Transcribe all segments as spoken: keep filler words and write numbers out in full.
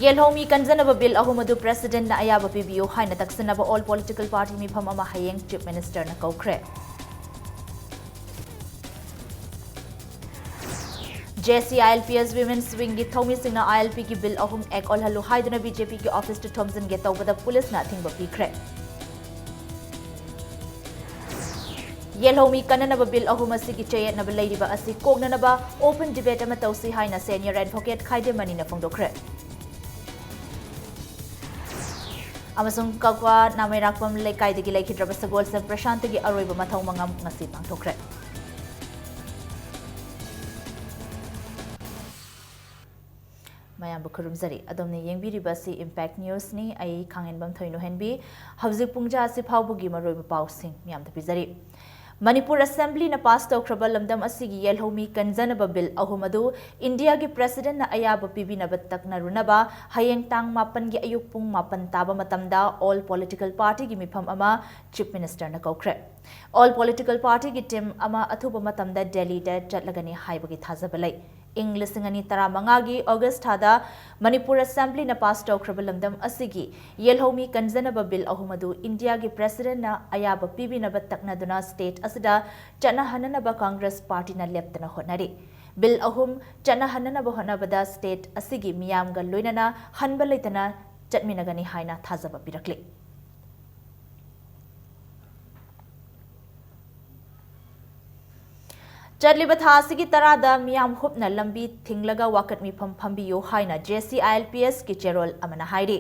ꯌꯦꯜꯍꯧꯃꯤ ꯀꯟꯖꯅꯕ bill ꯑꯍꯨꯝ ꯑꯗꯨ ꯄ꯭ꯔꯦꯁꯤꯗꯦꯟꯠꯅ ꯑꯌꯥꯕ ꯄꯤꯕꯤꯌꯨ ꯍꯥꯏꯅ ꯇꯛꯁꯤꯟꯅꯕ ꯑꯣꯜ ꯄꯣꯂꯤꯇꯤꯀꯦꯜ ꯄꯥꯔꯇꯤ ꯃꯤꯐꯝ ꯑꯃ ꯍꯌꯦꯡ ꯆꯤꯐ ꯃꯤꯅꯤꯁꯇꯔꯅ ꯀꯧꯈ꯭ꯔꯦ꯫ J C I L P S women's ꯋꯤꯡꯒꯤ ꯊꯧꯃꯤꯁꯤꯡꯅ ꯑꯥꯏ ꯑꯦꯜ ꯄꯤꯒꯤ ꯕꯤꯜ ꯑꯍꯨꯝ ꯑꯦꯛ ꯑꯣꯜꯍꯜꯂꯨ ꯍꯥꯏꯗꯨꯅ ꯕꯤ ꯖꯦ ꯄꯤꯒꯤ ꯑꯣꯐꯤꯁꯇ ꯊꯣꯝꯖꯤꯟꯒꯦ ꯇꯧꯕꯗ ꯄꯨꯂꯤꯁꯅ ꯑꯊꯤꯡꯕ ꯄꯤꯈ꯭ꯔꯦ꯫ ꯌꯦꯜꯍꯧꯃꯤ ꯀꯟꯅꯅꯕ ꯕꯤꯜ ꯑꯍꯨꯝ ꯑꯁꯤꯒꯤ ꯆꯌꯦꯠꯅꯕ ꯂꯩꯔꯤꯕ ꯑꯁꯤ ꯀꯣꯛꯅꯅꯕ ꯑꯣꯄꯟ ꯗꯤꯕꯦꯠ ꯑꯃ ꯇꯧꯁꯤ ꯍꯥꯏꯅ ꯁꯦꯅꯤꯌꯔ ꯑꯦꯗꯚꯣꯀꯦꯠ ꯈꯥꯏꯗꯦꯃꯅꯤꯅ ꯐꯣꯡꯗꯣꯛꯈ꯭ꯔꯦ꯫ ꯑꯃꯁꯨꯡ ꯀꯛꯋꯥ ꯅꯥꯃꯩꯔꯥꯛꯄꯝ ꯂꯩꯀꯥꯏꯗꯒꯤ ꯂꯩꯈꯤꯗ꯭ꯔꯕ ꯁꯒꯣꯜꯁꯦꯝ ꯄ꯭ꯔꯁꯥꯟꯇꯒꯤ ꯑꯔꯣꯏꯕ ꯃꯊꯧ ꯃꯉꯝ ꯉꯁꯤ ꯄꯥꯡꯊꯣꯛꯈ꯭ꯔꯦ꯫ ꯃꯌꯥꯝꯕꯨ ꯈꯨꯔꯨꯝꯖꯔꯤ꯫ ꯑꯗꯣꯝꯅ ꯌꯦꯡꯕꯤꯔꯤꯕ ꯑꯁꯤ ꯏꯝꯄꯦꯛ ꯅ꯭ꯌꯨꯁꯅꯤ꯫ ꯑꯩ ꯈꯥꯡꯍꯦꯟꯕꯝ ꯊꯣꯏꯅꯨꯍꯦꯟꯕꯤ꯫ ꯍꯧꯖꯤꯛ ꯄꯨꯡꯖꯥ ꯑꯁꯤ ꯐꯥꯎꯕꯒꯤ ꯃꯔꯨꯑꯣꯏꯕ ꯄꯥꯎꯁꯤꯡ ꯃꯌꯥꯝꯗ ꯄꯤꯖꯔꯤ꯫ ꯃꯅꯤꯄꯨꯔ ꯑꯦꯁꯦꯝꯕ꯭ꯂꯤꯅ ꯄꯥꯁ ꯇꯧꯈ꯭ꯔꯕ ꯂꯝꯗꯝ ꯑꯁꯤꯒꯤ ꯌꯦꯜꯍꯧꯃꯤ ꯀꯟꯖꯅꯕ ꯕꯤꯜ ꯑꯍꯨꯝ ꯑꯗꯨ ꯏꯟꯗꯤꯌꯥꯒꯤ ꯄ꯭ꯔꯦꯁꯤꯗꯦꯟꯠꯅ ꯑꯌꯥꯕ ꯄꯤꯕꯤꯅꯕ ꯇꯛꯅꯔꯨꯅꯕ ꯍꯌꯦꯡ ꯇꯥꯡ ꯃꯥꯄꯟꯒꯤ ꯑꯌꯨꯛ ꯄꯨꯡ ꯃꯥꯄꯟ ꯇꯥꯕ ꯃꯇꯝꯗ ꯑꯣꯜ ꯄꯣꯂꯤꯇꯤꯀꯦꯜ ꯄꯥꯔꯇꯤꯒꯤ ꯃꯤꯐꯝ ꯑꯃ ꯆꯤꯐ ꯃꯤꯅꯤꯁꯇꯔꯅ ꯀꯧꯈ꯭ꯔꯦ꯫ ꯑꯣꯜ ꯄꯣꯂꯤꯇꯤꯀꯦꯜ ꯄꯥꯔꯇꯤꯒꯤ ꯇꯤꯝ ꯑꯃ ꯑꯊꯨꯕ ꯃꯇꯝꯗ ꯗꯦꯜꯂꯤꯗ ꯆꯠꯂꯒꯅꯤ ꯍꯥꯏꯕꯒꯤ ꯊꯥꯖꯕ ꯂꯩ꯫ ꯏꯪ ꯂꯤꯁꯤꯡ ꯑꯅꯤ ꯇꯔꯥꯃꯉꯥꯒꯤ ꯑꯣꯒꯁ꯭ꯠ ꯊꯥꯗ ꯃꯅꯤꯄꯨꯔ ꯑꯦꯁꯦꯝꯕ꯭ꯂꯤꯅ ꯄꯥꯁ ꯇꯧꯈ꯭ꯔꯕ ꯂꯝꯗꯝ ꯑꯁꯤꯒꯤ ꯌꯦꯜꯍꯧꯃꯤ ꯀꯟꯖꯅꯕ ꯕꯤꯜ ꯑꯍꯨꯝ ꯑꯗꯨ ꯏꯟꯗꯤꯌꯥꯒꯤ ꯄ꯭ꯔꯦꯁꯤꯗꯦꯟꯠꯅ ꯑꯌꯥꯕ ꯄꯤꯕꯤꯅꯕ ꯇꯛꯅꯗꯨꯅ ꯁ꯭ꯇꯦꯠ ꯑꯁꯤꯗ ꯆꯠꯅꯍꯟꯅꯅꯕ ꯀꯪꯒ꯭ꯔꯦꯁ ꯄꯥꯔꯇꯤꯅ ꯂꯦꯞꯇꯅ ꯍꯣꯠꯅꯔꯤ꯫ ꯕꯤꯜ ꯑꯍꯨꯝ ꯆꯠꯅꯍꯟꯅꯅꯕ ꯍꯣꯠꯅꯕꯗ ꯁ꯭ꯇꯦꯠ ꯑꯁꯤꯒꯤ ꯃꯤꯌꯥꯝꯒ ꯂꯣꯏꯅꯅ ꯍꯟꯕ ꯂꯩꯇꯅ ꯆꯠꯃꯤꯟꯅꯒꯅꯤ ꯍꯥꯏꯅ ꯊꯥꯖꯕ ꯄꯤꯔꯛꯂꯤ꯫ ꯆꯠꯂꯤꯕ ꯊꯥ ꯑꯁꯤꯒꯤ ꯇꯔꯥꯗ ꯃꯤꯌꯥꯝ ꯍꯨꯞꯅ ꯂꯝꯕꯤ ꯊꯤꯡꯂꯒ ꯋꯥꯀꯠ ꯃꯤꯐꯝ ꯐꯝꯕꯤꯌꯨ ꯍꯥꯏꯅ ꯖꯦ ꯁꯤ ꯑꯥꯏ ꯑꯦꯜ ꯄꯤ ꯑꯦꯁꯀꯤ ꯆꯦꯔꯣꯜ ꯑꯃꯅ ꯍꯥꯏꯔꯤ꯫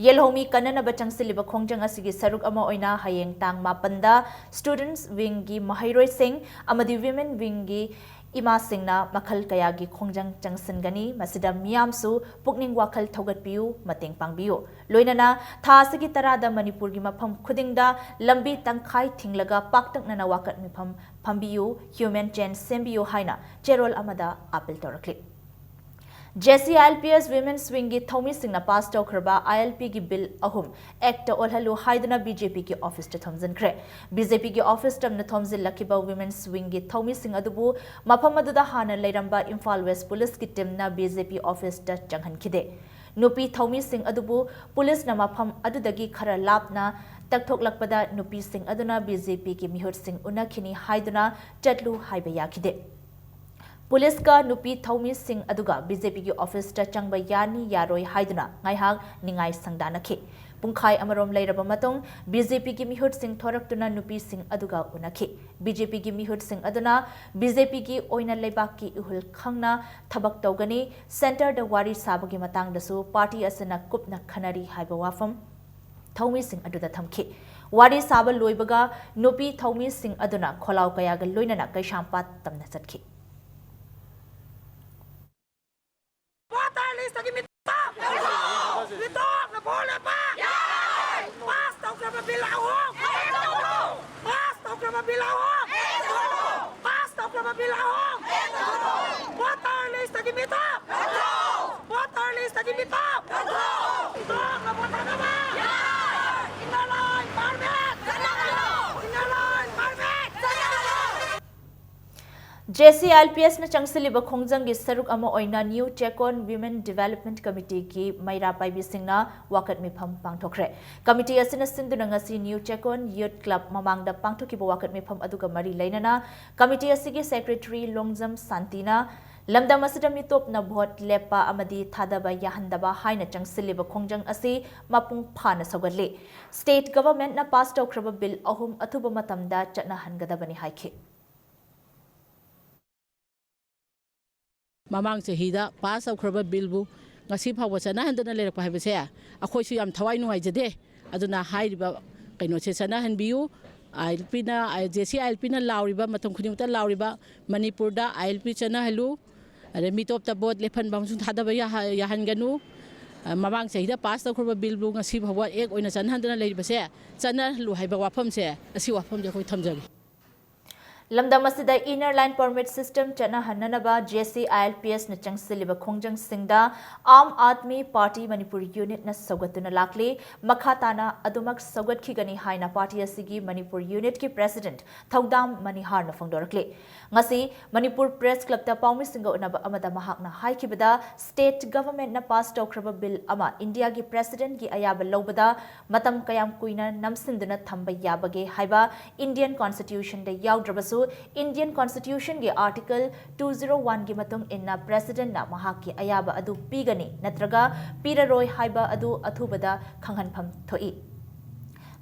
ꯌꯦꯜꯍꯧꯃꯤ ꯀꯟꯅꯅꯕ ꯆꯪꯁꯤꯜꯂꯤꯕ ꯈꯣꯡꯖꯪ ꯑꯁꯤꯒꯤ ꯁꯔꯨꯛ ꯑꯃ ꯑꯣꯏꯅ ꯍꯌꯦꯡ ꯇꯥꯡ ꯃꯥꯄꯟꯗ ꯁ꯭ꯇꯨꯗꯦꯟꯠꯁ ꯋꯤꯡꯒꯤ ꯃꯍꯩꯔꯣꯏꯁꯤꯡ ꯑꯃꯗꯤ ꯋꯤꯃꯦꯟ ꯋꯤꯡꯒꯤ ꯏꯃꯥꯁꯤꯡꯅ ꯃꯈꯜ ꯀꯌꯥꯒꯤ ꯈꯣꯡꯖꯪ ꯆꯪꯁꯤꯟꯒꯅꯤ꯫ ꯃꯁꯤꯗ ꯃꯤꯌꯥꯝꯁꯨ ꯄꯨꯛꯅꯤꯡ ꯋꯥꯈꯜ ꯊꯧꯒꯠꯄꯤꯌꯨ, ꯃꯇꯦꯡ ꯄꯥꯡꯕꯤꯌꯨ꯫ ꯂꯣꯏꯅꯅ ꯊꯥ ꯑꯁꯤꯒꯤ ꯇꯔꯥꯗ ꯃꯅꯤꯄꯨꯔꯒꯤ ꯃꯐꯝ ꯈꯨꯗꯤꯡꯗ ꯂꯝꯕꯤ ꯇꯪꯈꯥꯏ ꯊꯤꯡꯂꯒ ꯄꯥꯛꯇꯛꯅꯅ ꯋꯥꯀꯠ ꯃꯤꯐꯝ ꯐꯝꯕꯤꯌꯨ, ꯍ꯭ꯌꯨꯃꯦꯟ ꯆꯦꯟ ꯁꯦꯝꯕꯤꯌꯨ ꯍꯥꯏꯅ ꯆꯦꯔꯣꯜ ꯑꯃꯗ ꯑꯥꯄꯤꯜ ꯇꯧꯔꯛꯂꯤ꯫ J C I L P S women's ꯋꯤꯡꯒꯤ ꯊꯧꯃꯤꯁꯤꯡꯅ ꯄꯥꯁ ꯇꯧꯈ꯭ꯔꯕ ꯑꯥꯏ ꯑꯦꯜ ꯄꯤꯒꯤ ꯕꯤꯜ ꯑꯍꯨꯝ ꯑꯦꯛꯇ ꯑꯣꯜꯍꯜꯂꯨ ꯍꯥꯏꯗꯨꯅ ꯕꯤ ꯖꯦ ꯄꯤꯒꯤ ꯑꯣꯐꯤꯁꯇ ꯊꯣꯝꯖꯤꯟꯈ꯭ꯔꯦ꯫ ꯕꯤ ꯖꯦ ꯄꯤꯒꯤ ꯑꯣꯐꯤꯁ ꯇꯝꯅ ꯊꯣꯝꯖꯤꯜꯂꯛꯈꯤꯕ ꯋꯤꯃꯦꯟꯁ ꯋꯤꯡꯒꯤ ꯊꯧꯃꯤꯁꯤꯡ ꯑꯗꯨꯕꯨ ꯃꯐꯝ ꯑꯗꯨꯗ ꯍꯥꯟꯅ ꯂꯩꯔꯝꯕ ꯏꯝꯐꯥꯜ ꯋꯦꯁ ꯄꯨꯂꯤꯁꯀꯤ ꯇꯤꯝꯅ ꯕꯤ ꯖꯦ ꯄꯤ ꯑꯣꯐꯤꯁꯇ ꯆꯪꯍꯟꯈꯤꯗꯦ꯫ ꯅꯨꯄꯤ ꯊꯧꯃꯤꯁꯤꯡ ꯑꯗꯨꯕꯨ ꯄꯨꯂꯤꯁꯅ ꯃꯐꯝ ꯑꯗꯨꯗꯒꯤ ꯈꯔ ꯂꯥꯞꯅ ꯇꯛꯊꯣꯛꯂꯛꯄꯗ ꯅꯨꯄꯤꯁꯤꯡ ꯑꯗꯨꯅ BJPꯒꯤ ꯃꯤꯍꯨꯠꯁꯤꯡ ꯎꯅꯈꯤꯅꯤ ꯍꯥꯏꯗꯨꯅ ꯆꯠꯂꯨ ꯍꯥꯏꯕ ꯌꯥꯈꯤꯗꯦ꯫ ꯄꯨꯂꯤꯁꯀ ꯅꯨꯄꯤ ꯊꯧꯃꯤꯁꯤꯡ ꯑꯗꯨꯒ BJPꯒꯤ ꯑꯣꯐꯤꯁꯇ ꯆꯪꯕ ꯌꯥꯅꯤ ꯌꯥꯔꯣꯏ ꯍꯥꯏꯗꯨꯅ ꯉꯥꯏꯍꯥꯛ ꯅꯤꯡꯉꯥꯏ ꯁꯪꯗꯥꯅꯈꯤ꯫ ꯄꯨꯡꯈꯥꯏ ꯑꯃꯔꯣꯝ ꯂꯩꯔꯕ ꯃꯇꯨꯡ BJPꯒꯤ ꯃꯤꯍꯨꯠꯁꯤꯡ ꯊꯣꯔꯛꯇꯨꯅ ꯅꯨꯄꯤꯁꯤꯡ ꯑꯗꯨꯒ ꯎꯅꯈꯤ꯫ BJPꯒꯤ ꯃꯤꯍꯨꯠꯁꯤꯡ ꯑꯗꯨꯅ BJPꯒꯤ ꯑꯣꯏꯅ ꯂꯩꯕꯥꯛꯀꯤ ꯏꯍꯨꯜ ꯈꯪꯅ ꯊꯕꯛ ꯇꯧꯒꯅꯤ, ꯁꯦꯟꯇꯔꯗ ꯋꯥꯔꯤ ꯁꯥꯕꯒꯤ ꯃꯇꯥꯡꯗꯁꯨ ꯄꯥꯔꯇꯤ ꯑꯁꯤꯅ ꯀꯨꯞꯅ ꯈꯟꯅꯔꯤ ꯍꯥꯏꯕ ꯋꯥꯐꯝ ꯊꯧꯃꯤꯁꯤꯡ ꯑꯗꯨꯗ ꯊꯝꯈꯤ꯫ ꯋꯥꯔꯤ ꯁꯥꯕ ꯂꯣꯏꯕꯒ ꯅꯨꯄꯤ ꯊꯧꯃꯤꯁꯤꯡ ꯑꯗꯨꯅ ꯈꯣꯜꯂꯥꯎ ꯀꯌꯥꯒ ꯂꯣꯏꯅꯅ ꯀꯩꯁꯥꯝꯄꯥꯠ ꯇꯝꯅ ꯆꯠꯈꯤ꯫ ꯚꯣꯇꯔ ꯂꯤꯁꯇꯒꯤ ꯃꯤꯇꯣꯞ! ꯃꯤꯇꯣꯞꯅ ꯚꯣꯠ ꯂꯦꯞꯄ! ꯄꯥꯁ ꯇꯧꯈ꯭ꯔꯕ ꯕꯤꯜ ꯑꯍꯨꯝ! ꯄꯥꯁ ꯇꯧꯈ꯭ꯔꯕ ꯕꯤꯜ ꯑꯍꯨꯝ! ꯄꯥꯁ ꯇꯧꯈ꯭ꯔꯕ ꯕꯤꯜ ꯑꯍꯨꯝ! ꯚꯣꯇꯔ ꯂꯤꯁꯇꯒꯤ ꯃꯤꯇꯣꯞ! ꯚꯣꯇꯔ ꯂꯤꯁꯇꯒꯤ ꯃꯤꯇꯣꯞ! ꯃꯤꯇꯣꯞꯅ ꯚꯣꯠ ꯊꯥꯗꯕ! Inner line permit! Inner line permit! JCILPSꯅ ꯆꯪꯁꯤꯜꯂꯤꯕ ꯈꯣꯡꯖꯪꯒꯤ ꯁꯔꯨꯛ ꯑꯃ ꯑꯣꯏꯅ New Chekon Women Development Committeeꯒꯤ ꯃꯩꯔꯥ ꯄꯥꯏꯕꯤꯁꯤꯡꯅ ꯋꯥꯀꯠ ꯃꯤꯐꯝ ꯄꯥꯡꯊꯣꯛꯈ꯭ꯔꯦ꯫ ꯀꯃꯤꯇꯤ ꯑꯁꯤꯅ ꯁꯤꯟꯗꯨꯅ ꯉꯁꯤ New Chekon Youth Club ꯃꯃꯥꯡꯗ ꯄꯥꯡꯊꯣꯛꯈꯤꯕ ꯋꯥꯀꯠ ꯃꯤꯐꯝ ꯑꯗꯨꯒ ꯃꯔꯤ ꯂꯩꯅꯅ ꯀꯃꯤꯇꯤ ꯑꯁꯤꯒꯤ ꯁꯦꯀ꯭ꯔꯦꯇꯔꯤ ꯂꯣꯡꯖꯝ ꯁꯥꯟꯇꯤꯅ ꯂꯝꯗꯝ ꯑꯁꯤꯗ ꯃꯤꯇꯣꯞꯅ ꯚꯣꯠ ꯂꯦꯞꯄ ꯑꯃꯗꯤ ꯊꯥꯗꯕ ꯌꯥꯍꯟꯗꯕ ꯍꯥꯏꯅ ꯆꯪꯁꯤꯜꯂꯤꯕ ꯈꯣꯡꯖꯪ ꯑꯁꯤ ꯃꯄꯨꯡ ꯐꯥꯅ ꯁꯧꯒꯠꯂꯤ꯫ ꯁ꯭ꯇꯦꯠ ꯒꯚꯔꯟꯃꯦꯟꯠꯅ ꯄꯥꯁ ꯇꯧꯈ꯭ꯔꯕ ꯕꯤꯜ ꯑꯍꯨꯝ ꯑꯊꯨꯕ ꯃꯇꯝꯗ ꯆꯠꯅꯍꯟꯒꯗꯕꯅꯤ ꯍꯥꯏꯈꯤ꯫ ꯃꯃꯥꯡ ꯆꯍꯤꯗ ꯄꯥꯁ ꯇꯧꯈ꯭ꯔꯕ ꯕꯤꯜꯕꯨ ꯉꯁꯤ ꯐꯥꯎꯕ ꯆꯠꯅꯍꯟꯗꯅ ꯂꯩꯔꯛꯄ ꯍꯥꯏꯕꯁꯦ ꯑꯩꯈꯣꯏꯁꯨ ꯌꯥꯝ ꯊꯋꯥꯏ ꯅꯨꯡꯉꯥꯏꯖꯗꯦ꯫ ꯑꯗꯨꯅ ꯍꯥꯏꯔꯤꯕ ꯀꯩꯅꯣꯁꯦ ꯆꯠꯅꯍꯟꯕꯤꯌꯨ꯫ ILPꯅ, JCILPꯅ ꯂꯥꯎꯔꯤꯕ, ꯃꯇꯝ ꯈꯨꯗꯤꯡꯃꯛꯇ ꯂꯥꯎꯔꯤꯕ, ꯃꯅꯤꯄꯨꯔꯗ ILP ꯆꯠꯅꯍꯜꯂꯨ, ꯑꯗꯩ ꯃꯤꯇꯣꯞꯇ ꯚꯣꯠ ꯂꯦꯞꯍꯟꯕ ꯑꯃꯁꯨꯡ ꯊꯥꯗꯕ ꯌꯥꯍ-, ꯌꯥꯍꯟꯒꯅꯨ꯫ ꯑ, ꯃꯃꯥꯡ ꯆꯍꯤꯗ ꯄꯥꯁ ꯇꯧꯈ꯭ꯔꯕ ꯕꯤꯜꯕꯨ ꯉꯁꯤ ꯐꯥꯎꯕ ꯑꯦꯛ ꯑꯣꯏꯅ ꯆꯠꯅꯍꯟꯗꯅ ꯂꯩꯔꯤꯕꯁꯦ ꯆꯠꯅꯍꯜꯂꯨ ꯍꯥꯏꯕ ꯋꯥꯐꯝꯁꯦ, ꯑꯁꯤ ꯋꯥꯐꯝꯁꯦ ꯑꯩꯈꯣꯏ ꯊꯝꯖꯒꯦ꯫ ꯂꯝꯗꯝ ꯑꯁꯤꯗ Inner Line Permit System ꯆꯠꯅꯍꯟꯅꯅꯕ J C I L P S ꯅ ꯆꯪꯁꯤꯜꯂꯤꯕ ꯈꯣꯡꯖꯪꯁꯤꯡꯗ ꯑꯥꯝ ꯑꯥꯗꯃꯤ ꯄꯥꯔꯇꯤ ꯃꯅꯤꯄꯨꯔ ꯌꯨꯅꯤꯠꯅ ꯁꯧꯒꯠꯇꯨꯅ ꯂꯥꯛꯂꯤ꯫ ꯃꯈꯥ ꯇꯥꯅ ꯑꯗꯨꯃꯛ ꯁꯧꯒꯠꯈꯤꯒꯅꯤ ꯍꯥꯏꯅ ꯄꯥꯔꯇꯤ ꯑꯁꯤꯒꯤ ꯃꯅꯤꯄꯨꯔ ꯌꯨꯅꯤꯠꯀꯤ ꯄ꯭ꯔꯦꯁꯤꯗꯦꯟꯠ ꯊꯧꯗꯥꯝ ꯃꯅꯤꯍꯥꯔꯅ ꯐꯣꯡꯗꯣꯔꯛꯂꯤ꯫ ꯉꯁꯤ ꯃꯅꯤꯄꯨꯔ ꯄ꯭ꯔꯦꯁ ꯀ꯭ꯂꯕꯇ ꯄꯥꯎꯃꯤꯁꯤꯡꯒ ꯎꯅꯕ ꯑꯃꯗ ꯃꯍꯥꯛꯅ ꯍꯥꯏꯈꯤꯕꯗ, ꯁ꯭ꯇꯦꯠ ꯒꯚꯔꯟꯃꯦꯟꯠꯅ ꯄꯥꯁ ꯇꯧꯈ꯭ꯔꯕ ꯕꯤꯜ ꯑꯃ ꯏꯟꯗꯤꯌꯥꯒꯤ ꯄ꯭ꯔꯦꯁꯤꯗꯦꯟꯠꯀꯤ ꯑꯌꯥꯕ ꯂꯧꯕꯗ ꯃꯇꯝ ꯀꯌꯥꯝ ꯀꯨꯏꯅ ꯅꯝꯁꯤꯟꯗꯨꯅ ꯊꯝꯕ ꯌꯥꯕꯒꯦ ꯍꯥꯏꯕ ꯏꯟꯗꯤꯌꯟ ꯀꯣꯟꯁꯇꯤꯇ꯭ꯌꯨꯁꯟꯗ ꯌꯥꯎꯗ꯭ꯔꯕꯁꯨ, ꯏꯟꯗꯤꯌꯟ ꯀꯣꯟꯁꯇꯤꯇ꯭ꯌꯨꯁꯟꯒꯤ ꯑꯥꯔꯇꯤꯀꯜ two zero one ꯒꯤ ꯃꯇꯨꯡ ꯏꯟꯅ ꯄ꯭ꯔꯦꯁꯤꯗꯦꯟꯠꯅ ꯃꯍꯥꯛꯀꯤ ꯑꯌꯥꯕ ꯑꯗꯨ ꯄꯤꯒꯅꯤ ꯅꯠꯇ꯭ꯔꯒ ꯄꯤꯔꯔꯣꯏ ꯍꯥꯏꯕ ꯑꯗꯨ ꯑꯊꯨꯕꯗ ꯈꯪꯍꯟꯐꯝ ꯊꯣꯛꯏ꯫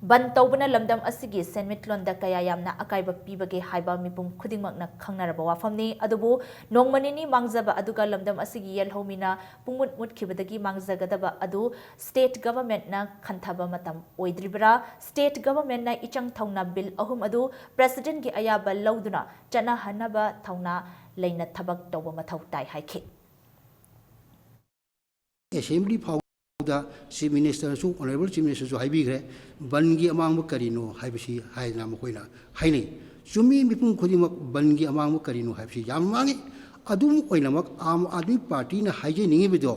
ꯕꯟ ꯇꯧꯕꯅ ꯂꯝꯗꯝ ꯑꯁꯤꯒꯤ ꯁꯦꯟꯃꯤꯠꯂꯣꯟꯗ ꯀꯌꯥ ꯌꯥꯝꯅ ꯑꯀꯥꯏꯕ ꯄꯤꯕꯒꯦ ꯍꯥꯏꯕ ꯃꯤꯄꯨꯝ ꯈꯨꯗꯤꯡꯃꯛꯅ ꯈꯪꯅꯔꯕ ꯋꯥꯐꯝꯅꯤ꯫ ꯑꯗꯨꯕꯨ ꯅꯣꯡꯃ ꯅꯤꯅꯤ ꯃꯥꯡꯖꯕ ꯑꯗꯨꯒ ꯂꯝꯗꯝ ꯑꯁꯤꯒꯤ ꯌꯦꯜꯍꯧꯃꯤꯅ ꯄꯨꯡꯃꯨꯠ ꯃꯨꯠꯈꯤꯕꯗꯒꯤ ꯃꯥꯡꯖꯒꯗꯕ ꯑꯗꯨ ꯁ꯭ꯇꯦꯠ ꯒꯚꯔꯟꯃꯦꯟꯠꯅ ꯈꯟꯊꯕ ꯃꯇꯝ ꯑꯣꯏꯗ꯭ꯔꯤꯕ꯭ꯔꯥ? ꯁ꯭ꯇꯦꯠ ꯒꯚꯔꯟꯃꯦꯟꯠꯅ ꯏꯆꯪ ꯊꯧꯅ ꯕꯤꯜ ꯑꯍꯨꯝ ꯑꯗꯨ ꯄ꯭ꯔꯦꯁꯤꯗꯦꯟꯠꯀꯤ ꯑꯌꯥꯕ ꯂꯧꯗꯨꯅ ꯆꯠꯅꯍꯟꯅꯕ ꯊꯧꯅꯥ ꯂꯩꯅ ꯊꯕꯛ ꯇꯧꯕ ꯃꯊꯧ ꯇꯥꯏ ꯍꯥꯏꯈꯤ꯫ ꯑꯦꯁꯦꯝꯕ꯭ꯂꯤ ꯐꯥꯎꯕꯗ ꯆꯤꯐ ꯃꯤꯅꯤꯁꯇꯔꯁꯨ, ꯑꯣꯅꯔꯦꯕꯜ ꯆꯤꯐ ꯃꯤꯅꯤꯁꯇꯔꯁꯨ ꯍꯥꯏꯕꯤꯈ꯭ꯔꯦ, ꯕꯟꯒꯤ ꯑꯃꯥꯡꯕ ꯀꯔꯤꯅꯣ ꯍꯥꯏꯕꯁꯤ ꯍꯥꯏꯗꯅ ꯃꯈꯣꯏꯅ ꯍꯥꯏꯅꯩ꯫ ꯆꯨꯝꯃꯤ, ꯃꯤꯄꯨꯝ ꯈꯨꯗꯤꯡꯃꯛ ꯕꯟꯒꯤ ꯑꯃꯥꯡꯕ ꯀꯔꯤꯅꯣ ꯍꯥꯏꯕꯁꯤ ꯌꯥꯝ ꯃꯥꯡꯉꯤ꯫ ꯑꯗꯨꯝ ꯑꯣꯏꯅꯃꯛ, ꯑꯥꯝ ꯑꯥꯗꯃꯤ ꯄꯥꯔꯇꯤꯅ ꯍꯥꯏꯖꯅꯤꯡꯉꯤꯕꯗꯣ,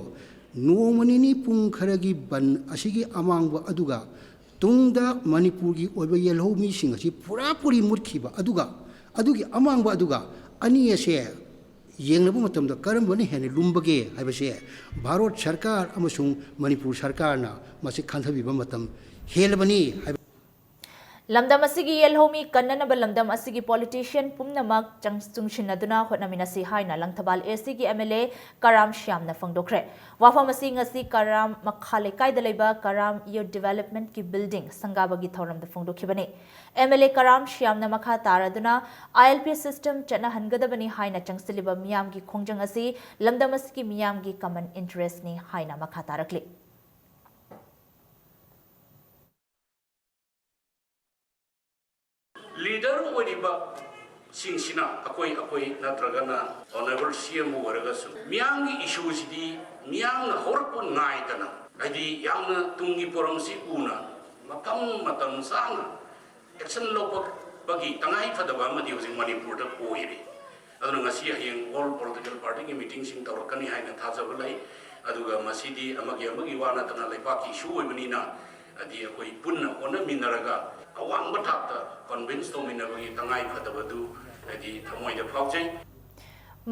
ꯅꯣꯡꯃ ꯅꯤꯅꯤ ꯄꯨꯡ ꯈꯔꯒꯤ ꯕꯟ ꯑꯁꯤꯒꯤ ꯑꯃꯥꯡꯕ ꯑꯗꯨꯒ ꯇꯨꯡꯗ ꯃꯅꯤꯄꯨꯔꯒꯤ ꯑꯣꯏꯕ ꯌꯦꯜꯍꯧꯃꯤꯁꯤꯡ ꯑꯁꯤ ꯄꯨꯔꯥ ꯄꯨꯔꯤ ꯃꯨꯠꯈꯤꯕ ꯑꯗꯨꯒ, ꯑꯗꯨꯒꯤ ꯑꯃꯥꯡꯕ ꯑꯗꯨꯒ ꯑꯅꯤ ꯑꯁꯦ ꯌꯦꯡꯂꯕ ꯃꯇꯝꯗ ꯀꯔꯝꯕꯅ ꯍꯦꯟꯅ ꯂꯨꯝꯕꯒꯦ ꯍꯥꯏꯕꯁꯦ ꯚꯥꯔꯠ ꯁꯔꯀꯥꯔ ꯑꯃꯁꯨꯡ ꯃꯅꯤꯄꯨꯔ ꯁꯔꯀꯥꯔꯅ ꯃꯁꯤ ꯈꯟꯊꯕꯤꯕ ꯃꯇꯝ ꯍꯦꯜꯂꯕꯅꯤ ꯍꯥꯏꯕ ꯂꯝꯗꯝ ꯑꯁꯤꯒꯤ ꯌꯦꯜꯍꯧꯃꯤ ꯀꯟꯅꯅꯕ ꯂꯝꯗꯝ ꯑꯁꯤꯒꯤ ꯄꯣꯂꯤꯇꯤꯁꯤꯌꯟ ꯄꯨꯝꯅꯃꯛ ꯆꯪ-, ꯆꯨꯡꯁꯤꯟꯅꯗꯨꯅ ꯍꯣꯠꯅꯃꯤꯟꯅꯁꯤ ꯍꯥꯏꯅ ꯂꯪꯊꯕꯥꯜ A C ꯒꯤ M L A ꯀꯔꯥꯝ ꯁ꯭ꯌꯥꯝꯅ ꯐꯣꯡꯗꯣꯛꯈ꯭ꯔꯦ꯫ ꯋꯥꯐꯝ ꯑꯁꯤ ꯉꯁꯤ ꯀꯔꯥꯝ ꯃꯈꯥ ꯂꯩꯀꯥꯏꯗ ꯂꯩꯕ ꯀꯔꯥꯝ ꯌꯨꯠ ꯗꯤꯚꯦꯂꯞꯃꯦꯟꯠꯀꯤ ꯕꯤꯜꯗꯤꯡ ꯁꯪꯒꯥꯕꯒꯤ ꯊꯧꯔꯝꯗ ꯐꯣꯡꯗꯣꯛꯈꯤꯕꯅꯤ꯫ M L A ꯀꯔꯥꯝ ꯁ꯭ꯌꯥꯝꯅ ꯃꯈꯥ ꯇꯥꯔꯗꯨꯅ I L P system ꯆꯠꯅꯍꯟꯒꯗꯕꯅꯤ ꯍꯥꯏꯅ ꯆꯪꯁꯤꯜꯂꯤꯕ ꯃꯤꯌꯥꯝꯒꯤ ꯈꯣꯡꯖꯪ ꯑꯁꯤ ꯂꯝꯗꯝ ꯑꯁꯤꯒꯤ ꯃꯤꯌꯥꯝꯒꯤ common interest ꯅꯤ ꯍꯥꯏꯅ ꯃꯈꯥ ꯇꯥꯔꯛꯂꯤ꯫ ꯂꯤꯗꯔ ꯑꯣꯏꯔꯤꯕꯁꯤꯡꯁꯤꯅ ꯑꯩꯈꯣꯏ, ꯑꯩꯈꯣꯏ ꯅꯠꯇ꯭ꯔꯒꯅ ꯑꯣꯅꯔꯦꯕꯜ C M ꯑꯣꯏꯔꯒꯁꯨ ꯃꯤꯌꯥꯝꯒꯤ ꯏꯁꯨꯁꯤꯗꯤ ꯃꯤꯌꯥꯝꯅ ꯍꯧꯔꯛꯄ ꯉꯥꯏꯗꯅ, ꯍꯥꯏꯗꯤ ꯌꯥꯝꯅ ꯇꯨꯡꯒꯤ ꯄꯣꯔꯝꯁꯤ ꯎꯅ ꯃꯐꯝ ꯃꯇꯝ ꯆꯥꯅ ꯑꯦꯛꯁꯟ ꯂꯧꯕ ꯄꯒꯤ ꯇꯉꯥꯏ ꯐꯗꯕ ꯑꯃꯗꯤ ꯍꯧꯖꯤꯛ ꯃꯅꯤꯄꯨꯔꯗ ꯑꯣꯏꯔꯤ꯫ ꯑꯗꯨꯅ ꯉꯁꯤ ꯍꯌꯦꯡ all political party ꯒꯤ meeting ꯁꯤꯡ ꯇꯧꯔꯛꯀꯅꯤ ꯍꯥꯏꯅ ꯊꯥꯖꯕ ꯂꯩ꯫ ꯑꯗꯨꯒ ꯃꯁꯤꯗꯤ ꯑꯃꯒꯤ ꯑꯃꯒꯤ ꯋꯥ ꯅꯠꯇꯅ ꯂꯩꯕꯥꯛꯀꯤ issue ꯑꯣꯏꯕꯅꯤꯅ, ꯍꯥꯏꯗꯤ ꯑꯩꯈꯣꯏ ꯄꯨꯟꯅ ꯍꯣꯠꯅꯃꯤꯟꯅꯔꯒ ꯑꯋꯥꯡꯕ ꯊꯥꯛꯇ convince ꯇꯧꯃꯤꯟꯅꯕꯒꯤ ꯇꯉꯥꯏ ꯐꯗꯕꯗꯨ ꯍꯥꯏꯗꯤ ꯊꯃꯣꯏꯗ ꯐꯥꯎꯖꯩ꯫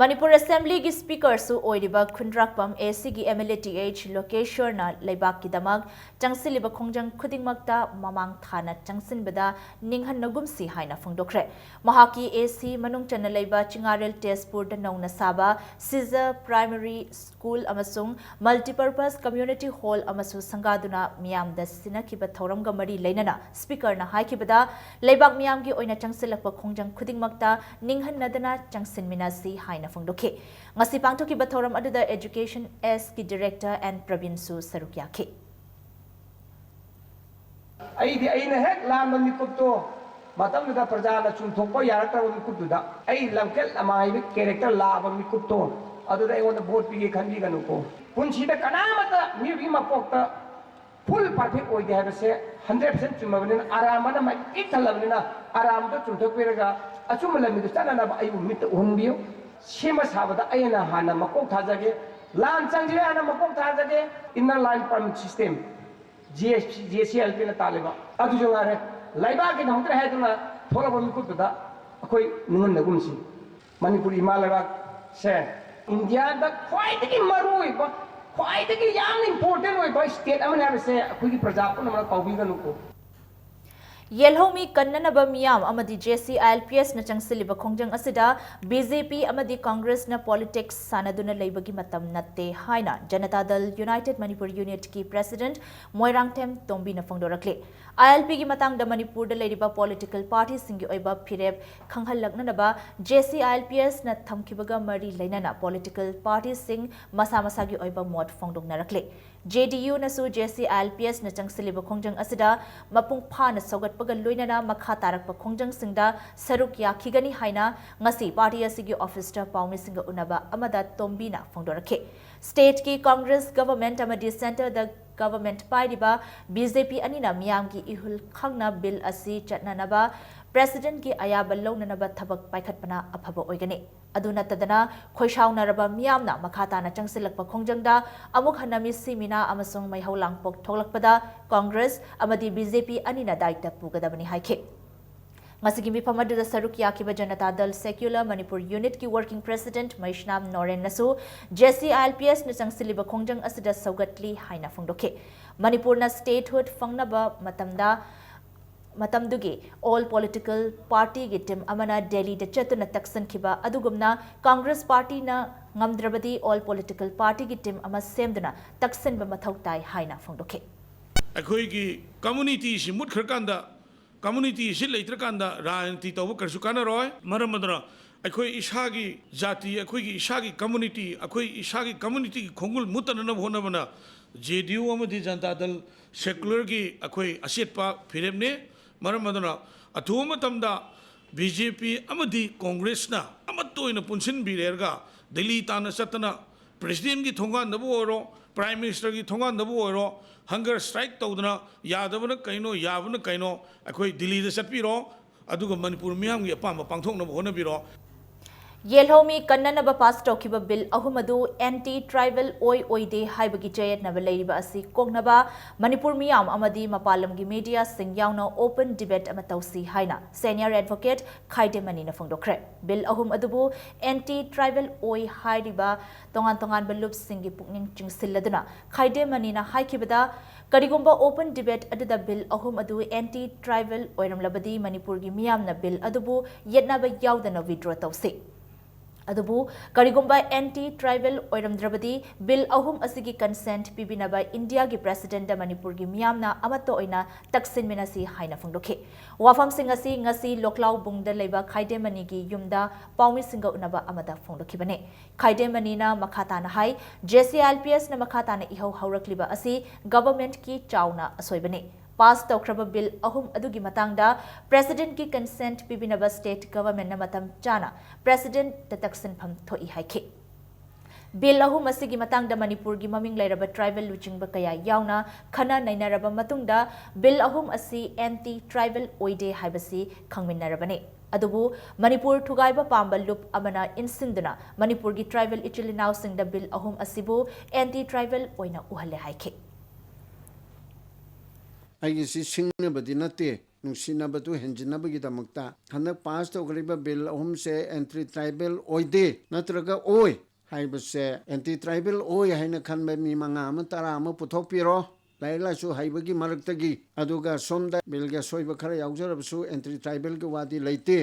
ꯃꯅꯤꯄꯨꯔ ꯑꯦꯁꯦꯝꯕ꯭ꯂꯤꯒꯤ ꯁ꯭ꯄꯤꯀꯔꯁꯨ ꯑꯣꯏꯔꯤꯕ ꯈꯨꯟꯗ꯭ꯔꯥꯛꯄꯝ ꯑꯦ ꯁꯤꯒꯤ M L A T H ꯂꯣꯀꯦꯁ꯭ꯋꯔꯅ ꯂꯩꯕꯥꯛꯀꯤꯗꯃꯛ ꯆꯪꯁꯤꯜꯂꯤꯕ ꯈꯣꯡꯖꯪ ꯈꯨꯗꯤꯡꯃꯛꯇ ꯃꯃꯥꯡ ꯊꯥꯅ ꯆꯪꯁꯤꯟꯕꯗ ꯅꯤꯡꯍꯟꯅꯒꯨꯝꯁꯤ ꯍꯥꯏꯅ ꯐꯣꯡꯗꯣꯛꯈ꯭ꯔꯦ꯫ ꯃꯍꯥꯛꯀꯤ ꯑꯦ ꯁꯤ ꯃꯅꯨꯡ ꯆꯟꯅ ꯂꯩꯕ ꯆꯤꯡꯉꯥꯔꯦꯜ ꯇꯦꯖꯄꯨꯔꯗ ꯅꯧꯅ ꯁꯥꯕ ꯁꯤꯖ ꯄ꯭ꯔꯥꯏꯃꯔꯤ ꯁ꯭ꯀꯨꯜ ꯑꯃꯁꯨꯡ multipurpose community hall ꯑꯃꯁꯨ ꯁꯪꯒꯥꯗꯨꯅ ꯃꯤꯌꯥꯝꯗ ꯁꯤꯟꯅꯈꯤꯕ ꯊꯧꯔꯝꯒ ꯃꯔꯤ ꯂꯩꯅꯅ ꯁ꯭ꯄꯤꯀꯔꯅ ꯍꯥꯏꯈꯤꯕꯗ, ꯂꯩꯕꯥꯛ ꯃꯤꯌꯥꯝꯒꯤ ꯑꯣꯏꯅ ꯆꯪꯁꯤꯜꯂꯛꯄ ꯈꯣꯡꯖꯪ ꯈꯨꯗꯤꯡꯃꯛꯇ ꯅꯤꯡꯍꯟꯅꯗꯅ ꯆꯪꯁꯤꯟꯃꯤꯟꯅꯁꯤ ꯍꯥꯏꯅ ꯐꯣꯡꯗꯣꯛꯈꯤ꯫ ꯉꯁꯤ ꯄꯥꯡꯊꯣꯛꯈꯤꯕ ꯊꯧꯔꯝ ꯑꯗꯨꯗ Education S ꯀꯤ Director N ꯄ꯭ꯔꯕꯤꯟꯁꯨ ꯁꯔꯨꯛ ꯌꯥꯈꯤ꯫ ꯑꯩꯗꯤ ꯑꯩꯅ ꯍꯦꯛ ꯂꯥꯝꯕ ꯃꯤꯀꯨꯞꯇꯣ, ꯃꯇꯝꯗꯨꯗ ꯄ꯭ꯔꯖꯥꯅ ꯆꯨꯝꯊꯣꯛꯄ ꯌꯥꯔꯛꯇ꯭ꯔꯕ ꯃꯤꯀꯨꯞꯇꯨꯗ, ꯑꯩ ꯂꯝꯀꯦꯠ ꯂꯃꯥꯏꯕ character ꯂꯥꯛꯑꯕ ꯃꯤꯀꯨꯞꯇꯣ, ꯑꯗꯨꯗ ꯑꯩꯉꯣꯟꯗ vote ꯄꯤꯒꯦ ꯈꯟꯕꯤꯒꯅꯨꯀꯣ꯫ ꯄꯨꯟꯁꯤꯗ ꯀꯅꯥꯃꯠꯇ ꯃꯤꯑꯣꯏꯕꯒꯤ ꯃꯄꯣꯛꯇ full perfect ꯑꯣꯏꯗꯦ ꯍꯥꯏꯕꯁꯦ hundred percent ꯆꯨꯝꯃꯕꯅꯤꯅ, ꯑꯔꯥꯟꯕꯅ ꯃꯥꯏꯀꯩ ꯊꯜꯂꯕꯅꯤꯅ, ꯑꯔꯥꯟꯕꯗꯣ ꯆꯨꯝꯊꯣꯛꯄꯤꯔꯒ ꯑꯆꯨꯝꯕ ꯂꯝꯕꯤꯗ ꯆꯠꯅꯅꯕ ꯑꯩꯕꯨ ꯃꯤꯠꯇ ꯎꯍꯟꯕꯤꯌꯨ꯫ ꯁꯦꯝꯕ ꯁꯥꯕꯗ ꯑꯩꯅ ꯍꯥꯟꯅ ꯃꯀꯣꯛ ꯊꯥꯖꯒꯦ, ꯂꯥꯟ ꯆꯪꯁꯤꯔꯦ ꯍꯥꯏꯅ ꯃꯀꯣꯛ ꯊꯥꯖꯒꯦ꯫ Inner Line Permit System, G S P, G S C L ꯄꯤꯅ ꯇꯥꯜꯂꯤꯕ ꯑꯗꯨꯁꯨ ꯉꯥꯏꯔꯦ, ꯂꯩꯕꯥꯛꯀꯤꯗꯃꯛꯇ ꯍꯥꯏꯗꯨꯅ ꯊꯣꯛꯂꯛꯄ ꯃꯤꯀꯨꯞꯇꯨꯗ ꯑꯩꯈꯣꯏ ꯅꯤꯡꯍꯟꯅꯒꯨꯝꯁꯤ꯫ ꯃꯅꯤꯄꯨꯔ ꯏꯃꯥ ꯂꯩꯕꯥꯛꯁꯦ ꯏꯟꯗꯤꯌꯥꯗ ꯈ꯭ꯋꯥꯏꯗꯒꯤ ꯃꯔꯨ ꯑꯣꯏꯕ, ꯈ꯭ꯋꯥꯏꯗꯒꯤ ꯌꯥꯝꯅ important ꯑꯣꯏꯕ state ꯑꯃꯅꯤ ꯍꯥꯏꯕꯁꯦ ꯑꯩꯈꯣꯏꯒꯤ ꯄ꯭ꯔꯖꯥ ꯄꯨꯝꯅꯃꯛꯅ ꯀꯥꯎꯕꯤꯒꯅꯨꯀꯣ꯫ ꯌꯦꯜꯍꯧꯃꯤ ꯀꯟꯅꯅꯕ ꯃꯤꯌꯥꯝ ꯑꯃꯗꯤ ꯖꯦ ꯁꯤ ꯑꯥꯏ ꯑꯦꯜ ꯄꯤ ꯑꯦꯁꯅ ꯆꯪꯁꯤꯜꯂꯤꯕ ꯈꯣꯡꯖꯪ ꯑꯁꯤꯗ ꯕꯤ ꯖꯦ ꯄꯤ ꯑꯃꯗꯤ ꯀꯪꯒ꯭ꯔꯦꯁꯅ politics ꯁꯥꯟꯅꯗꯨꯅ ꯂꯩꯕꯒꯤ ꯃꯇꯝ ꯅꯠꯇꯦ ꯍꯥꯏꯅ ꯖꯅꯇꯥ ꯗꯜ United Manipur Unit ꯀꯤ President ꯃꯣꯏꯔꯥꯡꯊꯦꯝ ꯇꯣꯝꯕꯤꯅ ꯐꯣꯡꯗꯣꯔꯛꯂꯤ꯫ ꯑꯥꯏ ꯑꯦꯜ ꯄꯤ ꯒꯤ ꯃꯇꯥꯡꯗ ꯃꯅꯤꯄꯨꯔꯗ ꯂꯩꯔꯤꯕ political party ꯁꯤꯡꯒꯤ ꯑꯣꯏꯕ ꯐꯤꯔꯦꯞ ꯈꯪꯍꯜꯂꯛꯅꯅꯕ ꯖꯦ ꯁꯤ ꯑꯥꯏ ꯑꯦꯜ ꯄꯤ ꯑꯦꯁꯅ ꯊꯝꯈꯤꯕꯒ ꯃꯔꯤ ꯂꯩꯅꯅ political party ꯁꯤꯡ ꯃꯁꯥ ꯃꯁꯥꯒꯤ ꯑꯣꯏꯕ ꯃꯣꯠ ꯐꯣꯡꯗꯣꯛꯅꯔꯛꯂꯤ꯫ J D ꯌꯨꯅꯁꯨ J C I L ꯄꯤ ꯑꯦꯁꯅ ꯆꯪꯁꯤꯜꯂꯤꯕ ꯈꯣꯡꯖꯪ ꯑꯁꯤꯗ ꯃꯄꯨꯡ ꯐꯥꯅ ꯁꯧꯒꯠꯄꯒ ꯂꯣꯏꯅꯅ ꯃꯈꯥ ꯇꯥꯔꯛꯄ ꯈꯣꯡꯖꯪꯁꯤꯡꯗ ꯁꯔꯨꯛ ꯌꯥꯈꯤꯒꯅꯤ ꯍꯥꯏꯅ ꯉꯁꯤ party ꯑꯁꯤꯒꯤ office ꯇ ꯄꯥꯎꯃꯤꯁꯤꯡꯒ ꯎꯅꯕ ꯑꯃꯗ ꯇꯣꯝꯕꯤꯅ ꯐꯣꯡꯗꯣꯔꯛꯈꯤ꯫ State ꯀꯤ Congress government ꯑꯃꯗꯤ centre ꯗ government ꯄꯥꯏꯔꯤꯕ ꯕꯤ ꯖꯦ ꯄꯤ ꯑꯅꯤꯅ ꯃꯤꯌꯥꯝꯒꯤ ꯏꯍꯨꯜ ꯈꯪꯅ bill ꯑꯁꯤ ꯆꯠꯅꯅꯕ Presidentꯀꯤ ꯑꯌꯥꯕ ꯂꯧꯅꯅꯕ ꯊꯕꯛ ꯄꯥꯏꯈꯠꯄꯅ ꯑꯐꯕ ꯑꯣꯏꯒꯅꯤ꯫ ꯑꯗꯨ ꯅꯠꯇꯗꯅ, ꯈꯣꯏꯁꯥꯎꯅꯔꯕ ꯃꯤꯌꯥꯝꯅ ꯃꯈꯥ ꯇꯥꯅ ꯆꯪꯁꯤꯜꯂꯛꯄ ꯈꯣꯡꯖꯪꯗ ꯑꯃꯨꯛ ꯍꯟꯅ ꯃꯤꯁꯤ ꯃꯤꯅꯥ ꯑꯃꯁꯨꯡ ꯃꯩꯍꯧ ꯂꯥꯡꯄꯣꯛ ꯊꯣꯛꯂꯛꯄꯗ ꯀꯣꯡꯒ꯭ꯔꯦꯁ ꯑꯃꯗꯤ BJP ꯑꯅꯤꯅ ꯗꯥꯏꯇ ꯄꯨꯒꯗꯕꯅꯤ ꯍꯥꯏꯈꯤ꯫ ꯉꯁꯤꯒꯤ ꯃꯤꯐꯝ ꯑꯗꯨꯗ ꯁꯔꯨꯛ ꯌꯥꯈꯤꯕ ꯖꯅꯇꯥ ꯗꯜ Secular Manipur Unitꯀꯤ Working President ꯃꯩꯁꯅꯥꯝ ꯅꯣꯔꯦꯟꯅꯁꯨ JCILPSꯅ ꯆꯪꯁꯤꯜꯂꯤꯕ ꯈꯣꯡꯖꯪ ꯑꯁꯤꯗ ꯁꯧꯒꯠꯂꯤ ꯍꯥꯏꯅ ꯐꯣꯡꯗꯣꯛꯈꯤ꯫ ꯃꯅꯤꯄꯨꯔꯅ statehood ꯐꯪꯅꯕ ꯃꯇꯝꯗ, ꯃꯇꯝꯗꯨꯒꯤ all political partyꯒꯤ team ꯑꯃꯅ ꯗꯦꯜꯂꯤꯗ ꯆꯠꯇꯨꯅ ꯇꯛꯁꯤꯟꯈꯤꯕ ꯑꯗꯨꯒꯨꯝꯅ ꯀꯣꯡꯒ꯭ꯔꯦꯁ partyꯅ ꯉꯝꯗ꯭ꯔꯕꯗꯤ all political partyꯒꯤ team ꯑꯃ ꯁꯦꯝꯗꯨꯅ ꯇꯛꯁꯤꯟꯕ ꯃꯊꯧ ꯇꯥꯏ ꯍꯥꯏꯅ ꯐꯣꯡꯗꯣꯛꯈꯤ꯫ ꯑꯩꯈꯣꯏꯒꯤ communityꯁꯤ ꯃꯨꯠꯈ꯭ꯔꯀꯥꯟꯗ, communityꯁꯤ ꯂꯩꯇ꯭ꯔꯀꯥꯟꯗ ꯔꯥꯖꯅꯤꯇꯤ ꯇꯧꯕ ꯀꯔꯤꯁꯨ ꯀꯥꯟꯅꯔꯣꯏ꯫ ꯃꯔꯝ ꯑꯗꯨꯅ ꯑꯩꯈꯣꯏ ꯏꯁꯥꯒꯤ ꯖꯥꯇꯤ, ꯑꯩꯈꯣꯏꯒꯤ ꯏꯁꯥꯒꯤ community, ꯑꯩꯈꯣꯏ ꯏꯁꯥꯒꯤ communityꯒꯤ ꯈꯣꯡꯒꯨꯜ ꯃꯨꯠꯇꯅꯅꯕ ꯍꯣꯠꯅꯕꯅ JDU ꯑꯃꯗꯤ ꯖꯅꯇꯥ ꯗꯜ Secularꯒꯤ ꯑꯩꯈꯣꯏ ꯑꯆꯦꯠꯄ ꯐꯤꯔꯦꯞꯅꯤ꯫ ꯃꯔꯝ ꯑꯗꯨꯅ ꯑꯊꯨꯕ ꯃꯇꯝꯗ BJP ꯑꯃꯗꯤ ꯀꯣꯡꯒ꯭ꯔꯦꯁꯅ ꯑꯃꯠꯇ ꯑꯣꯏꯅ ꯄꯨꯟꯁꯤꯟꯕꯤꯔꯦꯔꯒ ꯗꯤꯜꯂꯤ ꯇꯥꯟꯅ ꯆꯠꯇꯅ Presidentꯀꯤ ꯊꯣꯡꯒꯥꯟꯗꯕꯨ ꯑꯣꯏꯔꯣ, Prime Ministerꯒꯤ ꯊꯣꯡꯒꯥꯟꯗꯕꯨ ꯑꯣꯏꯔꯣ, hunger strike ꯇꯧꯗꯅ ꯌꯥꯗꯕꯅ ꯀꯩꯅꯣ, ꯌꯥꯕꯅ ꯀꯩꯅꯣ, ꯑꯩꯈꯣꯏ ꯗꯤꯜꯂꯤꯗ ꯆꯠꯄꯤꯔꯣ, ꯑꯗꯨꯒ ꯃꯅꯤꯄꯨꯔ ꯃꯤꯌꯥꯝꯒꯤ ꯑꯄꯥꯝꯕ ꯄꯥꯡꯊꯣꯛꯅꯕ ꯍꯣꯠꯅꯕꯤꯔꯣ꯫ ꯌꯦꯜꯍꯧꯃꯤ ꯀꯟꯅꯅꯕ pass ꯇꯧꯈꯤꯕ bill ꯑꯍꯨꯝ ꯑꯗꯨ anti tribal ꯑꯣꯏ ꯑꯣꯏꯗꯦ ꯍꯥꯏꯕꯒꯤ ꯆꯌꯦꯠꯅꯕ ꯂꯩꯔꯤꯕ ꯑꯁꯤ ꯀꯣꯛꯅꯕ ꯃꯅꯤꯄꯨꯔ ꯃꯤꯌꯥꯝ ꯑꯃꯗꯤ ꯃꯄꯥꯟ ꯂꯝꯒꯤ mediaꯁꯤꯡ ꯌꯥꯎꯅ open debate ꯑꯃ ꯇꯧꯁꯤ ꯍꯥꯏꯅ senior advocate ꯈꯥꯏꯗꯦꯝ ꯃꯅꯤꯅ ꯐꯣꯡꯗꯣꯛꯈ꯭ꯔꯦ꯫ Bill ꯑꯍꯨꯝ ꯑꯗꯨꯕꯨ anti tribal ꯑꯣꯏ ꯍꯥꯏꯔꯤꯕ ꯇꯣꯉꯥꯟ ꯇꯣꯉꯥꯟꯕ ꯂꯨꯞꯁꯤꯡꯒꯤ ꯄꯨꯛꯅꯤꯡ ꯆꯤꯡꯁꯤꯜꯂꯗꯨꯅ ꯈꯥꯏꯗꯦꯝ ꯃꯅꯤꯅ ꯍꯥꯏꯈꯤꯕꯗ, ꯀꯔꯤꯒꯨꯝꯕ open debate ꯑꯗꯨꯗ bill ꯑꯍꯨꯝ ꯑꯗꯨ anti tribal ꯑꯣꯏꯔꯝꯂꯕꯗꯤ ꯃꯅꯤꯄꯨꯔꯒꯤ ꯃꯤꯌꯥꯝꯅ bill ꯑꯗꯨꯕꯨ ꯌꯦꯠꯅꯕ ꯌꯥꯎꯗꯅ withdraw ꯇꯧꯁꯤ꯫ ꯑꯗꯨꯕꯨ ꯀꯔꯤꯒꯨꯝꯕ anti tribal ꯑꯣꯏꯔꯝꯗ꯭ꯔꯕꯗꯤ bill ꯑꯍꯨꯝ ꯑꯁꯤꯒꯤ consent ꯄꯤꯕꯤꯅꯕ ꯏꯟꯗꯤꯌꯥꯒꯤ Presidentꯗ ꯃꯅꯤꯄꯨꯔꯒꯤ ꯃꯤꯌꯥꯝꯅ ꯑꯃꯠꯇ ꯑꯣꯏꯅ ꯇꯛꯁꯤꯟꯃꯤꯟꯅꯁꯤ ꯍꯥꯏꯅ ꯐꯣꯡꯗꯣꯛꯈꯤ꯫ ꯋꯥꯐꯝꯁꯤꯡ ꯑꯁꯤ ꯉꯁꯤ ꯂꯣꯛꯂꯥꯎꯕꯨꯡꯗ ꯂꯩꯕ ꯈꯥꯏꯗꯦꯝ ꯃꯅꯤꯒꯤ ꯌꯨꯝꯗ ꯄꯥꯎꯃꯤꯁꯤꯡꯒ ꯎꯅꯕ ꯑꯃꯗ ꯐꯣꯡꯗꯣꯛꯈꯤꯕꯅꯤ꯫ ꯈꯥꯏꯗꯦꯝ ꯃꯅꯤꯅ ꯃꯈꯥ ꯇꯥꯅ ꯍꯥꯏ, JCILPSꯅ ꯃꯈꯥ ꯇꯥꯅ ꯏꯍꯧ ꯍꯧꯔꯛꯂꯤꯕ ꯑꯁꯤ governmentꯀꯤ ꯆꯥꯎꯅ ꯑꯁꯣꯏꯕꯅꯤ꯫ Pass ꯇꯧꯈ꯭ꯔꯕ bill ꯑꯍꯨꯝ ꯑꯗꯨꯒꯤ ꯃꯇꯥꯡꯗ Presidentꯀꯤ consent ꯄꯤꯕꯤꯅꯕ state governmentꯅ ꯃꯇꯝ ꯆꯥꯅ Presidentꯇ ꯇꯛꯁꯤꯟꯐꯝ ꯊꯣꯛꯏ ꯍꯥꯏꯈꯤ꯫ ꯕꯤꯜ ꯑꯍꯨꯝ ꯑꯁꯤꯒꯤ ꯃꯇꯥꯡꯗ ꯃꯅꯤꯄꯨꯔꯒꯤ ꯃꯃꯤꯡ ꯂꯩꯔꯕ ꯇ꯭ꯔꯥꯏꯕꯦꯜ ꯂꯨꯆꯤꯡꯕ ꯀꯌꯥ ꯌꯥꯎꯅ ꯈꯟꯅ ꯅꯩꯅꯔꯕ ꯃꯇꯨꯡꯗ ꯕꯤꯜ ꯑꯍꯨꯝ ꯑꯁꯤ ꯑꯦꯟꯇꯤ ꯇ꯭ꯔꯥꯏꯕꯦꯜ ꯑꯣꯏꯗꯦ ꯍꯥꯏꯕꯁꯤ ꯈꯪꯃꯤꯟꯅꯔꯕꯅꯤ꯫ ꯑꯗꯨꯕꯨ ꯃꯅꯤꯄꯨꯔ ꯊꯨꯒꯥꯏꯕ ꯄꯥꯝꯕ ꯂꯨꯞ ꯑꯃꯅ ꯏꯟꯁꯤꯟꯗꯨꯅ ꯃꯅꯤꯄꯨꯔꯒꯤ ꯇ꯭ꯔꯥꯏꯕꯦꯜ ꯏꯆꯤꯜ ꯏꯅꯥꯎꯁꯤꯡꯗ ꯕꯤꯜ ꯑꯍꯨꯝ ꯑꯁꯤꯕꯨ ꯑꯦꯟꯇꯤ ꯇ꯭ꯔꯥꯏꯕꯦꯜ ꯑꯣꯏꯅ ꯎꯍꯜꯂꯦ ꯍꯥꯏꯈꯤ꯫ ꯑꯩꯒꯤꯁꯤ ꯁꯤꯡꯅꯕꯗꯤ ꯅꯠꯇꯦ, ꯅꯨꯡꯁꯤꯅꯕꯗꯨ ꯍꯦꯟꯖꯤꯟꯅꯕꯒꯤꯗꯃꯛꯇ ꯍꯟꯗꯛ ꯄꯥꯁ ꯇꯧꯈ꯭ꯔꯤꯕ ꯕꯤꯜ ꯑꯍꯨꯝꯁꯦ ꯑꯦꯟꯇꯤ ꯇ꯭ꯔꯥꯏꯕꯦꯜ ꯑꯣꯏꯗꯦ ꯅꯠꯇ꯭ꯔꯒ ꯑꯣꯏ ꯍꯥꯏꯕꯁꯦ, ꯑꯦꯟꯇꯤ ꯇ꯭ꯔꯥꯏꯕꯦꯜ ꯑꯣꯏ ꯍꯥꯏꯅ ꯈꯟꯕ ꯃꯤ ꯃꯉꯥ ꯑꯃ ꯇꯔꯥ ꯑꯃ ꯄꯨꯊꯣꯛꯄꯤꯔꯣ ꯂꯥꯏꯔꯤꯛ ꯂꯥꯏꯁꯨ ꯍꯩꯕꯒꯤ ꯃꯔꯛꯇꯒꯤ꯫ ꯑꯗꯨꯒ ꯁꯣꯝꯗ ꯕꯤꯜꯒꯤ ꯑꯁꯣꯏꯕ ꯈꯔ ꯌꯥꯎꯖꯔꯕꯁꯨ ꯑꯦꯟꯇꯤ ꯇ꯭ꯔꯥꯏꯕꯦꯜꯒꯤ ꯋꯥꯗꯤ ꯂꯩꯇꯦ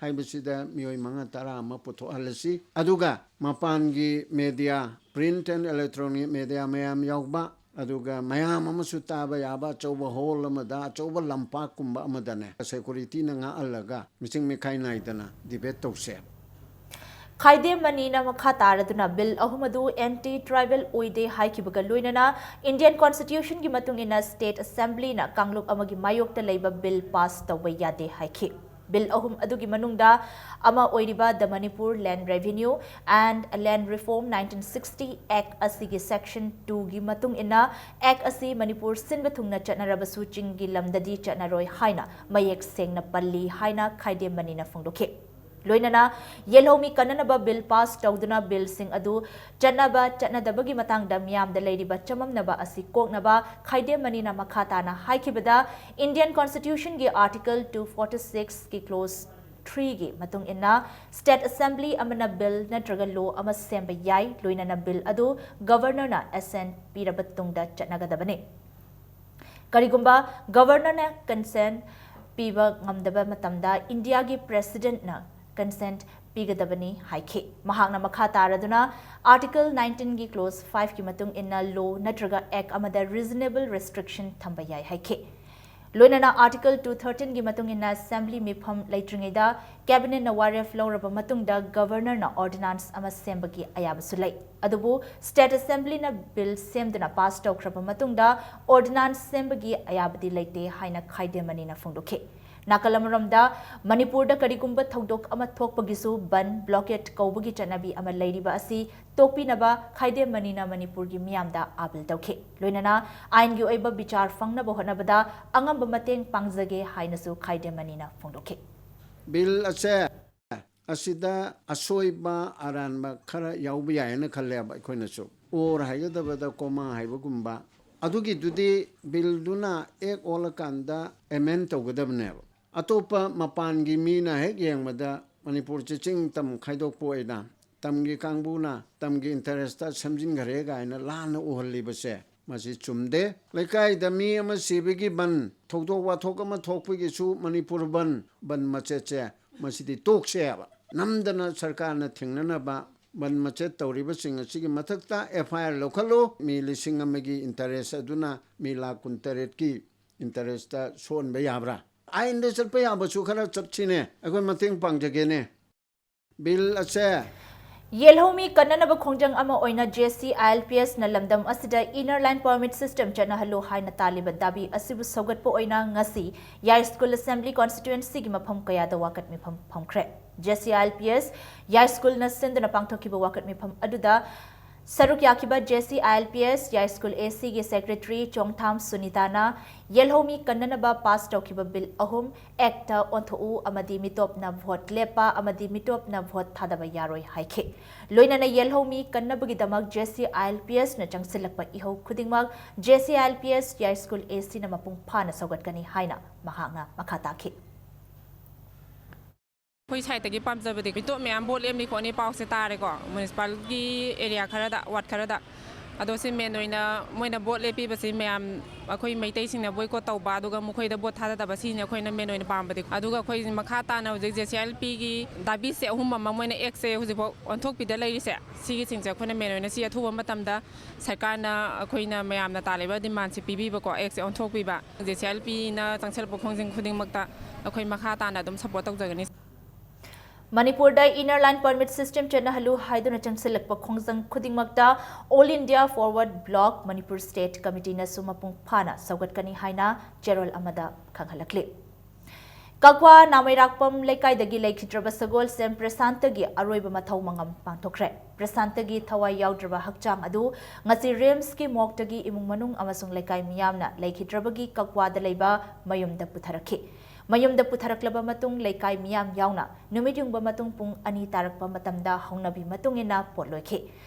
ꯍꯥꯏꯕꯁꯤꯗ ꯃꯤꯑꯣꯏ ꯃꯉꯥ ꯇꯔꯥ ꯑꯃ ꯄꯨꯊꯣꯛꯍꯜꯂꯁꯤ꯫ ꯑꯗꯨꯒ ꯃꯄꯥꯟꯒꯤ media, print and electronic media ꯃꯌꯥꯝ ꯌꯥꯎꯕ, ꯑꯗꯨꯒ ꯃꯌꯥꯝ ꯑꯃꯁꯨ ꯇꯥꯕ ꯌꯥꯕ ꯑꯆꯧꯕ ꯍꯣꯜ ꯑꯃꯗ, ꯑꯆꯧꯕ ꯂꯝꯄꯥꯛꯀꯨꯝꯕ ꯑꯃꯗꯅꯦ, ꯁꯦꯀꯨꯔꯤꯇꯤꯅ ꯉꯥꯛꯍꯜꯂꯒ ꯃꯤꯆꯪ ꯃꯤꯈꯥꯏ ꯅꯥꯏꯗꯅ ꯗꯤꯕꯦꯠ ꯇꯧꯁꯦ꯫ ꯈꯥꯏꯗꯦꯝ ꯃꯅꯤꯅ ꯃꯈꯥ ꯇꯥꯔꯗꯨꯅ ꯕꯤꯜ ꯑꯍꯨꯝ ꯑꯗꯨ ꯑꯦꯟꯇꯤ ꯇ꯭ꯔꯥꯏꯕꯦꯜ ꯑꯣꯏꯗꯦ ꯍꯥꯏꯈꯤꯕꯒ ꯂꯣꯏꯅꯅ ꯏꯟꯗꯤꯌꯟ ꯀꯣꯟꯁꯇꯤꯇ꯭ꯌꯨꯁꯟꯒꯤ ꯃꯇꯨꯡ ꯏꯟꯅ ꯁ꯭ꯇꯦꯠ ꯑꯦꯁꯦꯝꯕ꯭ꯂꯤꯅ ꯀꯥꯡꯂꯨꯞ ꯑꯃꯒꯤ ꯃꯥꯌꯣꯛꯇ ꯂꯩꯕ ꯕꯤꯜ ꯄꯥꯁ ꯇꯧꯕ ꯌꯥꯗꯦ ꯍꯥꯏꯈꯤ꯫ ꯕꯤꯜ ꯑꯍꯨꯝ ꯑꯗꯨꯒꯤ ꯃꯅꯨꯡꯗ ꯑꯃ ꯑꯣꯏꯔꯤꯕ The Manipur Land Revenue and Land Reform nineteen sixty Act ꯑꯁꯤꯒꯤ ꯁꯦꯛꯁꯟ ꯇꯨꯒꯤ ꯃꯇꯨꯡ ꯏꯟꯅ ꯑꯦꯛ ꯑꯁꯤ ꯃꯅꯤꯄꯨꯔ ꯁꯤꯟꯕ ꯊꯨꯡꯅ ꯆꯠꯅꯔꯕꯁꯨ ꯆꯤꯡꯒꯤ ꯂꯝꯗꯗꯤ ꯆꯠꯅꯔꯣꯏ ꯍꯥꯏꯅ ꯃꯌꯦꯛ ꯁꯦꯡꯅ ꯄꯜꯂꯤ ꯍꯥꯏꯅ ꯈꯥꯏꯗꯦꯝ ꯃꯅꯤꯅ ꯐꯣꯡꯗꯣꯛꯈꯤ꯫ ꯂꯣꯏꯅꯅ ꯌꯦꯜꯍꯧꯃꯤ ꯀꯟꯅꯅꯕ ꯕꯤꯜ ꯄꯥꯁ ꯇꯧꯗꯨꯅ ꯕꯤꯜꯁꯤꯡ ꯑꯗꯨ ꯆꯠꯅꯕ ꯆꯠꯅꯗꯕꯒꯤ ꯃꯇꯥꯡꯗ ꯃꯤꯌꯥꯝꯗ ꯂꯩꯔꯤꯕ ꯆꯃꯝꯅꯕ ꯑꯁꯤ ꯀꯣꯛꯅꯕ ꯈꯥꯏꯗꯦꯝ ꯃꯅꯤꯅ ꯃꯈꯥ ꯇꯥꯅ ꯍꯥꯏꯈꯤꯕꯗ, ꯏꯟꯗꯤꯌꯟ ꯀꯣꯟꯁꯇꯤꯇ꯭ꯌꯨꯁꯟꯒꯤ ꯑꯥꯔꯇꯤꯀꯜ two forty six ꯀꯤ ꯀ꯭ꯂꯣꯖ three ꯒꯤ ꯃꯇꯨꯡ ꯏꯟꯅ ꯁ꯭ꯇꯦꯠ ꯑꯦꯁꯦꯝꯕ꯭ꯂꯤ ꯑꯃꯅ ꯕꯤꯜ ꯅꯠꯇ꯭ꯔꯒ ꯂꯣ ꯑꯃ ꯁꯦꯝꯕ ꯌꯥꯏ, ꯂꯣꯏꯅꯅ ꯕꯤꯜ ꯑꯗꯨ ꯒꯕꯔꯅꯔꯅ ꯑꯦꯁꯦꯟ ꯄꯤꯔꯕ ꯇꯨꯡꯗ ꯆꯠꯅꯒꯗꯕꯅꯤ꯫ ꯀꯔꯤꯒꯨꯝꯕ ꯒꯕꯔꯅꯔꯅ ꯀꯟꯁꯦꯟ ꯄꯤꯕ ꯉꯝꯗꯕ ꯃꯇꯝꯗ ꯏꯟꯗꯤꯌꯥꯒꯤ ꯄ꯭ꯔꯦꯁꯤꯗꯦꯟꯠꯅ ꯀꯟꯁꯦꯟ ꯄꯤꯒꯗꯕꯅꯤ ꯍꯥꯏꯈꯤ꯫ ꯃꯍꯥꯛꯅ ꯃꯈꯥ ꯇꯥꯔꯗꯨꯅ ꯑꯥꯔꯇꯤꯀꯜ nineteen ꯒꯤ ꯀ꯭ꯂꯣꯖ five ꯀꯤ ꯃꯇꯨꯡ ꯏꯟꯅ ꯂꯣ ꯅꯠꯇ꯭ꯔꯒ ꯑꯦꯛ ꯑꯃꯗ ꯔꯤꯖꯅꯦꯕꯜ ꯔꯦꯁꯇ꯭ꯔꯤꯛꯁꯟ ꯊꯝꯕ ꯌꯥꯏ ꯍꯥꯏꯈꯤ꯫ ꯂꯣꯏꯅꯅ ꯑꯥꯔꯇꯤꯀꯜ two thirteen ꯒꯤ ꯃꯇꯨꯡ ꯏꯟꯅ ꯑꯦꯁꯦꯝꯕ꯭ꯂꯤ ꯃꯤꯐꯝ ꯂꯩꯇ꯭ꯔꯤꯉꯩꯗ ꯀꯦꯕꯤꯅꯦꯠꯅ ꯋꯥꯔꯦꯞ ꯂꯧꯔꯕ ꯃꯇꯨꯡꯗ ꯒꯕꯔꯅꯔꯅ ꯑꯣꯔꯗꯤꯅꯥꯟꯁ ꯑꯃ ꯁꯦꯝꯕꯒꯤ ꯑꯌꯥꯕꯁꯨ ꯂꯩ꯫ ꯑꯗꯨꯕꯨ ꯁ꯭ꯇꯦꯠ ꯑꯦꯁꯦꯝꯕ꯭ꯂꯤꯅ ꯕꯤꯜ ꯁꯦꯝꯗꯨꯅ ꯄꯥꯁ ꯇꯧꯈ꯭ꯔꯕ ꯃꯇꯨꯡꯗ ꯑꯣꯔꯗꯤꯅꯥꯟꯁ ꯁꯦꯝꯕꯒꯤ ꯑꯌꯥꯕꯗꯤ ꯂꯩꯇꯦ ꯍꯥꯏꯅ ꯈꯥꯏꯗꯦꯝ ꯃꯅꯤꯅ ꯐꯣꯡꯗꯣꯛꯈꯤ꯫ ꯅꯥꯀꯜ ꯑꯃꯔꯣꯝꯗ, ꯃꯅꯤꯄꯨꯔꯗ ꯀꯔꯤꯒꯨꯝꯕ ꯊꯧꯗꯣꯛ ꯑꯃ ꯊꯣꯛꯄꯒꯤꯁꯨ ꯕꯟ, ꯕ꯭ꯂꯣꯀꯦꯗ ꯀꯧꯕꯒꯤ ꯆꯠꯅꯕꯤ ꯑꯃ ꯂꯩꯔꯤꯕ ꯑꯁꯤ ꯇꯣꯛꯄꯤꯅꯕ ꯈꯥꯏꯗꯦꯝ ꯃꯅꯤꯅ ꯃꯅꯤꯄꯨꯔꯒꯤ ꯃꯤꯌꯥꯝꯗ ꯑꯥꯄꯤꯜ ꯇꯧꯈꯤ꯫ ꯂꯣꯏꯅꯅ ꯑꯥꯏꯟꯒꯤ ꯑꯣꯏꯕ ꯕꯤꯆꯥꯔ ꯐꯪꯅꯕ ꯍꯣꯠꯅꯕꯗ ꯑꯉꯝꯕ ꯃꯇꯦꯡ ꯄꯥꯡꯖꯒꯦ ꯍꯥꯏꯅꯁꯨ ꯈꯥꯏꯗꯦꯝ ꯃꯅꯤꯅ ꯐꯣꯡꯗꯣꯛꯈꯤ꯫ ꯕꯤꯜ ꯑꯁꯦ ꯑꯁꯤꯗ ꯑꯁꯣꯏꯕ ꯑꯔꯥꯟꯕ ꯈꯔ ꯌꯥꯎꯕ ꯌꯥꯏꯅ ꯈꯜꯂꯦꯕ ꯑꯩꯈꯣꯏꯅꯁꯨ꯫ ꯑꯣꯔ ꯍꯥꯏꯒꯗꯕꯗ ꯀꯣꯃꯥ ꯍꯥꯏꯕꯒꯨꯝꯕ꯫ ꯑꯗꯨꯒꯤꯗꯨꯗꯤ ꯕꯤꯜꯗꯨꯅ ꯑꯦꯛ ꯑꯣꯜꯂꯀꯥꯟꯗ ꯑꯦꯃꯦꯟ ꯇꯧꯒꯗꯕꯅꯦꯕ꯫ ꯑꯇꯣꯞꯄ ꯃꯄꯥꯟꯒꯤ ꯃꯤꯅ ꯍꯦꯛ ꯌꯦꯡꯕꯗ ꯃꯅꯤꯄꯨꯔꯁꯦ ꯆꯤꯡ ꯇꯝ ꯈꯥꯏꯗꯣꯛꯄ ꯑꯣꯏꯅ ꯇꯝꯒꯤ ꯀꯥꯡꯕꯨꯅ ꯇꯝꯒꯤ ꯏꯟꯇꯔꯦꯁꯇ ꯁꯦꯝꯖꯤꯟꯈ꯭ꯔꯦ ꯀꯥꯏꯅ ꯂꯥꯟꯅ ꯎꯍꯜꯂꯤꯕꯁꯦ ꯃꯁꯤ ꯆꯨꯝꯗꯦ꯫ ꯂꯩꯀꯥꯏꯗ ꯃꯤ ꯑꯃ ꯁꯤꯕꯒꯤ ꯕꯟ, ꯊꯧꯗꯣꯛ ꯋꯥꯊꯣꯛ ꯑꯃ ꯊꯣꯛꯄꯒꯤꯁꯨ ꯃꯅꯤꯄꯨꯔ ꯕꯟ, ꯕꯟ ꯃꯆꯦꯠꯁꯦ ꯃꯁꯤꯗꯤ ꯇꯣꯛꯁꯦ ꯍꯥꯏꯕ꯫ ꯅꯝꯗꯅ ꯁꯔꯀꯥꯔꯅ ꯊꯤꯡꯅꯅꯕ ꯕꯟ ꯃꯆꯦꯠ ꯇꯧꯔꯤꯕꯁꯤꯡ ꯑꯁꯤꯒꯤ ꯃꯊꯛꯇ ꯑꯦꯐ ꯑꯥꯏ ꯑꯥꯔ ꯂꯧꯈꯠꯂꯨ꯫ ꯃꯤ ꯂꯤꯁꯤꯡ ꯑꯃꯒꯤ ꯏꯟꯇꯔꯦꯁ ꯑꯗꯨꯅ ꯃꯤ ꯂꯥꯈ ꯀꯨꯟꯇꯔꯦꯠꯀꯤ ꯏꯟꯇꯔꯦꯁꯇ ꯁꯣꯛꯍꯟꯕ ꯌꯥꯕ꯭ꯔꯥ? ꯑꯥꯏꯟꯗ ꯆꯠꯄ ꯌꯥꯕꯁꯨ ꯈꯔ ꯆꯠꯁꯤꯅꯦ, ꯑꯩꯈꯣꯏ ꯃꯇꯦꯡ ꯄꯥꯡꯖꯒꯦꯅꯦ꯫ ꯕꯤꯜ ꯑꯁꯦ ꯌꯦꯜꯍꯧꯃꯤ ꯀꯟꯅꯅꯕ ꯈꯣꯡꯖꯪ ꯑꯃ ꯑꯣꯏꯅ J C I L P S ꯅ ꯂꯝꯗꯝ ꯑꯁꯤꯗ Inner Line Permit System ꯆꯠꯅꯍꯜꯂꯨ ꯍꯥꯏꯅ ꯇꯥꯜꯂꯤꯕ ꯗꯥꯕꯤ ꯑꯁꯤꯕꯨ ꯁꯧꯒꯠꯄ ꯑꯣꯏꯅ ꯉꯁꯤ ꯌꯥꯏꯁ꯭ꯀꯨꯜ Assembly Constituency ꯒꯤ ꯃꯐꯝ ꯀꯌꯥꯗ ꯋꯥꯀꯠ ꯃꯤꯐꯝ ꯐꯝꯈ꯭ꯔꯦ꯫ J C I L P S ꯌꯥꯏꯁ꯭ꯀꯨꯜꯅ ꯁꯤꯟꯗꯨꯅ ꯄꯥꯡꯊꯣꯛꯈꯤꯕ ꯋꯥꯀꯠ ꯃꯤꯐꯝ ꯑꯗꯨꯗ ꯁꯔꯨꯛ ꯌꯥꯈꯤꯕ J C I L P S ꯌꯥꯏꯁ꯭ꯀꯨꯜ A C ꯒꯤ Secretary ꯆꯣꯡꯊꯥꯝ ꯁꯨꯅꯤꯇꯥꯅ ꯌꯦꯜꯍꯧꯃꯤ ꯀꯟꯅꯅꯕ ꯄꯥꯁ ꯇꯧꯈꯤꯕ ꯕꯤꯜ ꯑꯍꯨꯝ ꯑꯦꯛꯇ ꯑꯣꯟꯊꯣꯛꯎ ꯑꯃꯗꯤ ꯃꯤꯇꯣꯞꯅ ꯚꯣꯠ ꯂꯦꯞꯄ ꯑꯃꯗꯤ ꯃꯤꯇꯣꯞꯅ ꯚꯣꯠ ꯊꯥꯗꯕ ꯌꯥꯔꯣꯏ ꯍꯥꯏꯈꯤ꯫ ꯂꯣꯏꯅꯅ ꯌꯦꯜꯍꯧꯃꯤ ꯀꯟꯅꯕꯒꯤꯗꯃꯛ J C I L P S ꯅ ꯆꯪꯁꯤꯜꯂꯛꯄ ꯏꯍꯧ ꯈꯨꯗꯤꯡꯃꯛ J C I L P S ꯌꯥꯏꯁ꯭ꯀꯨꯜ A C ꯅ ꯃꯄꯨꯡ ꯐꯥꯅ ꯁꯧꯒꯠꯀꯅꯤ ꯍꯥꯏꯅ ꯃꯍꯥꯛꯅ ꯃꯈꯥ ꯇꯥꯈꯤ꯫ ꯑꯩꯈꯣꯏ ꯁꯥꯏꯠꯇꯒꯤ ꯄꯥꯝꯖꯕꯗꯤ ꯃꯤꯇꯣꯞ ꯃꯌꯥꯝ ꯚꯣꯠ ꯂꯦꯞꯅꯤ ꯈꯣꯠꯅꯤ ꯄꯥꯎꯁꯦ ꯇꯥꯔꯦꯀꯣ, ꯃ꯭ꯌꯨꯅꯤꯁꯤꯄꯥꯜꯒꯤ ꯑꯦꯔꯤꯌꯥ ꯈꯔꯗ, ꯋꯥꯔꯗ ꯈꯔꯗ꯫ ꯑꯗꯣ ꯁꯤ ꯃꯦꯟ ꯑꯣꯏꯅ ꯃꯣꯏꯅ ꯚꯣꯠ ꯂꯦꯞꯄꯤꯕꯁꯤ ꯃꯌꯥꯝ ꯑꯩꯈꯣꯏ ꯃꯩꯇꯩꯁꯤꯡꯅ ꯕꯣꯏꯀꯣꯠ ꯇꯧꯕ, ꯑꯗꯨꯒ ꯃꯈꯣꯏꯗ ꯚꯣꯠ ꯊꯥꯗꯗꯕ, ꯁꯤꯅꯤ ꯑꯩꯈꯣꯏꯅ ꯃꯦꯟ ꯑꯣꯏꯅ ꯄꯥꯝꯕꯗꯤ꯫ ꯑꯗꯨꯒ ꯑꯩꯈꯣꯏ ꯃꯈꯥ ꯇꯥꯅ ꯍꯧꯖꯤꯛ J C I L P ꯒꯤ ꯗꯥꯕꯤꯁꯦ ꯑꯍꯨꯝ ꯑꯃ ꯃꯣꯏꯅ ꯑꯦꯛꯁꯦ ꯍꯧꯖꯤꯛꯐꯥꯎ ꯑꯣꯟꯊꯣꯛꯄꯤꯗ ꯂꯩꯔꯤꯁꯦ, ꯁꯤꯒꯤꯁꯤꯡꯁꯦ ꯑꯩꯈꯣꯏꯅ ꯃꯦꯟ ꯑꯣꯏꯅ ꯁꯤ ꯑꯊꯨꯕ ꯃꯇꯝꯗ ꯁꯔꯀꯥꯔꯅ ꯑꯩꯈꯣꯏꯅ ꯃꯌꯥꯝꯅ ꯇꯥꯜꯂꯤꯕ ꯗꯤꯃꯥꯟꯁꯦ ꯄꯤꯕꯤꯕꯀꯣ, ꯑꯦꯛꯁꯦ ꯑꯣꯟꯊꯣꯛꯄꯤꯕ꯫ J C I L P ꯅ ꯆꯪꯁꯤꯜꯂꯛꯄ ꯈꯣꯡꯖꯪ ꯈꯨꯗꯤꯡꯃꯛꯇ ꯑꯩꯈꯣꯏ ꯃꯈꯥ ꯇꯥꯅ ꯑꯗꯨꯝ ꯁꯄꯣꯔꯠ ꯇꯧꯖꯒꯅꯤ꯫ ꯃꯅꯤꯄꯨꯔꯗ Inner Line Permit System ꯆꯠꯅꯍꯜꯂꯨ ꯍꯥꯏꯗꯨꯅ ꯆꯪꯁꯤꯜꯂꯛꯄ ꯈꯣꯡꯖꯪ ꯈꯨꯗꯤꯡꯃꯛꯇ All India Forward Bloc Manipur State Committee ꯅꯁꯨ ꯃꯄꯨꯡ ꯐꯥꯅ ꯁꯧꯒꯠꯀꯅꯤ ꯍꯥꯏꯅ ꯆꯦꯔꯣꯜ ꯑꯃꯗ ꯈꯪꯍꯜꯂꯛꯂꯤ꯫ ꯀꯛꯋꯥ ꯅꯥꯃꯩꯔꯥꯛꯄꯝ ꯂꯩꯀꯥꯏꯗꯒꯤ ꯂꯩꯈꯤꯗ꯭ꯔꯕ ꯁꯒꯣꯜꯁꯦꯝ ꯄ꯭ꯔꯁꯥꯟꯇꯒꯤ ꯑꯔꯣꯏꯕ ꯃꯊꯧ ꯃꯉꯝ ꯄꯥꯡꯊꯣꯛꯈ꯭ꯔꯦ꯫ ꯄ꯭ꯔꯁꯥꯟꯇꯒꯤ ꯊꯋꯥꯏ ꯌꯥꯎꯗ꯭ꯔꯕ ꯍꯛꯆꯥꯡ ꯑꯗꯨ ꯉꯁꯤ ꯔꯤꯝꯁꯀꯤ ꯃꯣꯔꯒꯇꯒꯤ ꯏꯃꯨꯡ ꯃꯅꯨꯡ ꯑꯃꯁꯨꯡ ꯂꯩꯀꯥꯏ ꯃꯤꯌꯥꯝꯅ ꯂꯩꯈꯤꯗ꯭ꯔꯕꯒꯤ ꯀꯛꯋꯥꯗ ꯂꯩꯕ ꯃꯌꯨꯝꯗ ꯄꯨꯊꯔꯛꯈꯤ꯫ ꯃꯌꯨꯝꯗ ꯄꯨꯊꯔꯛꯂꯕ ꯃꯇꯨꯡ ꯂꯩꯀꯥꯏ ꯃꯤꯌꯥꯝ ꯌꯥꯎꯅ ꯅꯨꯃꯤꯠ ꯌꯨꯡꯕ ꯃꯇꯨꯡ ꯄꯨꯡ ꯑꯅꯤ ꯇꯥꯔꯛꯄ ꯃꯇꯝꯗ ꯍꯧꯅꯕꯤ ꯃꯇꯨꯡ ꯏꯟꯅ ꯄꯣꯠ ꯂꯣꯏꯈꯤ꯫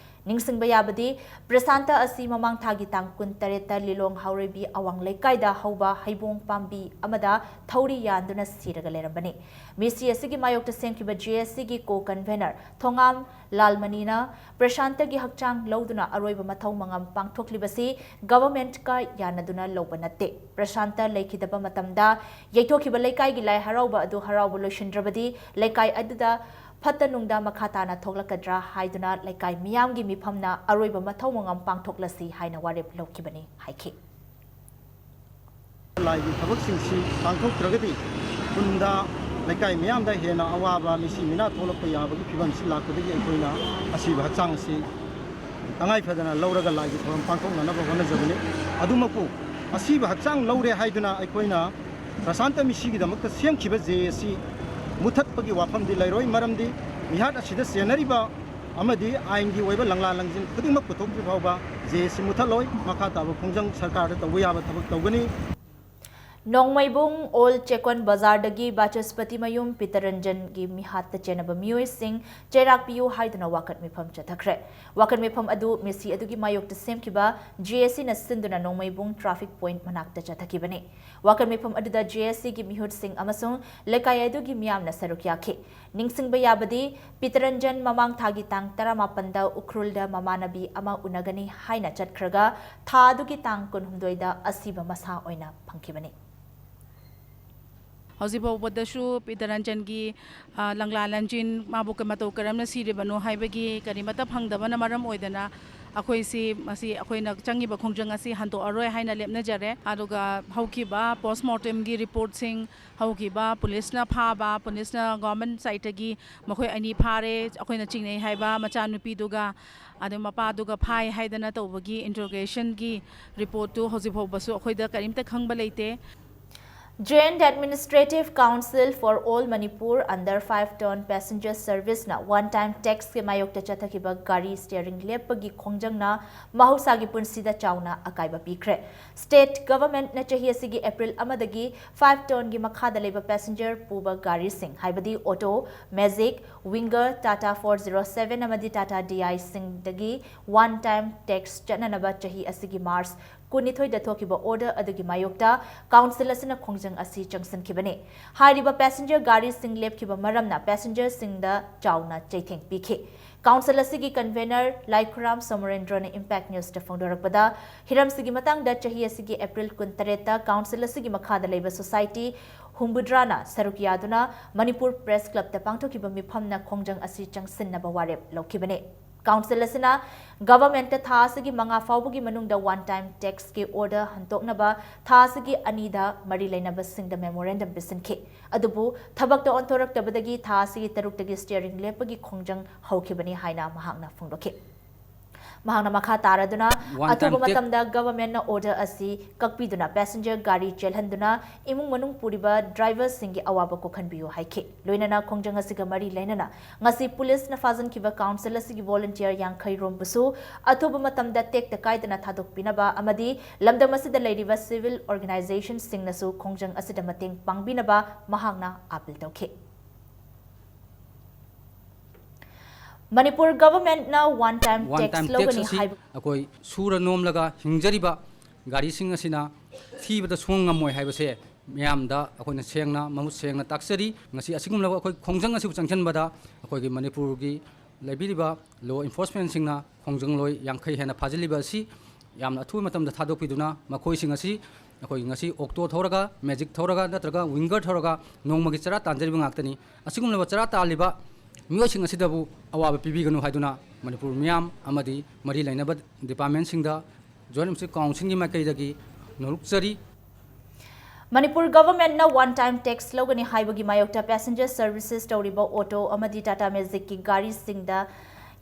ꯅꯤꯡꯁꯤꯡꯕ ꯌꯥꯕꯗꯤ, ꯄ꯭ꯔꯁꯥꯟꯇ ꯑꯁꯤ ꯃꯃꯥꯡ ꯊꯥꯒꯤ ꯇꯥꯡ ꯀꯨꯟꯇꯔꯦꯠꯇ ꯂꯤꯂꯣꯡ ꯍꯥꯎꯔꯩꯕꯤ ꯑꯋꯥꯡ ꯂꯩꯀꯥꯏꯗ ꯍꯧꯕ ꯍꯩꯕꯣꯡ ꯄꯥꯝꯕꯤ ꯑꯃꯗ ꯊꯧꯔꯤ ꯌꯥꯟꯗꯨꯅ ꯁꯤꯔꯒ ꯂꯩꯔꯝꯕꯅꯤ꯫ ꯃꯤꯁꯤ ꯑꯁꯤꯒꯤ ꯃꯥꯌꯣꯛꯇ ꯁꯦꯝꯈꯤꯕ ꯖꯦ ꯑꯦꯁ ꯁꯤꯒꯤ ꯀꯣ ꯀꯟꯚꯦꯅꯔ ꯊꯣꯉꯥꯝ ꯂꯥꯜꯃꯅꯤꯅ ꯄ꯭ꯔꯁꯥꯟꯇꯒꯤ ꯍꯛꯆꯥꯡ ꯂꯧꯗꯨꯅ ꯑꯔꯣꯏꯕ ꯃꯊꯧ ꯃꯉꯝ ꯄꯥꯡꯊꯣꯛꯂꯤꯕꯁꯤ ꯒꯚꯔꯟꯃꯦꯟꯠꯀ ꯌꯥꯅꯗꯨꯅ ꯂꯧꯕ ꯅꯠꯇꯦ꯫ ꯄ꯭ꯔꯁꯥꯟꯇ ꯂꯩꯈꯤꯗꯕ ꯃꯇꯝꯗ ꯌꯩꯊꯣꯛꯈꯤꯕ ꯂꯩꯀꯥꯏꯒꯤ ꯂꯥꯏ ꯍꯔꯥꯎꯕ ꯑꯗꯨ ꯍꯔꯥꯎꯕ ꯂꯣꯏꯁꯤꯟꯗ꯭ꯔꯕꯗꯤ ꯂꯩꯀꯥꯏ ꯑꯗꯨꯗ ꯐꯠꯇ ꯅꯨꯡꯗ ꯃꯈꯥ ꯇꯥꯅ ꯊꯣꯛꯂꯛꯀꯗ꯭ꯔꯥ ꯍꯥꯏꯗꯨꯅ ꯂꯩꯀꯥꯏ ꯃꯤꯌꯥꯝꯒꯤ ꯃꯤꯐꯝꯅ ꯑꯔꯣꯏꯕ ꯃꯊꯧ ꯃꯉꯝ ꯄꯥꯡꯊꯣꯛꯂꯁꯤ ꯍꯥꯏꯅ ꯋꯥꯔꯦꯞ ꯂꯧꯈꯤꯕꯅꯤ ꯍꯥꯏꯈꯤ꯫ ꯂꯥꯏꯒꯤ ꯊꯕꯛꯁꯤꯡꯁꯤ ꯄꯥꯡꯊꯣꯛꯇ꯭ꯔꯒꯗꯤ ꯈꯨꯟꯗ, ꯂꯩꯀꯥꯏ ꯃꯤꯌꯥꯝꯗ ꯍꯦꯟꯅ ꯑꯋꯥꯕ, ꯃꯤꯁꯤ ꯃꯤꯅꯥ ꯊꯣꯛꯂꯛꯄ ꯌꯥꯕꯒꯤ ꯐꯤꯕꯝꯁꯤ ꯂꯥꯛꯄꯗꯒꯤ ꯑꯩꯈꯣꯏꯅ ꯑꯁꯤꯕ ꯍꯛꯆꯥꯡ ꯑꯁꯤ ꯇꯉꯥꯏ ꯐꯗꯅ ꯂꯧꯔꯒ ꯂꯥꯏꯒꯤ ꯊꯧꯔꯝ ꯄꯥꯡꯊꯣꯛꯅꯅꯕ ꯍꯣꯠꯅꯖꯕꯅꯤ꯫ ꯑꯗꯨꯃꯛꯄꯨ, ꯑꯁꯤꯕ ꯍꯛꯆꯥꯡ ꯂꯧꯔꯦ ꯍꯥꯏꯗꯨꯅ ꯑꯩꯈꯣꯏꯅ ꯄ꯭ꯔꯁꯥꯟꯇ ꯃꯤꯁꯤꯒꯤꯗꯃꯛꯇ ꯁꯦꯝꯈꯤꯕ ꯖꯦ ꯑꯦ ꯁꯤ ꯃꯨꯊꯠꯄꯒꯤ ꯋꯥꯐꯝꯗꯤ ꯂꯩꯔꯣꯏ꯫ ꯃꯔꯝꯗꯤ ꯃꯤꯍꯥꯠ ꯑꯁꯤꯗ ꯆꯦꯟꯅꯔꯤꯕ ꯑꯃꯗꯤ ꯑꯥꯏꯟꯒꯤ ꯑꯣꯏꯕ ꯂꯪꯂꯥ ꯂꯪꯖꯤꯟ ꯈꯨꯗꯤꯡꯃꯛ ꯄꯨꯊꯣꯛꯇ꯭ꯔꯤ ꯐꯥꯎꯕ ꯖꯦ ꯑꯦ ꯁꯤ ꯃꯨꯊꯠꯂꯣꯏ꯫ ꯃꯈꯥ ꯇꯥꯕ ꯈꯣꯡꯖꯪ ꯁꯔꯀꯥꯔꯗ ꯇꯧꯕ ꯌꯥꯕ ꯊꯕꯛ ꯇꯧꯒꯅꯤ꯫ ꯅꯣꯡꯃꯩꯕꯨꯡ ꯑꯣꯜ ꯆꯦꯛꯀꯣꯟ ꯕꯖꯥꯔꯗꯒꯤ ꯕꯥꯆꯁꯄꯇꯤ ꯃꯌꯨꯝ ꯄꯤꯇꯔꯟꯖꯟꯒꯤ ꯃꯤꯍꯥꯠꯇ ꯆꯦꯟꯅꯕ ꯃꯤꯑꯣꯏꯁꯤꯡ ꯆꯩꯔꯥꯛ ꯄꯤꯌꯨ ꯍꯥꯏꯗꯨꯅ ꯋꯥꯀꯠ ꯃꯤꯐꯝ ꯆꯠꯊꯈ꯭ꯔꯦ꯫ ꯋꯥꯀꯠ ꯃꯤꯐꯝ ꯑꯗꯨ ꯃꯤꯁꯤ ꯑꯗꯨꯒꯤ ꯃꯥꯌꯣꯛꯇ ꯁꯦꯝꯈꯤꯕ ꯖꯦ ꯑꯦ ꯁꯤꯅ ꯁꯤꯟꯗꯨꯅ ꯅꯣꯡꯃꯩꯕꯨꯡ ꯇ꯭ꯔꯥꯐꯤꯛ ꯄꯣꯏꯟꯠ ꯃꯅꯥꯛꯇ ꯆꯠꯊꯈꯤꯕꯅꯤ꯫ ꯋꯥꯀꯠ ꯃꯤꯐꯝ ꯑꯗꯨꯗ ꯖꯦ ꯑꯦꯁ ꯁꯤꯒꯤ ꯃꯤꯍꯨꯠꯁꯤꯡ ꯑꯃꯁꯨꯡ ꯂꯩꯀꯥꯏ ꯑꯗꯨꯒꯤ ꯃꯤꯌꯥꯝꯅ ꯁꯔꯨꯛ ꯌꯥꯈꯤ꯫ ꯅꯤꯡꯁꯤꯡꯕ ꯌꯥꯕꯗꯤ, ꯄꯤꯇꯔꯟꯖꯟ ꯃꯃꯥꯡ ꯊꯥꯒꯤ ꯇꯥꯡ ꯇꯔꯥꯃꯥꯄꯟꯗ ꯎꯈ꯭ꯔꯨꯜꯗ ꯃꯃꯥꯟꯅꯕꯤ ꯑꯃ ꯎꯅꯒꯅꯤ ꯍꯥꯏꯅ ꯆꯠꯈ꯭ꯔꯒ ꯊꯥ ꯑꯗꯨꯒꯤ ꯇꯥꯡ ꯀꯨꯟꯍꯨꯝꯗꯣꯏꯗ ꯑꯁꯤꯕ ꯃꯁꯥ ꯑꯣꯏꯅ ꯐꯪꯈꯤꯕꯅꯤ꯫ ꯍꯧꯖꯤꯛ ꯐꯥꯎꯕꯗꯁꯨ ꯄꯤꯇꯔꯟꯖꯟꯒꯤ, ꯑ, ꯂꯪꯂꯥ ꯂꯪꯖꯤꯟ, ꯃꯥꯕꯨ ꯀ-, ꯃꯇꯧ ꯀꯔꯝꯅ ꯁꯤꯔꯤꯕꯅꯣ ꯍꯥꯏꯕꯒꯤ ꯀꯔꯤꯃꯠꯇ ꯐꯪꯗꯕꯅ ꯃꯔꯝ ꯑꯣꯏꯗꯅ ꯑꯩꯈꯣꯏꯁꯤ, ꯃꯁꯤ ꯑꯩꯈꯣꯏꯅ ꯆꯪꯉꯤꯕ ꯈꯣꯡꯖꯪ ꯑꯁꯤ ꯍꯟꯗꯣꯛꯑꯔꯣꯏ ꯍꯥꯏꯅ ꯂꯦꯞꯅꯖꯔꯦ꯫ ꯑꯗꯨꯒ ꯍꯧꯈꯤꯕ ꯄꯣꯁꯃꯣꯔꯇꯦꯝꯒꯤ ꯔꯤꯄꯣꯔꯠꯁꯤꯡ, ꯍꯧꯈꯤꯕ ꯄꯨꯂꯤꯁꯅ ꯐꯥꯕ, ꯄꯨꯂꯤꯁꯅ ꯒꯣꯔꯃꯦꯟ ꯁꯥꯏꯠꯇꯒꯤ ꯃꯈꯣꯏ ꯑꯅꯤ ꯐꯥꯔꯦ, ꯑꯩꯈꯣꯏꯅ ꯆꯤꯡꯅꯩ ꯍꯥꯏꯕ ꯃꯆꯥꯅꯨꯄꯤꯗꯨꯒ, ꯑꯗꯨ ꯃꯄꯥꯗꯨꯒ ꯐꯥꯏ ꯍꯥꯏꯗꯅ ꯇꯧꯕꯒꯤ ꯏꯟꯇ꯭ꯔꯣꯒꯦꯁꯟꯒꯤ ꯔꯤꯄꯣꯔꯠꯇꯨ ꯍꯧꯖꯤꯛ ꯐꯥꯎꯕꯁꯨ ꯑꯩꯈꯣꯏꯗ ꯀꯔꯤꯝꯇ ꯈꯪꯕ ꯂꯩꯇꯦ꯫ Joint Administrative Council for All Manipur under five ton passenger service ꯅ one time tax ꯀꯤ ꯃꯥꯌꯣꯛꯇ ꯆꯠꯊꯈꯤꯕ ꯒꯥꯔꯤ steering ꯂꯦꯞꯄꯒꯤ ꯈꯣꯡꯖꯪꯅ ꯃꯍꯧꯁꯥꯒꯤ ꯄꯨꯟꯁꯤꯗ ꯆꯥꯎꯅ ꯑꯀꯥꯏꯕ ꯄꯤꯈ꯭ꯔꯦ꯫ State government ꯅ ꯆꯍꯤ ꯑꯁꯤꯒꯤ April ꯑꯃꯗꯒꯤ five ton ꯒꯤ ꯃꯈꯥꯗ ꯂꯩꯕ passenger ꯄꯨꯕ ꯒꯥꯔꯤꯁꯤꯡ, ꯍꯥꯏꯕꯗꯤ auto, Magic, Winger, Tata four zero seven ꯑꯃꯗꯤ Tata D I ꯁꯤꯡꯗꯒꯤ one time tax ꯆꯠꯅꯅꯕ ꯆꯍꯤ ꯑꯁꯤꯒꯤ March ꯀꯨꯟꯅꯤꯊꯣꯏꯗ ꯊꯣꯛꯈꯤꯕ order ꯑꯗꯨꯒꯤ ꯃꯥꯌꯣꯛꯇ council ꯑꯁꯤꯅ ꯈꯣꯡꯖꯪ ꯑꯁꯤ ꯆꯪꯁꯤꯟꯈꯤꯕꯅꯤ꯫ ꯍꯥꯏꯔꯤꯕ passenger ꯒꯥꯔꯤꯁꯤꯡ ꯂꯦꯞꯈꯤꯕ ꯃꯔꯝꯅ passenger ꯁꯤꯡꯗ ꯆꯥꯎꯅ ꯆꯩꯊꯦꯡ ꯄꯤꯈꯤ꯫ Council ꯑꯁꯤꯒꯤ convener ꯂꯥꯏꯈꯨꯔꯥꯝ ꯁꯣꯃꯣꯔꯦꯟꯗ꯭ꯔꯣꯅ Impact News ꯇ ꯐꯣꯡꯗꯣꯔꯛꯄꯗ, ꯍꯤꯔꯝꯁꯤꯒꯤ ꯃꯇꯥꯡꯗ ꯆꯍꯤ ꯑꯁꯤꯒꯤ April ꯀꯨꯟꯇꯔꯦꯠꯇ council ꯑꯁꯤꯒꯤ ꯃꯈꯥꯗ ꯂꯩꯕ society ꯍꯨꯝꯐꯨꯇꯔꯥꯅ ꯁꯔꯨꯛ ꯌꯥꯗꯨꯅ ꯃꯅꯤꯄꯨꯔ Press Club ꯇ ꯄꯥꯡꯊꯣꯛꯈꯤꯕ ꯃꯤꯐꯝꯅ ꯈꯣꯡꯖꯪ ꯑꯁꯤ ꯆꯪꯁꯤꯟꯅꯕ ꯋꯥꯔꯦꯞ ꯂꯧꯈꯤꯕꯅꯤ꯫ Council ꯑꯁꯤꯅ government ꯇ ꯊꯥ ꯑꯁꯤꯒꯤ ꯃꯉꯥ ꯐꯥꯎꯕꯒꯤ ꯃꯅꯨꯡꯗ one time tax ꯀꯤ order ꯍꯟꯗꯣꯛꯅꯕ ꯊꯥ ꯑꯁꯤꯒꯤ ꯑꯅꯤꯗ ꯃꯔꯤ ꯂꯩꯅꯕꯁꯤꯡꯗ memorandum ꯄꯤꯁꯤꯟꯈꯤ꯫ ꯑꯗꯨꯕꯨ ꯊꯕꯛꯇ ꯑꯣꯟꯊꯣꯔꯛꯇꯕꯗꯒꯤ ꯊꯥ ꯑꯁꯤꯒꯤ ꯇꯔꯨꯛꯇꯒꯤ steering ꯂꯦꯞꯄꯒꯤ ꯈꯣꯡꯖꯪ ꯍꯧꯈꯤꯕꯅꯤ ꯍꯥꯏꯅ ꯃꯍꯥꯛꯅ ꯐꯣꯡꯗꯣꯛꯈꯤ꯫ ꯃꯍꯥꯛꯅ ꯃꯈꯥ ꯇꯥꯔꯗꯨꯅ, one time ꯑꯊꯨꯕ tax ꯃꯇꯝꯗ government ꯅ order ꯑꯁꯤ ꯀꯛꯄꯤꯗꯨꯅ passenger ꯒꯥꯔꯤ ꯆꯦꯜꯍꯟꯗꯨꯅ ꯏꯃꯨꯡ ꯃꯅꯨꯡ ꯄꯨꯔꯤꯕ driver ꯁꯤꯡꯒꯤ ꯑꯋꯥꯕ ꯀꯣꯛꯍꯟꯕꯤꯌꯨ ꯍꯥꯏꯈꯤ꯫ ꯂꯣꯏꯅꯅ ꯈꯣꯡꯖꯪ ꯑꯁꯤꯒ ꯃꯔꯤ ꯂꯩꯅꯅ ꯉꯁꯤ police ꯅ ꯐꯥꯖꯤꯟꯈꯤꯕ council ꯑꯁꯤꯒꯤ volunteer ꯌꯥꯡꯈꯩ ꯔꯣꯝꯕꯨꯁꯨ ꯑꯊꯨꯕ ꯃꯇꯝꯗ ꯇꯦꯛꯇ ꯀꯥꯏꯗꯅ ꯊꯥꯗꯣꯛꯄꯤꯅꯕ ꯑꯃꯗꯤ ꯂꯝꯗꯝ ꯑꯁꯤꯗ ꯂꯩꯔꯤꯕ civil organization ꯁꯤꯡꯅꯁꯨ ꯈꯣꯡꯖꯪ ꯑꯁꯤꯗ ꯃꯇꯦꯡ ꯄꯥꯡꯕꯤꯅꯕ ꯃꯍꯥꯛꯅ appeal ꯇꯧꯈꯤ꯫ ꯃꯅꯤꯄꯨꯔ government ꯅ one time one tax time tax ꯂꯧꯒꯅꯤ ꯑꯁꯤ ꯍꯥꯏꯕ ꯑꯩꯈꯣꯏ ꯁꯨꯔ ꯅꯣꯝꯂꯒ ꯍꯤꯡꯖꯔꯤꯕ ꯒꯥꯔꯤꯁꯤꯡ ꯑꯁꯤꯅ ꯊꯤꯕꯗ ꯁꯨꯡꯉꯝ ꯉꯝꯃꯣꯏ ꯍꯥꯏꯕꯁꯦ ꯃꯤꯌꯥꯝꯗ ꯑꯩꯈꯣꯏꯅ ꯁꯦꯡꯅ, ꯃꯃꯨꯠ ꯁꯦꯡꯅ ꯇꯥꯛꯆꯔꯤ꯫ ꯉꯁꯤ ꯑꯁꯤꯒꯨꯝꯂꯕ ꯑꯩꯈꯣꯏ ꯈꯣꯡꯖꯪ ꯑꯁꯤꯕꯨ ꯆꯪꯁꯤꯟꯕꯗ ꯑꯩꯈꯣꯏꯒꯤ ꯃꯅꯤꯄꯨꯔꯒꯤ ꯂꯩꯕꯤꯔꯤꯕ law enforcement ꯁꯤꯡꯅ ꯈꯣꯡꯖꯪꯂꯣꯏ ꯌꯥꯡꯈꯩ ꯍꯦꯟꯅ ꯐꯥꯖꯤꯜꯂꯤꯕ ꯑꯁꯤ ꯌꯥꯝꯅ ꯑꯊꯨꯕ ꯃꯇꯝꯗ ꯊꯥꯗꯣꯛꯄꯤꯗꯨꯅ ꯃꯈꯣꯏꯁꯤꯡ ꯑꯁꯤ ꯑꯩꯈꯣꯏꯒꯤ ꯉꯁꯤ auto ꯊꯧꯔꯒ, Magic ꯊꯧꯔꯒ ꯅꯠꯇ꯭ꯔꯒ Winger ꯊꯧꯔꯒ ꯅꯣꯡꯃꯒꯤ ꯆꯔꯥ ꯇꯥꯟꯖꯔꯤꯕ ꯉꯥꯛꯇꯅꯤ꯫ ꯑꯁꯤꯒꯨꯝꯂꯕ ꯆꯔꯥ ꯇꯥꯜꯂꯤꯕ ꯃꯤꯑꯣꯏꯁꯤꯡ ꯑꯁꯤꯗꯕꯨ ꯑꯋꯥꯕ ꯄꯤꯕꯤꯒꯅꯨ ꯍꯥꯏꯗꯨꯅ ꯃꯅꯤꯄꯨꯔ ꯃꯤꯌꯥꯝ ꯑꯃꯗꯤ ꯃꯔꯤ ꯂꯩꯅꯕ department ꯁꯤꯡꯗ Joint Administrative Council ꯒꯤ ꯃꯥꯏꯀꯩꯗꯒꯤ ꯅꯣꯂꯨꯛꯆꯔꯤ꯫ ꯃꯅꯤꯄꯨꯔ government ꯅ one time tax ꯂꯧꯒꯅꯤ ꯍꯥꯏꯕꯒꯤ ꯃꯥꯌꯣꯛꯇ passenger services ꯇꯧꯔꯤꯕ auto ꯑꯃꯗꯤ Tata Magic ꯀꯤ ꯒꯥꯔꯤꯁꯤꯡꯗ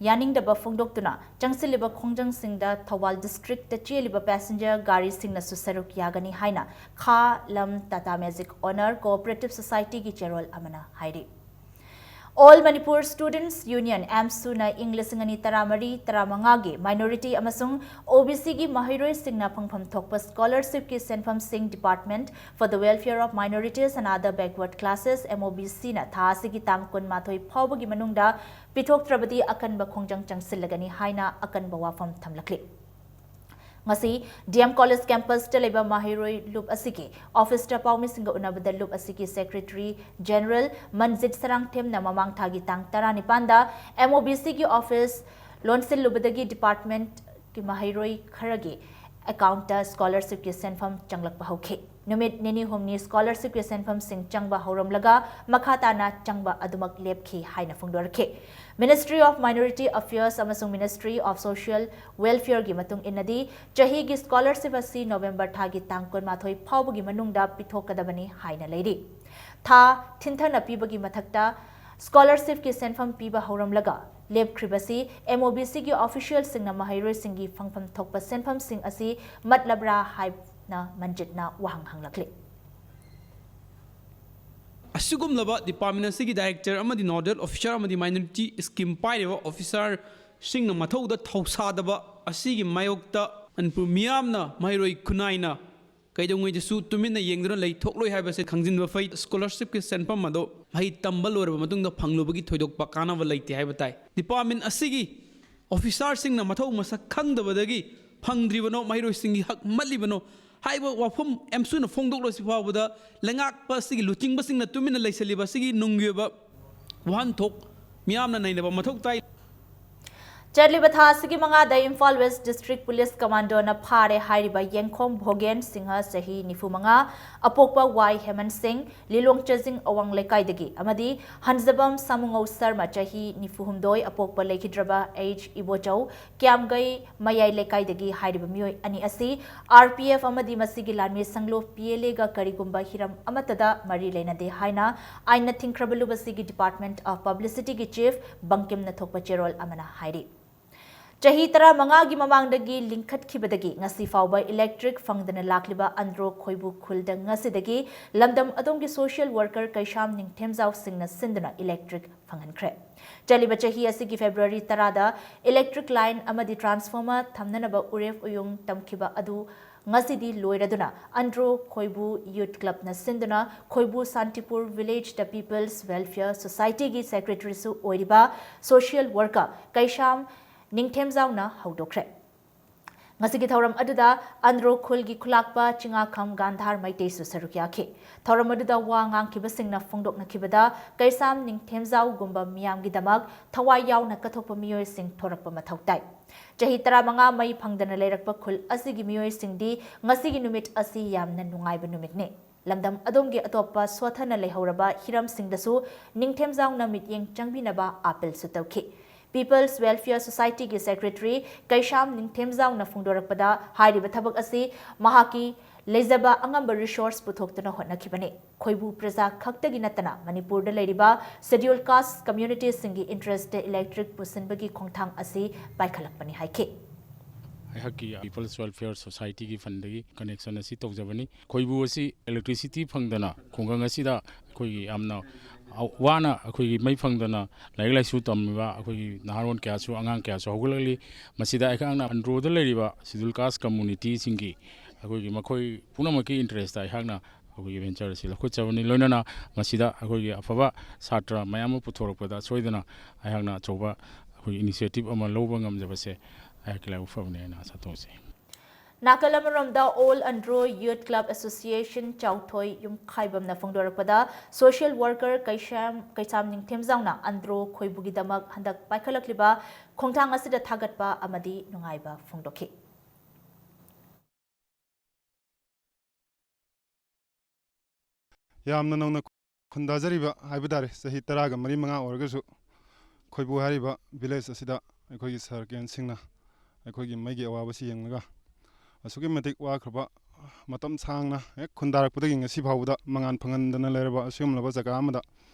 ꯌꯥꯅꯤꯡꯗꯕ ꯐꯣꯡꯗꯣꯛꯇꯨꯅ ꯆꯪꯁꯤꯜꯂꯤꯕ ꯈꯣꯡꯖꯪꯁꯤꯡꯗ ꯊꯧꯕꯥꯜ ꯗꯤꯁꯇ꯭ꯔꯤꯛꯇ ꯆꯦꯜꯂꯤꯕ ꯄꯦꯁꯦꯟꯖꯔ ꯒꯥꯔꯤꯁꯤꯡꯅꯁꯨ ꯁꯔꯨꯛ ꯌꯥꯒꯅꯤ ꯍꯥꯏꯅ ꯈꯥ ꯂꯝ ꯇꯥꯇꯥ ꯃꯦꯖꯤꯛ ꯑꯣꯅꯔ ꯀꯣꯑꯣꯄꯔꯦꯇꯤꯚ ꯁꯣꯁꯥꯏꯇꯤꯒꯤ ꯆꯦꯔꯣꯜ ꯑꯃꯅ ꯍꯥꯏꯔꯤ꯫ All Manipur Students Union, ꯑꯦꯝꯁꯨꯅ ꯏꯪ ꯂꯤꯁꯤꯡ ꯑꯅꯤ ꯇꯔꯥꯃꯔꯤ ꯇꯔꯥꯃꯉꯥꯒꯤ ꯃꯥꯏꯅꯣꯔꯤꯇꯤ ꯑꯃꯁꯨꯡ ꯑꯣ ꯕꯤ ꯁꯤꯒꯤ ꯃꯍꯩꯔꯣꯏꯁꯤꯡꯅ ꯐꯪꯐꯝ ꯊꯣꯛꯄ ꯁ꯭ꯀꯣꯂꯔꯁꯤꯞꯀꯤ ꯁꯦꯟꯐꯝꯁꯤꯡ Department for the Welfare of Minorities and Other Backward Classes, M O B ꯁꯤꯅ ꯊꯥ ꯑꯁꯤꯒꯤ ꯇꯥꯡ ꯀꯨꯟꯃꯥꯊꯣꯏ ꯐꯥꯎꯕꯒꯤ ꯃꯅꯨꯡꯗ ꯄꯤꯊꯣꯛꯇ꯭ꯔꯕꯗꯤ ꯑꯀꯟꯕ ꯈꯣꯡꯖꯪ ꯆꯪꯁꯤꯜꯂꯒꯅꯤ ꯍꯥꯏꯅ ꯑꯀꯟꯕ ꯋꯥꯐꯝ ꯊꯝꯂꯛꯂꯤ꯫ ꯉꯁꯤ ꯗꯤ ꯑꯦꯝ ꯀꯣꯂꯦꯖ ꯀꯦꯝꯄꯁꯇ ꯂꯩꯕ ꯃꯍꯩꯔꯣꯏ ꯂꯨꯞ ꯑꯁꯤꯒꯤ ꯑꯣꯐꯤꯁꯇ ꯄꯥꯎꯃꯤꯁꯤꯡꯒ ꯎꯅꯕꯗ ꯂꯨꯞ ꯑꯁꯤꯒꯤ ꯁꯦꯀ꯭ꯔꯦꯇꯔꯤ ꯖꯦꯅꯔꯦꯜ ꯃꯟꯖꯤꯠ ꯁꯔꯥꯡꯊꯦꯝꯅ ꯃꯃꯥꯡ ꯊꯥꯒꯤ ꯇꯥꯡ ꯇꯔꯥꯅꯤꯄꯥꯟꯗ ꯑꯦꯝ ꯑꯣ ꯕꯤ ꯁꯤꯒꯤ ꯑꯣꯐꯤꯁ ꯂꯣꯟꯁꯤꯜꯂꯨꯕꯗꯒꯤ ꯗꯤꯄꯥꯔꯠꯃꯦꯟꯠꯀꯤ ꯃꯍꯩꯔꯣꯏ ꯈꯔꯒꯤ ꯑꯦꯀꯥꯎꯟꯠꯇ ꯁ꯭ꯀꯣꯂꯔꯁꯤꯞꯀꯤ ꯁꯦꯟꯐꯝ ꯆꯪꯂꯛꯄ ꯍꯧꯈꯤ꯫ ꯅꯨꯃꯤꯠ ꯅꯤꯅꯤ ꯍꯨꯝꯅꯤ ꯁ꯭ꯀꯣꯂꯔꯁꯤꯞꯀꯤ ꯁꯦꯟꯐꯝꯁꯤꯡ ꯆꯪꯕ ꯍꯧꯔꯝꯂꯒ ꯃꯈꯥ ꯇꯥꯅ ꯆꯪꯕ ꯑꯗꯨꯃꯛ ꯂꯦꯞꯈꯤ ꯍꯥꯏꯅ ꯐꯣꯡꯗꯣꯔꯛꯈꯤ꯫ Ministry of Minority Affairs ꯑꯃꯁꯨꯡ Ministry of Social Welfareꯒꯤ ꯃꯇꯨꯡ ꯏꯟꯅꯗꯤ, ꯆꯍꯤꯒꯤ ꯁ꯭ꯀꯣꯂꯔꯁꯤꯞ ꯑꯁꯤ ꯅꯣꯕꯦꯝꯕꯔ ꯊꯥꯒꯤ ꯇꯥꯡ ꯀꯨꯟꯃꯥꯊꯣꯏ ꯐꯥꯎꯕꯒꯤ ꯃꯅꯨꯡꯗ ꯄꯤꯊꯣꯛꯀꯗꯕꯅꯤ ꯍꯥꯏꯅ ꯂꯩꯔꯤ꯫ ꯊꯥ ꯊꯤꯟꯊꯅ ꯄꯤꯕꯒꯤ ꯃꯊꯛꯇ ꯁ꯭ꯀꯣꯂꯔꯁꯤꯞꯀꯤ ꯁꯦꯟꯐꯝ ꯄꯤꯕ ꯍꯧꯔꯝꯂꯒ ꯂꯦꯞꯈ꯭ꯔꯤꯕꯁꯤ ꯑꯦꯝ ꯑꯣ ꯕꯤ ꯁꯤꯒꯤ ꯑꯣꯐꯤꯁꯤꯌꯦꯜꯁꯤꯡꯅ ꯃꯍꯩꯔꯣꯏꯁꯤꯡꯒꯤ ꯐꯪꯐꯝ ꯊꯣꯛꯄ ꯁꯦꯟꯐꯝꯁꯤꯡ ꯑꯁꯤ ꯃꯠꯂꯕ꯭ꯔꯥ ꯍꯥꯏꯅ ꯃꯟꯖꯤꯠꯅ ꯋꯥꯍꯪ ꯍꯪꯂꯛꯂꯤ꯫ ꯑꯁꯤꯒꯨꯝꯂꯕ ꯗꯤꯄꯥꯔꯠꯃꯦꯟ ꯑꯁꯤꯒꯤ ꯗꯥꯏꯔꯦꯛꯇꯔ ꯑꯃꯗꯤ ꯅꯣꯗꯦꯜ ꯑꯣꯐꯤꯁꯥꯔ ꯑꯃꯗꯤ ꯃꯥꯏꯅꯣꯔꯤꯇꯤ ꯁ꯭ꯀꯤꯝ ꯄꯥꯏꯔꯤꯕ ꯑꯣꯐꯤꯁꯥꯔꯁꯤꯡꯅ ꯃꯊꯧꯗ ꯊꯧꯁꯥꯗꯕ ꯑꯁꯤꯒꯤ ꯃꯥꯌꯣꯛꯇ ꯃꯅꯤꯄꯨꯔ ꯃꯤꯌꯥꯝꯅ ꯃꯍꯩꯔꯣꯏ ꯈꯨꯟꯅꯥꯏꯅ ꯀꯩꯗꯧꯉꯩꯗꯁꯨ ꯇꯨꯃꯤꯟꯅ ꯌꯦꯡꯗꯨꯅ ꯂꯩꯊꯣꯛꯂꯣꯏ ꯍꯥꯏꯕꯁꯤ ꯈꯪꯖꯤꯟꯕ ꯐꯩ꯫ ꯁ꯭ꯀꯣꯂꯔꯁꯤꯞꯀꯤ ꯁꯦꯟꯐꯝ ꯑꯗꯣ ꯃꯍꯩ ꯇꯝꯕ ꯂꯣꯏꯔꯕ ꯃꯇꯨꯡꯗ ꯐꯪꯂꯨꯕꯒꯤ ꯊꯣꯏꯗꯣꯛꯄ ꯀꯥꯟꯅꯕ ꯂꯩꯇꯦ ꯍꯥꯏꯕ ꯇꯥꯏ꯫ ꯗꯤꯄꯥꯔꯠꯃꯦꯟ ꯑꯁꯤꯒꯤ ꯑꯣꯐꯤꯁꯥꯔꯁꯤꯡꯅ ꯃꯊꯧ ꯃꯁꯛ ꯈꯪꯗꯕꯗꯒꯤ ꯐꯪꯗ꯭ꯔꯤꯕꯅꯣ, ꯃꯍꯩꯔꯣꯏꯁꯤꯡꯒꯤ ꯍꯛ ꯃꯠꯂꯤꯕꯅꯣ ꯍꯥꯏꯕ ꯋꯥꯐꯝ ꯑꯦꯝꯁꯨꯅ ꯐꯣꯡꯗꯣꯛꯂꯁꯤ ꯐꯥꯎꯕꯗ ꯂꯩꯉꯥꯛꯄ ꯑꯁꯤꯒꯤ ꯂꯨꯆꯤꯡꯕꯁꯤꯡꯅ ꯇꯨꯃꯤꯟꯅ ꯂꯩꯁꯤꯜꯂꯤꯕ ꯑꯁꯤꯒꯤ ꯅꯨꯡꯒꯤ ꯑꯣꯏꯕ ꯋꯥꯍꯟꯊꯣꯛ ꯃꯤꯌꯥꯝꯅ ꯅꯩꯅꯕ ꯃꯊꯧ ꯇꯥꯏ꯫ ꯆꯠꯂꯤꯕ ꯊꯥ ꯑꯁꯤꯒꯤ ꯃꯉꯥꯗ ꯏꯝꯐꯥꯜ ꯋꯦꯁ꯭ꯠ ꯗꯤꯁ꯭ꯠꯔꯤꯛ ꯄꯨꯂꯤꯁ ꯀꯃꯥꯟꯗꯣꯅ ꯐꯥꯔꯦ ꯍꯥꯏꯔꯤꯕ ꯌꯦꯡꯈꯣꯝ ꯚꯣꯒꯦꯟ ꯁꯤꯡꯍ, ꯆꯍꯤ ꯅꯤꯐꯨ ꯃꯉꯥ, ꯑꯄꯣꯛꯄ ꯋꯥꯏ ꯍꯦꯃꯟ ꯁꯤꯡ, ꯂꯤꯂꯣꯡ ꯆꯥꯖꯤꯡ ꯑꯋꯥꯡ ꯂꯩꯀꯥꯏꯗꯒꯤ, ꯑꯃꯗꯤ ꯍꯟꯖꯕꯝ ꯁꯥꯃꯨꯉꯧ ꯁꯔꯃ, ꯆꯍꯤ ꯅꯤꯐꯨ ꯍꯨꯝꯗꯣꯏ, ꯑꯄꯣꯛꯄ ꯂꯩꯈꯤꯗ꯭ꯔꯕ ꯑꯩꯆ ꯏꯕꯣꯆꯧ, ꯀ꯭ꯌꯥꯝꯒꯩ ꯃꯌꯥꯏ ꯂꯩꯀꯥꯏꯗꯒꯤ ꯍꯥꯏꯔꯤꯕ ꯃꯤꯑꯣꯏ ꯑꯅꯤ ꯑꯁꯤ RPF ꯑꯃꯗꯤ ꯃꯁꯤꯒꯤ ꯂꯥꯟꯃꯤ ꯁꯪꯂꯣꯞ PLAꯒ ꯀꯔꯤꯒꯨꯝꯕ ꯍꯤꯔꯝ ꯑꯃꯠꯇꯗ ꯃꯔꯤ ꯂꯩꯅꯗꯦ ꯍꯥꯏꯅ ꯑꯥꯏꯟꯅ ꯊꯤꯡꯈ꯭ꯔꯕ ꯂꯨꯕꯁꯤꯒꯤ Department of Publicityꯒꯤ chief ꯕꯪꯀꯤꯝꯅ ꯊꯣꯛꯄ ꯆꯦꯔꯣꯜ ꯑꯃꯅ ꯍꯥꯏꯔꯤ꯫ ꯆꯍꯤ ꯇꯔꯥꯃꯉꯥꯒꯤ ꯃꯃꯥꯡꯗꯒꯤ ꯂꯤꯡꯈꯠꯈꯤꯕꯗꯒꯤ ꯉꯁꯤ ꯐꯥꯎꯕ electric ꯐꯪꯗꯅ ꯂꯥꯛꯂꯤꯕ ꯑꯟꯗ꯭ꯔꯣ ꯈꯣꯏꯕꯨ ꯈꯨꯜꯗ ꯉꯁꯤꯗꯒꯤ ꯂꯝꯗꯝ ꯑꯗꯣꯝꯒꯤ social worker ꯀꯩꯁꯥꯝ ꯅꯤꯡꯊꯦꯝꯖꯥꯎ ꯁꯤꯡꯅ ꯁꯤꯟꯗꯨꯅ electric ꯐꯪꯍꯟꯈ꯭ꯔꯦ꯫ ꯆꯠꯂꯤꯕ ꯆꯍꯤ ꯑꯁꯤꯒꯤ February ꯇꯔꯥꯗ electric line ꯑꯃꯗꯤ transformer ꯊꯝꯅꯅꯕ ꯎꯔꯦꯞ ꯎꯌꯨꯡ ꯇꯝꯈꯤꯕ ꯑꯗꯨ ꯉꯁꯤꯗꯤ ꯂꯣꯏꯔꯗꯨꯅ ꯑꯟꯗ꯭ꯔꯣ ꯈꯣꯏꯕꯨ Youth Clubꯅ ꯁꯤꯟꯗꯨꯅ ꯈꯣꯏꯕꯨ ꯁꯥꯟꯇꯤꯄꯨꯔ villageꯇ People's Welfare Societyꯒꯤ secretaryꯁꯨ ꯑꯣꯏꯔꯤꯕ social worker ꯀꯩꯁꯥꯝ ꯅꯤꯡꯊꯦꯝꯖꯥꯎꯅ ꯍꯧꯗꯣꯛꯈ꯭ꯔꯦ꯫ ꯉꯁꯤꯒꯤ ꯊꯧꯔꯝ ꯑꯗꯨꯗ ꯑꯟꯗ꯭ꯔꯣ ꯈꯨꯜꯒꯤ ꯈꯨꯂꯥꯛꯄ ꯆꯤꯡꯉꯥꯈꯝ ꯒꯥꯟꯙꯥꯔ ꯃꯩꯇꯩꯁꯨ ꯁꯔꯨꯛ ꯌꯥꯈꯤ꯫ ꯊꯧꯔꯝ ꯑꯗꯨꯗ ꯋꯥ ꯉꯥꯡꯈꯤꯕꯁꯤꯡꯅ ꯐꯣꯡꯗꯣꯛꯅꯈꯤꯕꯗ, ꯀꯩꯁꯥꯝ ꯅꯤꯡꯊꯦꯝꯖꯥꯎꯒꯨꯝꯕ ꯃꯤꯌꯥꯝꯒꯤꯗꯃꯛ ꯊꯋꯥꯏ ꯌꯥꯎꯅ ꯀꯠꯊꯣꯛꯄ ꯃꯤꯑꯣꯏꯁꯤꯡ ꯊꯣꯔꯛꯄ ꯃꯊꯧ ꯇꯥꯏ꯫ ꯆꯍꯤ ꯇꯔꯥꯃꯉꯥ ꯃꯩ ꯐꯪꯗꯅ ꯂꯩꯔꯛꯄ ꯈꯨꯜ ꯑꯁꯤꯒꯤ ꯃꯤꯑꯣꯏꯁꯤꯡꯗꯤ ꯉꯁꯤꯒꯤ ꯅꯨꯃꯤꯠ ꯑꯁꯤ ꯌꯥꯝꯅ ꯅꯨꯡꯉꯥꯏꯕ ꯅꯨꯃꯤꯠꯅꯤ꯫ ꯂꯝꯗꯝ ꯑꯗꯣꯝꯒꯤ ꯑꯇꯣꯞꯄ ꯁꯣꯠꯊꯅ ꯂꯩꯍꯧꯔꯕ ꯍꯤꯔꯝꯁꯤꯡꯗꯁꯨ ꯅꯤꯡꯊꯦꯝꯖꯥꯎꯅ ꯃꯤꯠꯌꯦꯡ ꯆꯪꯕꯤꯅꯕ appealꯁꯨ ꯇꯧꯈꯤ꯫ People's Welfare Societyꯒꯤ secretary ꯀꯩꯁꯥꯝ ꯅꯤꯡꯊꯦꯝꯖꯥꯎꯅ ꯐꯣꯡꯗꯣꯔꯛꯄꯗ, ꯍꯥꯏꯔꯤꯕ ꯊꯕꯛ ꯑꯁꯤ ꯃꯍꯥꯛꯀꯤ ꯂꯩꯖꯕ ꯑꯉꯝꯕ resource ꯄꯨꯊꯣꯛꯇꯨꯅ ꯍꯣꯠꯅꯈꯤꯕꯅꯤ꯫ ꯈꯣꯏꯕꯨ ꯄ꯭ꯔꯖꯥ ꯈꯛꯇꯒꯤ ꯅꯠꯇꯅ ꯃꯅꯤꯄꯨꯔꯗ ꯂꯩꯔꯤꯕ schedule caste communityꯁꯤꯡꯒꯤ interestꯇ electric ꯄꯨꯁꯤꯟꯕꯒꯤ ꯈꯣꯡꯊꯥꯡ ꯑꯁꯤ ꯄꯥꯏꯈꯠꯂꯛꯄꯅꯤ ꯍꯥꯏꯈꯤ꯫ ꯑꯩꯍꯥꯛꯀꯤ People's Welfare Societyꯒꯤ fundꯗꯒꯤ connection ꯑꯁꯤ ꯇꯧꯖꯕꯅꯤ꯫ ꯈꯣꯏꯕꯨ ꯑꯁꯤ electricity ꯐꯪꯗꯅ ꯈꯨꯡꯒꯪ ꯑꯁꯤꯗ ꯑꯩꯈꯣꯏꯒꯤ ꯌꯥꯝꯅ ꯋꯥꯅ ꯑꯩꯈꯣꯏꯒꯤ ꯃꯩ ꯐꯪꯗꯅ ꯂꯥꯏꯔꯤꯛ ꯂꯥꯏꯁꯨ ꯇꯝꯃꯤꯕ ꯑꯩꯈꯣꯏꯒꯤ ꯅꯍꯥꯔꯣꯜ ꯀꯌꯥꯁꯨ, ꯑꯉꯥꯡ ꯀꯌꯥꯁꯨ ꯍꯧꯒꯠꯂꯛꯂꯤ꯫ ꯃꯁꯤꯗ ꯑꯩꯍꯥꯛꯅ ꯑꯟꯗ꯭ꯔꯣꯗ ꯂꯩꯔꯤꯕ schedule caste communityꯁꯤꯡꯒꯤ ꯑꯩꯈꯣꯏꯒꯤ ꯃꯈꯣꯏ ꯄꯨꯝꯅꯃꯛꯀꯤ interestꯇ ꯑꯩꯍꯥꯛꯅ ꯑꯩꯈꯣꯏꯒꯤ venture ꯑꯁꯤ ꯂꯧꯈꯠꯆꯕꯅꯤ꯫ ꯂꯣꯏꯅꯅ ꯃꯁꯤꯗ ꯑꯩꯈꯣꯏꯒꯤ ꯑꯐꯕ ꯁꯥꯇ꯭ꯔ ꯃꯌꯥꯝ ꯑꯃ ꯄꯨꯊꯣꯔꯛꯄꯗ ꯁꯣꯏꯗꯅ ꯑꯩꯍꯥꯛꯅ ꯑꯆꯧꯕ ꯑꯩꯈꯣꯏꯒꯤ initiative ꯑꯃ ꯂꯧꯕ ꯉꯝꯖꯕꯁꯦ ꯑꯩꯍꯥꯛꯀꯤ ꯂꯥꯏꯕꯛ ꯐꯕꯅꯤ ꯍꯥꯏꯅ ꯑꯥꯁꯥ ꯇꯧꯖꯩ꯫ ꯅꯥꯀꯜ ꯑꯃꯔꯣꯝꯗ, All Andro Youth Club Association ꯆꯥꯎꯊꯣꯏ ꯌꯨꯝꯈꯥꯏꯕꯝꯅ ꯐꯣꯡꯗꯣꯔꯛꯄꯗ, social worker ꯀꯩꯁꯥꯝ, ꯀꯩꯁꯥꯝ ꯅꯤꯡꯊꯦꯝꯖꯥꯎꯅ ꯑꯟꯗ꯭ꯔꯣ ꯈꯣꯏꯕꯨꯒꯤꯗꯃꯛ ꯍꯟꯗꯛ ꯄꯥꯏꯈꯠꯂꯛꯂꯤꯕ ꯈꯣꯡꯊꯥꯡ ꯑꯁꯤꯗ ꯊꯥꯒꯠꯄ ꯑꯃꯗꯤ ꯅꯨꯡꯉꯥꯏꯕ ꯐꯣꯡꯗꯣꯛꯈꯤ꯫ ꯌꯥꯝꯅ ꯅꯧꯅ ꯈꯨꯟꯗꯥꯖꯔꯤꯕ ꯍꯥꯏꯕ ꯇꯥꯔꯦ, ꯆꯍꯤ ꯇꯔꯥꯒ ꯃꯔꯤ ꯃꯉꯥ ꯑꯣꯏꯔꯒꯁꯨ, ꯈꯣꯏꯕꯨ ꯍꯥꯏꯔꯤꯕ village ꯑꯁꯤꯗ ꯑꯩꯈꯣꯏꯒꯤ ꯁꯥꯔ ꯀꯦꯟ ꯁꯤꯡꯅ ꯑꯩꯈꯣꯏꯒꯤ ꯃꯩꯒꯤ ꯑꯋꯥꯕꯁꯤ ꯌꯦꯡꯂꯒ, ꯑꯁꯨꯛꯀꯤ ꯃꯇꯤꯛ ꯋꯥꯈ꯭ꯔꯕ, ꯃꯇꯝ ꯁꯥꯡꯅ ꯍꯦꯛ ꯈꯨꯟꯗꯥꯔꯛꯄꯗꯒꯤ ꯉꯁꯤ ꯐꯥꯎꯕꯗ ꯃꯉꯥꯟ ꯐꯪꯍꯟꯗꯅ ꯂꯩꯔꯕ ꯑꯁꯤꯒꯨꯝꯂꯕ ꯖꯒꯥ ꯑꯃꯗ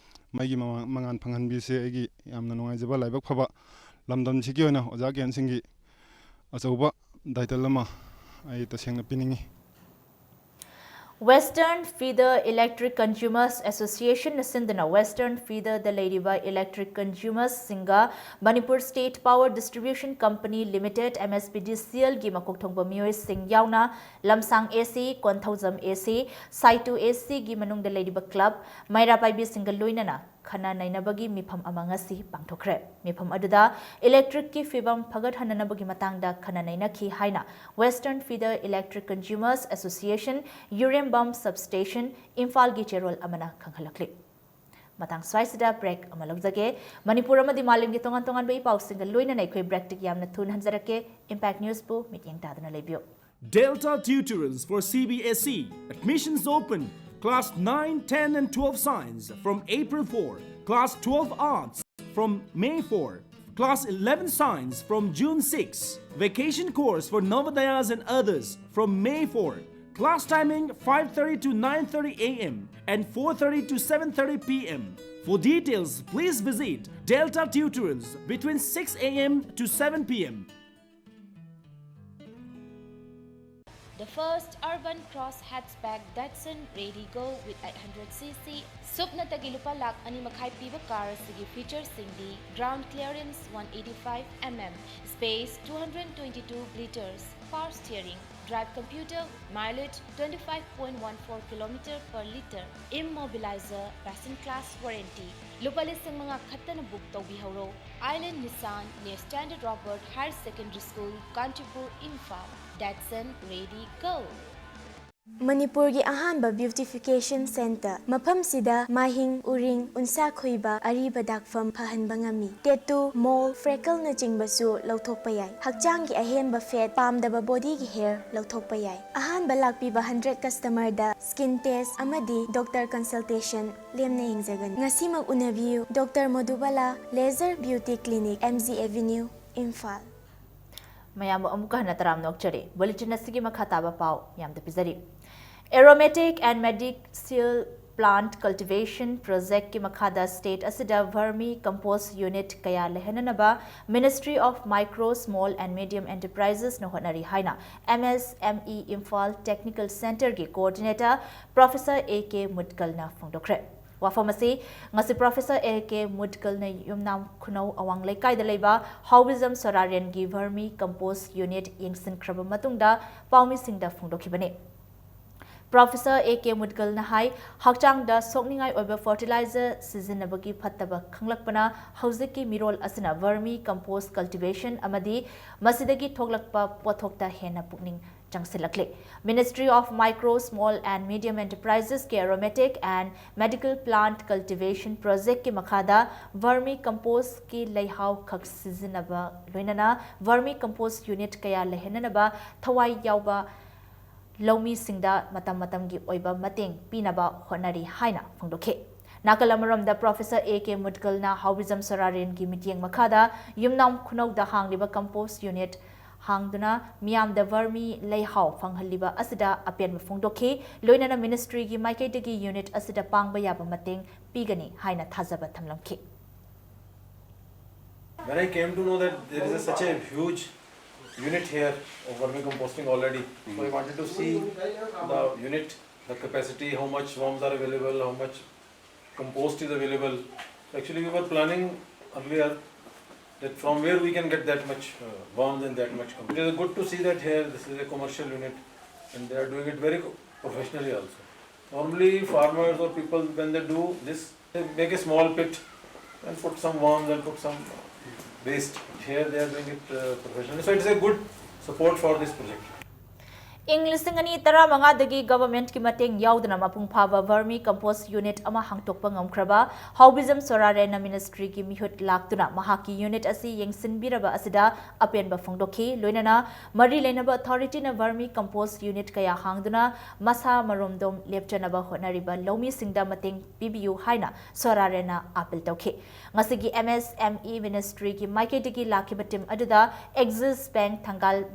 ꯃꯩꯒꯤ ꯃꯉꯥ-, ꯃꯉꯥꯟ ꯐꯪꯍꯟꯕꯤꯁꯦ ꯑꯩꯒꯤ ꯌꯥꯝꯅ ꯅꯨꯡꯉꯥꯏꯖꯕ ꯂꯥꯏꯕꯛ ꯐꯕ ꯂꯝꯗꯝꯁꯤꯒꯤ ꯑꯣꯏꯅ ꯑꯣꯖꯥ ꯀꯦꯟ ꯁꯤꯡꯒꯤ ꯑꯆꯧꯕ title ꯑꯃ ꯑꯩ ꯇꯁꯦꯡꯅ ꯄꯤꯅꯤꯡꯏ꯫ Western Feeder Electric Consumers Associationꯅ ꯁꯤꯟꯗꯨꯅ Western Feederꯗ ꯂꯩꯔꯤꯕ electric consumersꯁꯤꯡꯒ Manipur State Power Distribution Company Limited, MSPDCLꯒꯤ ꯃꯀꯣꯛ ꯊꯣꯡꯕ ꯃꯤꯑꯣꯏꯁꯤꯡ ꯌꯥꯎꯅ ꯂꯝꯁꯥꯡ AC, ꯀꯣꯟꯊꯧꯖꯝ AC, ꯁꯥꯏꯇꯨ ACꯒꯤ ꯃꯅꯨꯡꯗ ꯂꯩꯔꯤꯕ club, ꯃꯩꯔꯥ ꯄꯥꯏꯕꯤꯁꯤꯡꯒ ꯂꯣꯏꯅꯅ ꯈꯟꯅ ꯅꯩꯅꯕꯒꯤ ꯃꯤꯐꯝ ꯑꯃ ꯉꯁꯤ ꯄꯥꯡꯊꯣꯛꯈ꯭ꯔꯦ꯫ ꯃꯤꯐꯝ ꯑꯗꯨꯗ electricꯀꯤ ꯐꯤꯕꯝ ꯐꯒꯠꯍꯟꯅꯅꯕꯒꯤ ꯃꯇꯥꯡꯗ ꯈꯟꯅ ꯅꯩꯅꯈꯤ ꯍꯥꯏꯅ Western Feeder Electric Consumers Association, ꯌꯨꯔꯦꯝꯕꯝ Substation, ꯏꯝꯐꯥꯜꯒꯤ ꯆꯦꯔꯣꯜ ꯑꯃꯅ ꯈꯪꯍꯜꯂꯛꯂꯤ꯫ ꯃꯇꯥꯡ ꯁ꯭ꯋꯥꯏꯁꯤꯗ break ꯑꯃ ꯂꯧꯖꯒꯦ꯫ ꯃꯅꯤꯄꯨꯔ ꯑꯃꯗꯤ ꯃꯥꯂꯦꯝꯒꯤ ꯇꯣꯉꯥꯟ ꯇꯣꯉꯥꯟꯕ ꯏ ꯄꯥꯎꯁꯤꯡꯒ ꯂꯣꯏꯅꯅ ꯑꯩꯈꯣꯏ breakꯇꯒꯤ ꯌꯥꯝꯅ ꯊꯨꯅ ꯍꯟꯖꯔꯛꯀꯦ꯫ Impact Newsꯄꯨ ꯃꯤꯠꯌꯦꯡ ꯇꯥꯗꯨꯅ ꯂꯩꯕꯤꯌꯨ꯫ Delta Tutorials for CBSE. Admissions open. Class nine, ten and twelve Science from April four. Class twelve Arts from May four. Class eleven Science from June six. Vacation course for Navodayas and others from May four. Class timing five thirty to nine thirty a.m. and four thirty to seven thirty p.m. For details, please visit Delta Tutorials between six a.m. to seven p.m. The first urban cross hatchback Datsun Redi-Go with eight hundred cc. ꯁꯨꯞꯅꯇꯒꯤ ꯂꯨꯄꯥ ꯂꯥꯈ ꯑꯅꯤ ꯃꯈꯥꯏ ꯄꯤꯕ car ꯑꯁꯤꯒꯤ featureꯁꯤꯡꯗꯤ: ground clearance one eighty-five mm, space two hundred twenty-two litres, power steering, drive computer, mileage twenty-five point one four kilometre per litre, immobilizer, passenger class warranty, ꯂꯨꯄꯥ ꯂꯤꯁꯤꯡ ꯃꯉꯥ ꯈꯛꯇꯅ book ꯇꯧꯕꯤꯍꯧꯔꯣ꯫ Island Nissan near Standard Robert Higher Secondary School, Kanchipur, Imphal. Datsun, ready, go! ꯃꯅꯤꯄꯨꯔꯒꯤ ꯑꯍꯥꯟꯕ beautification centre꯫ ꯃꯐꯝꯁꯤꯗ ꯃꯥꯏꯍꯤꯡ, ꯎꯔꯤꯡ, ꯎꯟꯁꯥ ꯈꯣꯏꯕ, ꯑꯔꯤꯕ ꯗꯥꯛꯐꯝ ꯐꯍꯟꯕ ꯉꯝꯃꯤ꯫ Tattoo, mole, freckleꯅꯆꯤꯡꯕꯁꯨ ꯂꯧꯊꯣꯛꯄ ꯌꯥꯏ꯫ ꯍꯛꯆꯥꯡꯒꯤ ꯑꯍꯦꯟꯕ fat, ꯄꯥꯝꯗꯕ bodyꯒꯤ hair ꯂꯧꯊꯣꯛꯄ ꯌꯥꯏ꯫ ꯑꯍꯥꯟꯕ ꯂꯥꯛꯄꯤꯕ hundred customerꯗ skin test ꯑꯃꯗꯤ doctor consultation ꯂꯦꯝꯅ ꯌꯦꯡꯖꯒꯅꯤ꯫ ꯉꯁꯤꯃꯛ ꯎꯅꯕꯤꯌꯨ꯫ Doctor ꯃꯣꯗꯨꯕꯥꯂꯥ Laser Beauty Clinic, M G Avenue, Imphal. ꯃꯌꯥꯝꯕꯨ ꯑꯃꯨꯛꯀ ꯍꯟꯅ ꯇꯔꯥꯝꯅ ꯑꯣꯛꯆꯔꯤ꯫ Bulletin ꯑꯁꯤꯒꯤ ꯃꯈꯥ ꯇꯥꯕ ꯄꯥꯎ ꯃꯌꯥꯝꯗ ꯄꯤꯖꯔꯤ꯫ Aromatic and medicinal plant cultivation projectꯀꯤ ꯃꯈꯥꯗ state ꯑꯁꯤꯗ vermi compost unit ꯀꯌꯥ ꯂꯩꯍꯟꯅꯅꯕ Ministry of Micro, Small and Medium Enterprisesꯅ ꯍꯣꯠꯅꯔꯤ ꯍꯥꯏꯅ M S M E Imphal Technical Centreꯒꯤ coordinator Professor A K ꯃꯨꯗꯒꯜꯅ ꯐꯣꯡꯗꯣꯛꯈ꯭ꯔꯦ꯫ ꯋꯥꯐꯝ ꯑꯁꯤ ꯉꯁꯤ Professor A K ꯃꯨꯗꯒꯜꯅ ꯌꯨꯝꯅꯥꯝ ꯈꯨꯅꯧ ꯑꯋꯥꯡ ꯂꯩꯀꯥꯏꯗ ꯂꯩꯕ ꯍꯥꯎꯕꯤꯖꯝ ꯁꯣꯔꯥꯔꯦꯟꯒꯤ vermi compost unit ꯌꯦꯡꯁꯤꯟꯈ꯭ꯔꯕ ꯃꯇꯨꯡꯗ ꯄꯥꯎꯃꯤꯁꯤꯡꯗ ꯐꯣꯡꯗꯣꯛꯈꯤꯕꯅꯤ꯫ Professor A K ꯃꯨꯗꯒꯜꯅ ꯍꯥꯏ, ꯍꯛꯆꯥꯡꯗ ꯁꯣꯛꯅꯤꯡꯉꯥꯏ ꯑꯣꯏꯕ fertilizer ꯁꯤꯖꯤꯟꯅꯕꯒꯤ ꯐꯠꯇꯕ ꯈꯪꯂꯛꯄꯅ ꯍꯧꯖꯤꯛꯀꯤ ꯃꯤꯔꯣꯜ ꯑꯁꯤꯅ vermi compost cultivation ꯑꯃꯗꯤ ꯃꯁꯤꯗꯒꯤ ꯊꯣꯛꯂꯛꯄ ꯄꯣꯠꯊꯣꯛꯇ ꯍꯦꯟꯅ ꯄꯨꯛꯅꯤꯡ ꯆꯪꯁꯤꯜꯂꯛꯂꯤ꯫ Ministry of Micro, Small and Medium Enterprisesꯀꯤ Aromatic and Medicinal Plant Cultivation Projectꯀꯤ ꯃꯈꯥꯗ vermi compostꯀꯤ ꯂꯩꯍꯥꯎ ꯈꯛ ꯁꯤꯖꯤꯟꯅꯕ ꯂꯣꯏꯅꯅ vermi compost unit ꯀꯌꯥ ꯂꯩꯍꯟꯅꯅꯕ ꯊꯋꯥꯏ ꯌꯥꯎꯕ ꯂꯧꯃꯤꯁꯤꯡꯗ ꯃꯇꯝ ꯃꯇꯝꯒꯤ ꯑꯣꯏꯕ ꯃꯇꯦꯡ ꯄꯤꯅꯕ ꯍꯣꯠꯅꯔꯤ ꯍꯥꯏꯅ ꯐꯣꯡꯗꯣꯛꯈꯤ꯫ ꯅꯥꯀꯜ ꯑꯃꯔꯣꯝꯗ Professor A K ꯃꯨꯗꯒꯜꯅ ꯍꯥꯎꯕꯤꯖꯝ ꯁꯣꯔꯥꯔꯦꯟꯒꯤ ꯃꯤꯠꯌꯦꯡ ꯃꯈꯥꯗ ꯌꯨꯝꯅꯥꯝ ꯈꯨꯅꯧꯗ ꯍꯥꯡꯂꯤꯕ compost unit ꯍꯥꯡꯗꯨꯅ ꯃꯤꯌꯥꯝꯗ vermi ꯂꯩꯍꯥꯎ ꯐꯪꯍꯜꯂꯤꯕ ꯑꯁꯤꯗ ꯑꯄꯦꯟꯕ ꯐꯣꯡꯗꯣꯛꯈꯤ꯫ ꯂꯣꯏꯅꯅ ministryꯒꯤ ꯃꯥꯏꯀꯩꯗꯒꯤ unit ꯑꯁꯤꯗ ꯄꯥꯡꯕ ꯌꯥꯕ ꯃꯇꯦꯡ ꯄꯤꯒꯅꯤ ꯍꯥꯏꯅ ꯊꯥꯖꯕ ꯊꯝꯂꯝꯈꯤ꯫ When I came to know that there is a, such a huge unit here of vermicomposting already, so I wanted to see the unit, the capacity, how much worms are available, how much compost is available. So actually, we were planning earlier that from where we can get that much uh, worms and that much compost. It is good to see that here this is a commercial unit and they are doing it very professionally also. Normally, farmers or people, when they do this, They make a small pit and put some worms and put some waste. Here they are doing it uh, professionally. So it's a good support for this project. ꯏꯪ ꯂꯤꯁꯤꯡ ꯑꯅꯤ ꯇꯔꯥꯃꯉꯥꯗꯒꯤ ꯒꯚꯔꯟꯃꯦꯟꯠꯀꯤ ꯃꯇꯦꯡ ꯌꯥꯎꯗꯅ ꯃꯄꯨꯡ ꯐꯥꯕ vermi compost unit ꯑꯃ ꯍꯥꯡꯗꯣꯛꯄ ꯉꯝꯈ꯭ꯔꯕ ꯍꯥꯎꯕꯤꯖꯝ ꯁꯣꯔꯥꯔꯦꯟꯅ ministryꯒꯤ ꯃꯤꯍꯨꯠ ꯂꯥꯛꯇꯨꯅ ꯃꯍꯥꯛꯀꯤ unit ꯑꯁꯤ ꯌꯦꯡꯁꯤꯟꯕꯤꯔꯕ ꯑꯁꯤꯗ ꯑꯄꯦꯟꯕ ꯐꯣꯡꯗꯣꯛꯈꯤ꯫ ꯂꯣꯏꯅꯅ ꯃꯔꯤ ꯂꯩꯅꯕ authorityꯅ vermi compost unit ꯀꯌꯥ ꯍꯥꯡꯗꯨꯅ ꯃꯁꯥ ꯃꯔꯣꯝꯗꯣꯝ ꯂꯦꯞꯆꯅꯕ ꯍꯣꯠꯅꯔꯤꯕ ꯂꯧꯃꯤꯁꯤꯡꯗ ꯃꯇꯦꯡ ꯄꯤꯕꯤꯌꯨ ꯍꯥꯏꯅ ꯁꯣꯔꯥꯔꯦꯟꯅ appeal ꯇꯧꯈꯤ꯫ ꯉꯁꯤꯒꯤ MSME ministryꯒꯤ ꯃꯥꯏꯀꯩꯗꯒꯤ ꯂꯥꯛꯈꯤꯕ team ꯑꯗꯨꯗ Axis Bank ꯊꯪꯒꯥꯜ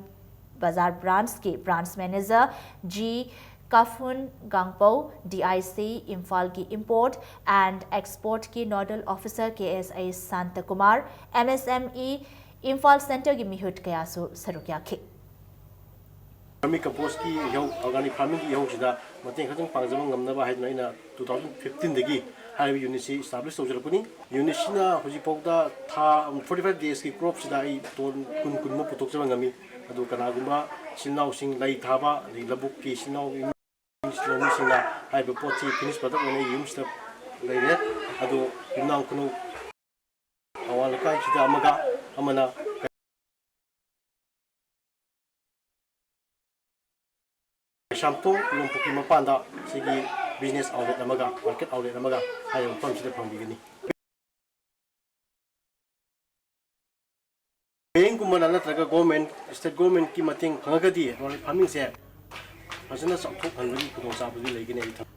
ꯕꯖꯥꯔ branchꯀꯤ branch manager G ꯀꯥꯐꯨꯟ ꯒꯥꯡꯄꯧ, DIC ꯏꯝꯐꯥꯜꯒꯤ import and exportꯀꯤ nodal officer KSI ꯁꯥꯟꯇꯀꯨꯃꯥꯔ, MSME Imphal centreꯒꯤ ꯃꯤꯍꯨꯠ ꯀꯌꯥꯁꯨ ꯁꯔꯨꯛ ꯌꯥꯈꯤ꯫ Vermi compostꯀꯤ ꯏꯍꯧ, organic farmingꯒꯤ ꯏꯍꯧꯁꯤꯗ ꯃꯇꯦꯡ ꯈꯤꯇꯪ ꯄꯥꯡꯖꯕ ꯉꯝꯅꯕ ꯍꯥꯏꯗꯨꯅ ꯑꯩꯅ two thousand fifteenꯗꯒꯤ ꯍꯥꯏꯔꯤꯕ unitꯁꯤ establish ꯇꯧꯖꯔꯛꯄꯅꯤ꯫ Unitꯁꯤꯅ ꯍꯧꯖꯤꯛꯐꯥꯎꯗ ꯊꯥ forty five daysꯀꯤ cropꯁꯤꯗ ꯑꯩ ton ꯀꯨꯟ, ꯀꯨꯟꯃꯨꯛ ꯄꯨꯊꯣꯛꯆꯕ ꯉꯝꯃꯤ꯫ ꯑꯗꯨ ꯀꯅꯥꯒꯨꯝꯕ ꯏꯆꯤꯜ ꯏꯅꯥꯎꯁꯤꯡ ꯂꯩ ꯊꯥꯕ, ꯑꯗꯒꯤ ꯂꯧꯕꯨꯛꯀꯤ ꯏꯆꯤꯜ ꯏꯅꯥꯎ ꯏꯃꯨꯡ ꯂꯧꯃꯤꯁꯤꯡꯅ ꯍꯥꯏꯔꯤꯕ ꯄꯣꯠꯁꯤ finished product ꯑꯣꯏꯅ ꯑꯩ ꯌꯨꯝꯁꯤꯗ ꯂꯩꯔꯦ꯫ ꯑꯗꯨ ꯌꯨꯝꯅꯥꯝ ꯈꯨꯅꯧ ꯑꯋꯥꯡ ꯂꯩꯀꯥꯏꯁꯤꯗ ꯑꯃꯒ, ꯑꯃꯅ ꯀꯩꯁꯥꯝꯊꯣꯡ ꯏꯔꯣꯝꯄꯨꯛꯀꯤ ꯃꯄꯥꯟꯗ ꯁꯤꯒꯤ business outlet ꯑꯃꯒ market outlet ꯑꯃꯒ ꯍꯥꯏꯔꯤꯕ ꯃꯐꯝꯁꯤꯗ ꯐꯪꯕꯤꯒꯅꯤ꯫ Bankꯀꯨꯝꯕꯅ ꯅꯠꯇ꯭ꯔꯒ government, state governmentꯀꯤ ꯃꯇꯦꯡ ꯐꯪꯉꯒꯗꯤ organic farmingꯁꯦ ꯐꯖꯅ ꯆꯥꯎꯊꯣꯛꯍꯟꯕꯒꯤ ꯈꯨꯗꯣꯡꯆꯥꯕꯗꯤ ꯂꯩꯒꯅꯤ ꯑꯩ ꯊꯝ-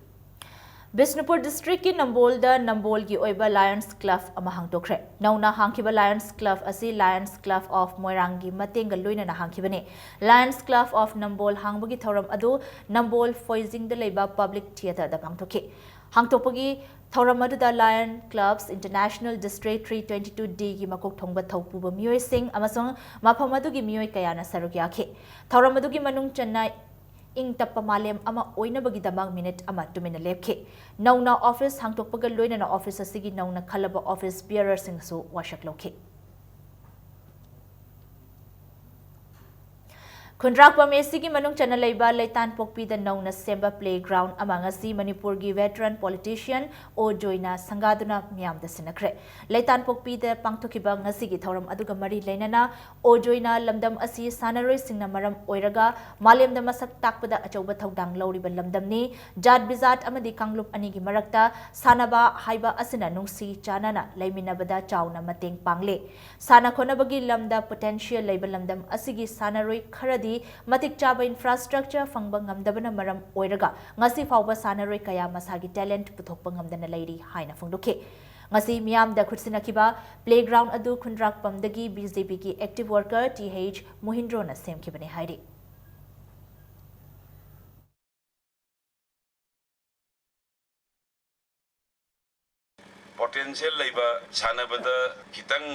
ꯕꯤꯁꯅꯨꯄꯨꯔ districtꯀꯤ ꯅꯝꯕꯣꯜꯗ ꯅꯝꯕꯣꯜꯒꯤ ꯑꯣꯏꯕ Lions Club ꯑꯃ ꯍꯥꯡꯗꯣꯛꯈ꯭ꯔꯦ꯫ ꯅꯧꯅ ꯍꯥꯡꯈꯤꯕ Lions Club ꯑꯁꯤ Lions Club of ꯃꯣꯏꯔꯥꯡꯒꯤ ꯃꯇꯦꯡꯒ ꯂꯣꯏꯅꯅ ꯍꯥꯡꯈꯤꯕꯅꯤ꯫ Lions Club of ꯅꯝꯕꯣꯜ ꯍꯥꯡꯕꯒꯤ ꯊꯧꯔꯝ ꯑꯗꯨ ꯅꯝꯕꯣꯜ ꯐꯣꯏꯖꯤꯡꯗ ꯂꯩꯕ Public Theatreꯗ ꯄꯥꯡꯊꯣꯛꯈꯤ꯫ ꯍꯥꯡꯗꯣꯛꯄꯒꯤ ꯊꯧꯔꯝ ꯑꯗꯨꯗ Lion Clubs International District three twenty two Dꯒꯤ ꯃꯀꯣꯛ ꯊꯣꯡꯕ ꯊꯧꯄꯨꯕ ꯃꯤꯑꯣꯏꯁꯤꯡ ꯑꯃꯁꯨꯡ ꯃꯐꯝ ꯑꯗꯨꯒꯤ ꯃꯤꯑꯣꯏ ꯀꯌꯥꯅ ꯁꯔꯨꯛ ꯌꯥꯈꯤ꯫ ꯊꯧꯔꯝ ꯑꯗꯨꯒꯤ ꯃꯅꯨꯡ ꯆꯟꯅ ꯏꯪ ꯇꯞꯄ ꯃꯥꯂꯦꯝ ꯑꯃ ꯑꯣꯏꯅꯕꯒꯤꯗꯃꯛ minute ꯑꯃ ꯇꯨꯃꯤꯟꯅ ꯂꯦꯞꯈꯤ꯫ ꯅꯧꯅ office ꯍꯥꯡꯗꯣꯛꯄꯒ ꯂꯣꯏꯅꯅ office ꯑꯁꯤꯒꯤ ꯅꯧꯅ ꯈꯜꯂꯕ office bearerꯁꯤꯡꯁꯨ ꯋꯥꯁꯛ ꯂꯧꯈꯤ꯫ ꯈꯨꯟꯗ꯭ꯔꯥꯛꯄꯝ ꯑꯦꯁꯤꯒꯤ ꯃꯅꯨꯡ ꯆꯟꯅ ꯂꯩꯕ ꯂꯩꯇꯥꯟꯄꯣꯛꯄꯤꯗ ꯅꯧꯅ ꯁꯦꯝꯕ playground ꯑꯃ ꯉꯁꯤ ꯃꯅꯤꯄꯨꯔꯒꯤ veteran politician ꯑꯣ ꯖꯣꯏꯅ ꯁꯪꯒꯥꯗꯨꯅ ꯃꯤꯌꯥꯝꯗ ꯁꯤꯟꯅꯈ꯭ꯔꯦ꯫ ꯂꯩꯇꯥꯟꯄꯣꯛꯄꯤꯗ ꯄꯥꯡꯊꯣꯛꯈꯤꯕ ꯉꯁꯤꯒꯤ ꯊꯧꯔꯝ ꯑꯗꯨꯒ ꯃꯔꯤ ꯂꯩꯅꯅ ꯑꯣ ꯖꯣꯏꯅ ꯂꯝꯗꯝ ꯑꯁꯤ ꯁꯥꯟꯅꯔꯣꯏꯁꯤꯡꯅ ꯃꯔꯝ ꯑꯣꯏꯔꯒ ꯃꯥꯂꯦꯝꯗ ꯃꯁꯛ ꯇꯥꯛꯄꯗ ꯑꯆꯧꯕ ꯊꯧꯗꯥꯡ ꯂꯧꯔꯤꯕ ꯂꯝꯗꯝꯅꯤ꯫ ꯖꯥꯠ ꯕꯤꯖꯥꯠ ꯑꯃꯗꯤ ꯀꯥꯡꯂꯨꯞ ꯑꯅꯤꯒꯤ ꯃꯔꯛꯇ ꯁꯥꯟꯅꯕ ꯍꯥꯏꯕ ꯑꯁꯤꯅ ꯅꯨꯡꯁꯤ ꯆꯥꯟꯅꯅ ꯂꯩꯃꯤꯟꯅꯕꯗ ꯆꯥꯎꯅ ꯃꯇꯦꯡ ꯄꯥꯡꯂꯦ꯫ ꯁꯥꯟꯅ ꯈꯣꯠꯅꯕꯒꯤ ꯂꯝꯗ potential ꯂꯩꯕ ꯂꯝꯗꯝ ꯑꯁꯤꯒꯤ ꯁꯥꯟꯅꯔꯣꯏ ꯈꯔꯗꯤ ꯃꯇꯤꯛ ꯆꯥꯕ infrastructure ꯐꯪꯕ ꯉꯝꯗꯕꯅ ꯃꯔꯝ ꯑꯣꯏꯔꯒ ꯉꯁꯤ ꯐꯥꯎꯕ ꯁꯥꯟꯅꯔꯣꯏ ꯀꯌꯥ ꯃꯁꯥꯒꯤ talent ꯄꯨꯊꯣꯛꯄ ꯉꯝꯗꯅ ꯂꯩꯔꯤ ꯍꯥꯏꯅ ꯐꯣꯡꯗꯣꯛꯈꯤ꯫ ꯉꯁꯤ ꯃꯤꯌꯥꯝꯗ ꯈꯨꯠꯁꯤꯟꯅꯈꯤꯕ playground ꯑꯗꯨ ꯈꯨꯟꯗ꯭ꯔꯥꯛꯄꯝꯗꯒꯤ BJPꯒꯤ active worker ꯇꯤ ꯑꯩꯆ ꯃꯣꯍꯤꯟꯗ꯭ꯔꯣꯅ ꯁꯦꯝꯈꯤꯕꯅꯤ ꯍꯥꯏꯔꯤ꯫ Potential ꯂꯩꯕ, ꯁꯥꯟꯅꯕꯗ ꯈꯤꯇꯪ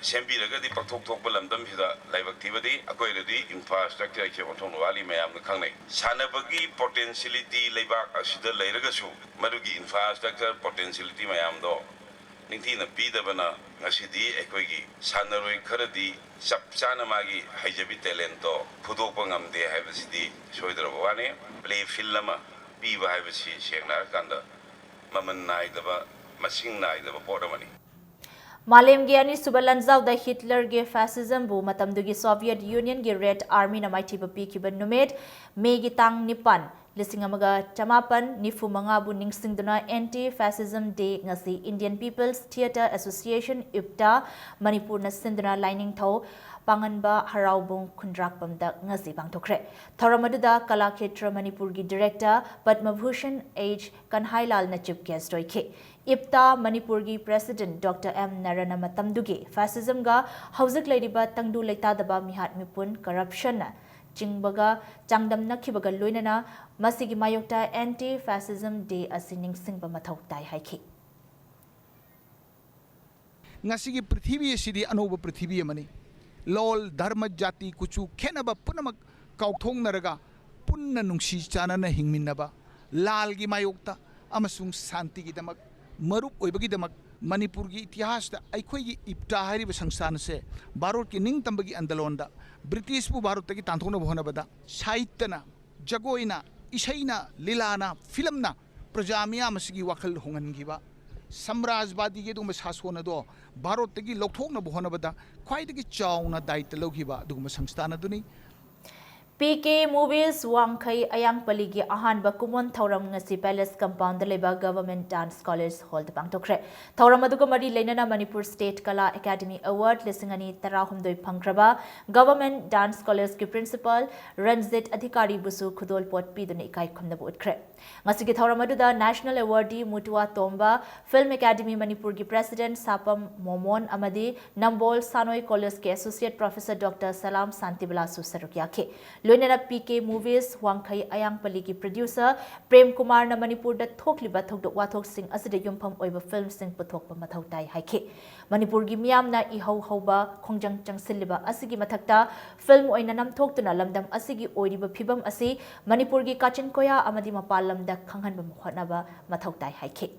ꯁꯦꯝꯕꯤꯔꯒꯗꯤ ꯄꯥꯡꯊꯣꯛ ꯊꯣꯛꯄ ꯂꯝꯗꯝꯁꯤꯗ ꯂꯥꯏꯕꯛ ꯊꯤꯕꯗꯤ ꯑꯩꯈꯣꯏꯗꯗꯤ infrastructure ꯑꯁꯤ ꯑꯣꯟꯊꯣꯛꯅ ꯋꯥꯠꯂꯤ, ꯃꯌꯥꯝꯅ ꯈꯪꯅꯩ꯫ ꯁꯥꯟꯅꯕꯒꯤ potentiality ꯂꯩꯕꯥꯛ ꯑꯁꯤꯗ ꯂꯩꯔꯒꯁꯨ ꯃꯗꯨꯒꯤ infrastructure potentiality ꯃꯌꯥꯝꯗꯣ ꯅꯤꯡꯊꯤꯅ ꯄꯤꯗꯕꯅ ꯉꯁꯤꯗꯤ ꯑꯩꯈꯣꯏꯒꯤ ꯁꯥꯟꯅꯔꯣꯏ ꯈꯔꯗꯤ ꯆꯞ ꯆꯥꯅ ꯃꯥꯒꯤ ꯍꯩꯖꯕꯤ talentꯇꯣ ꯐꯨꯗꯣꯛꯄ ꯉꯝꯗꯦ ꯍꯥꯏꯕꯁꯤꯗꯤ ꯁꯣꯏꯗ꯭ꯔꯕ ꯋꯥꯅꯤ꯫ Play field ꯑꯃ ꯄꯤꯕ ꯍꯥꯏꯕꯁꯤ ꯁꯦꯡꯅ ꯍꯥꯏꯔꯀꯥꯟꯗ ꯃꯃꯜ ꯅꯥꯏꯗꯕ, ꯃꯁꯤꯡ ꯅꯥꯏꯗꯕ ꯄꯣꯠ ꯑꯃꯅꯤ꯫ ꯃꯥꯂꯦꯝꯒꯤ ꯑꯅꯤꯁꯨꯕ ꯂꯥꯟꯖꯥꯎꯗ ꯍꯤꯠꯂꯔꯒꯤ fascismꯕꯨ ꯃꯇꯝꯗꯨꯒꯤ Soviet Unionꯒꯤ Red Armyꯅ ꯃꯥꯏꯊꯤꯕ ꯄꯤꯈꯤꯕ ꯅꯨꯃꯤꯠ, ꯃꯦꯒꯤ ꯇꯥꯡ ꯅꯤꯄꯥꯟ, ꯂꯤꯁꯤꯡ ꯑꯃꯒ ꯆꯃꯥꯄꯟ ꯅꯤꯐꯨ ꯃꯉꯥꯕꯨ ꯅꯤꯡꯁꯤꯡꯗꯨꯅ Anti Fascism Day ꯉꯁꯤ Indian People's Theatre Association, ꯏꯞꯇꯥ, ꯃꯅꯤꯄꯨꯔꯅ ꯁꯤꯟꯗꯨꯅ ꯂꯥꯏꯅꯤꯡꯊꯧ ꯄꯥꯉꯟꯕ ꯍꯔꯥꯎꯕꯨꯡ ꯈꯨꯟꯗ꯭ꯔꯥꯛꯄꯝꯗ ꯉꯁꯤ ꯄꯥꯡꯊꯣꯛꯈ꯭ꯔꯦ꯫ ꯊꯧꯔꯝ ꯑꯗꯨꯗ ꯀꯂꯥ ꯈꯦꯇ꯭ꯔ ꯃꯅꯤꯄꯨꯔꯒꯤ director ꯄꯗꯃ ꯚꯨꯁꯟ ꯑꯩꯆ ꯀꯟꯍꯥꯏꯂꯥꯜꯅ chief guest ꯑꯣꯏꯈꯤ꯫ ꯏꯞꯇꯥ ꯃꯅꯤꯄꯨꯔꯒꯤ president Doctor ꯑꯦꯝ ꯅꯔꯅ ꯃꯇꯝꯗꯨꯒꯤ fascismꯒ ꯍꯧꯖꯤꯛ ꯂꯩꯔꯤꯕ ꯇꯪꯗꯨ ꯂꯩꯇꯥꯗꯕ ꯃꯤꯍꯥꯠ ꯃꯤꯄꯨꯟ, corruptionꯅ ꯆꯤꯡꯕꯒ ꯆꯥꯡꯗꯝꯅꯈꯤꯕꯒ ꯂꯣꯏꯅꯅ ꯃꯁꯤꯒꯤ ꯃꯥꯌꯣꯛꯇ Anti Fascism Day ꯑꯁꯤ ꯅꯤꯡꯁꯤꯡꯕ ꯃꯊꯧ ꯇꯥꯏ ꯍꯥꯏꯈꯤ꯫ ꯉꯁꯤꯒꯤ ꯄ꯭ꯔꯤꯊꯤꯕꯤ ꯑꯁꯤꯗꯤ ꯑꯅꯧꯕ ꯄ꯭ꯔꯤꯊꯤꯕꯤ ꯑꯃꯅꯤ꯫ ꯂꯣꯜ, ꯙꯔꯃ, ꯖꯥꯇꯤ, ꯀꯨꯆꯨ ꯈꯦꯠꯅꯕ ꯄꯨꯝꯅꯃꯛ ꯀꯥꯎꯊꯣꯛꯅꯔꯒ ꯄꯨꯟꯅ ꯅꯨꯡꯁꯤ ꯆꯥꯟꯅꯅ ꯍꯤꯡꯃꯤꯟꯅꯕ, ꯂꯥꯜꯒꯤ ꯃꯥꯌꯣꯛꯇ ꯑꯃꯁꯨꯡ ꯁꯥꯟꯇꯤꯒꯤꯗꯃꯛ, ꯃꯔꯨꯞ ꯑꯣꯏꯕꯒꯤꯗꯃꯛ ꯃꯅꯤꯄꯨꯔꯒꯤ ꯏꯇꯤꯍꯥꯁꯇ ꯑꯩꯈꯣꯏꯒꯤ ꯏꯞꯇꯥ ꯍꯥꯏꯔꯤꯕ ꯁꯪꯁꯊꯥꯟ ꯑꯁꯦ ꯚꯥꯔꯠꯀꯤ ꯅꯤꯡꯇꯝꯕꯒꯤ ꯑꯟꯗꯂꯣꯟꯗ ꯕ꯭ꯔꯤꯇꯤꯁꯄꯨ ꯚꯥꯔꯠꯇꯒꯤ ꯇꯥꯟꯊꯣꯛꯅꯕ ꯍꯣꯠꯅꯕꯗ ꯁꯥꯍꯤꯠꯇꯅ, ꯖꯒꯣꯏꯅ, ꯏꯁꯩꯅ, ꯂꯤꯂꯥꯅ, ꯐꯤꯂꯝꯅ ꯄ꯭ꯔꯖꯥ ꯃꯤꯌꯥꯝ ꯑꯁꯤꯒꯤ ꯋꯥꯈꯜ ꯍꯣꯡꯍꯟꯈꯤꯕ, ꯁꯝꯔꯥꯖꯕꯥꯗꯤꯒꯤ ꯑꯗꯨꯒꯨꯝꯕ ꯁꯥꯁꯣꯟ ꯑꯗꯣ ꯚꯥꯔꯠꯇꯒꯤ ꯂꯧꯊꯣꯛꯅꯕ ꯍꯣꯠꯅꯕꯗ ꯈ꯭ꯋꯥꯏꯗꯒꯤ ꯆꯥꯎꯅ ꯗꯥꯏꯇ ꯂꯧꯈꯤꯕ ꯑꯗꯨꯒꯨꯝꯕ ꯁꯪꯁꯊꯥꯟ ꯑꯗꯨꯅꯤ꯫ ꯄꯤ ꯀꯦ ꯃꯨꯚꯤꯁ ꯋꯥꯡꯈꯩ ꯑꯌꯥꯡꯄꯜꯂꯤꯒꯤ ꯑꯍꯥꯟꯕ ꯀꯨꯝꯑꯣꯟ ꯊꯧꯔꯝ ꯉꯁꯤ ꯄꯦꯂꯦꯁ ꯀꯝꯄꯥꯎꯟꯗ ꯂꯩꯕ ꯒꯚꯔꯟꯃꯦꯟꯠ ꯗꯥꯟꯁ ꯀꯣꯂꯦꯖ ꯍꯣꯜꯗ ꯄꯥꯡꯊꯣꯛꯈ꯭ꯔꯦ꯫ ꯊꯧꯔꯝ ꯑꯗꯨꯒ ꯃꯔꯤ ꯂꯩꯅꯅ ꯃꯅꯤꯄꯨꯔ ꯁ꯭ꯇꯦꯠ ꯀꯂꯥ ꯑꯦꯀꯥꯗꯃꯤ ꯑꯦꯋꯥꯔꯗ ꯂꯤꯁꯤꯡ ꯑꯅꯤ ꯇꯔꯥꯍꯨꯝꯗꯣꯏ ꯐꯪꯈ꯭ꯔꯕ ꯒꯚꯔꯟꯃꯦꯟꯠ ꯗꯥꯟꯁ ꯀꯣꯂꯦꯖꯀꯤ ꯄ꯭ꯔꯤꯟꯁꯤꯄꯥꯜ ꯔꯟꯖꯤꯠ ꯑꯙꯤꯀꯥꯔꯤꯕꯨꯁꯨ ꯈꯨꯗꯣꯜꯄꯣꯠ ꯄꯤꯗꯨꯅ ꯏꯀꯥꯏ ꯈꯨꯝꯅꯕ ꯎꯠꯈ꯭ꯔꯦ꯫ ꯉꯁꯤꯒꯤ ꯊꯧꯔꯝ ꯑꯗꯨꯗ ꯅꯦꯁꯅꯦꯜ ꯑꯦꯋꯥꯔꯗꯤ ꯃꯨꯇꯨꯋꯥ ꯇꯣꯝꯕ, ꯐꯤꯜꯝ ꯑꯦꯀꯥꯗꯃꯤ ꯃꯅꯤꯄꯨꯔꯒꯤ ꯄ꯭ꯔꯦꯁꯤꯗꯦꯟꯠ ꯁꯥꯄꯝ ꯃꯣꯃꯣꯟ ꯑꯃꯗꯤ ꯅꯝꯕꯣꯜ ꯁꯥꯅꯣꯏ ꯀꯣꯂꯦꯖꯀꯤ ꯑꯦꯁꯣꯁꯤꯌꯦꯠ ꯄ꯭ꯔꯣꯐꯦꯁꯔ ꯗꯣꯛꯇꯔ ꯁꯂꯥꯝ ꯁꯥꯟꯇꯤꯕꯂꯥꯁꯨ ꯁꯔꯨꯛ ꯌꯥꯈꯤ꯫ ꯂꯣꯏꯅꯅ ꯄꯤ ꯀꯦ ꯃꯨꯚꯤꯁ ꯋꯥꯡꯈꯩ ꯑꯌꯥꯡꯄꯜꯂꯤꯒꯤ ꯄ꯭ꯔꯗ꯭ꯌꯨꯁꯔ ꯄ꯭ꯔꯦꯝ ꯀꯨꯃꯥꯔꯅ ꯃꯅꯤꯄꯨꯔꯗ ꯊꯣꯛꯂꯤꯕ ꯊꯧꯗꯣꯛ ꯋꯥꯊꯣꯛꯁꯤꯡ ꯑꯁꯤꯗ ꯌꯨꯝꯐꯝ ꯑꯣꯏꯕ ꯐꯤꯜꯝꯁꯤꯡ ꯄꯨꯊꯣꯛꯄ ꯃꯊꯧ ꯇꯥꯏ ꯍꯥꯏꯈꯤ꯫ ꯃꯅꯤꯄꯨꯔꯒꯤ ꯃꯤꯌꯥꯝꯅ ꯏꯍꯧ ꯍꯧꯕ ꯈꯣꯡꯖꯪ ꯆꯪꯁꯤꯜꯂꯤꯕ ꯑꯁꯤꯒꯤ ꯃꯊꯛꯇ ꯐꯤꯜꯝ ꯑꯣꯏꯅ ꯅꯝꯊꯣꯛꯇꯨꯅ ꯂꯝꯗꯝ ꯑꯁꯤꯒꯤ ꯑꯣꯏꯔꯤꯕ ꯐꯤꯕꯝ ꯑꯁꯤ ꯃꯅꯤꯄꯨꯔꯒꯤ ꯀꯥꯆꯤꯟ ꯀꯣꯌꯥ ꯑꯃꯗꯤ ꯃꯄꯥꯟ ꯂꯝꯗ ꯈꯪꯍꯟꯕ ꯍꯣꯠꯅꯕ ꯃꯊꯧ ꯇꯥꯏ ꯍꯥꯏꯈꯤ꯫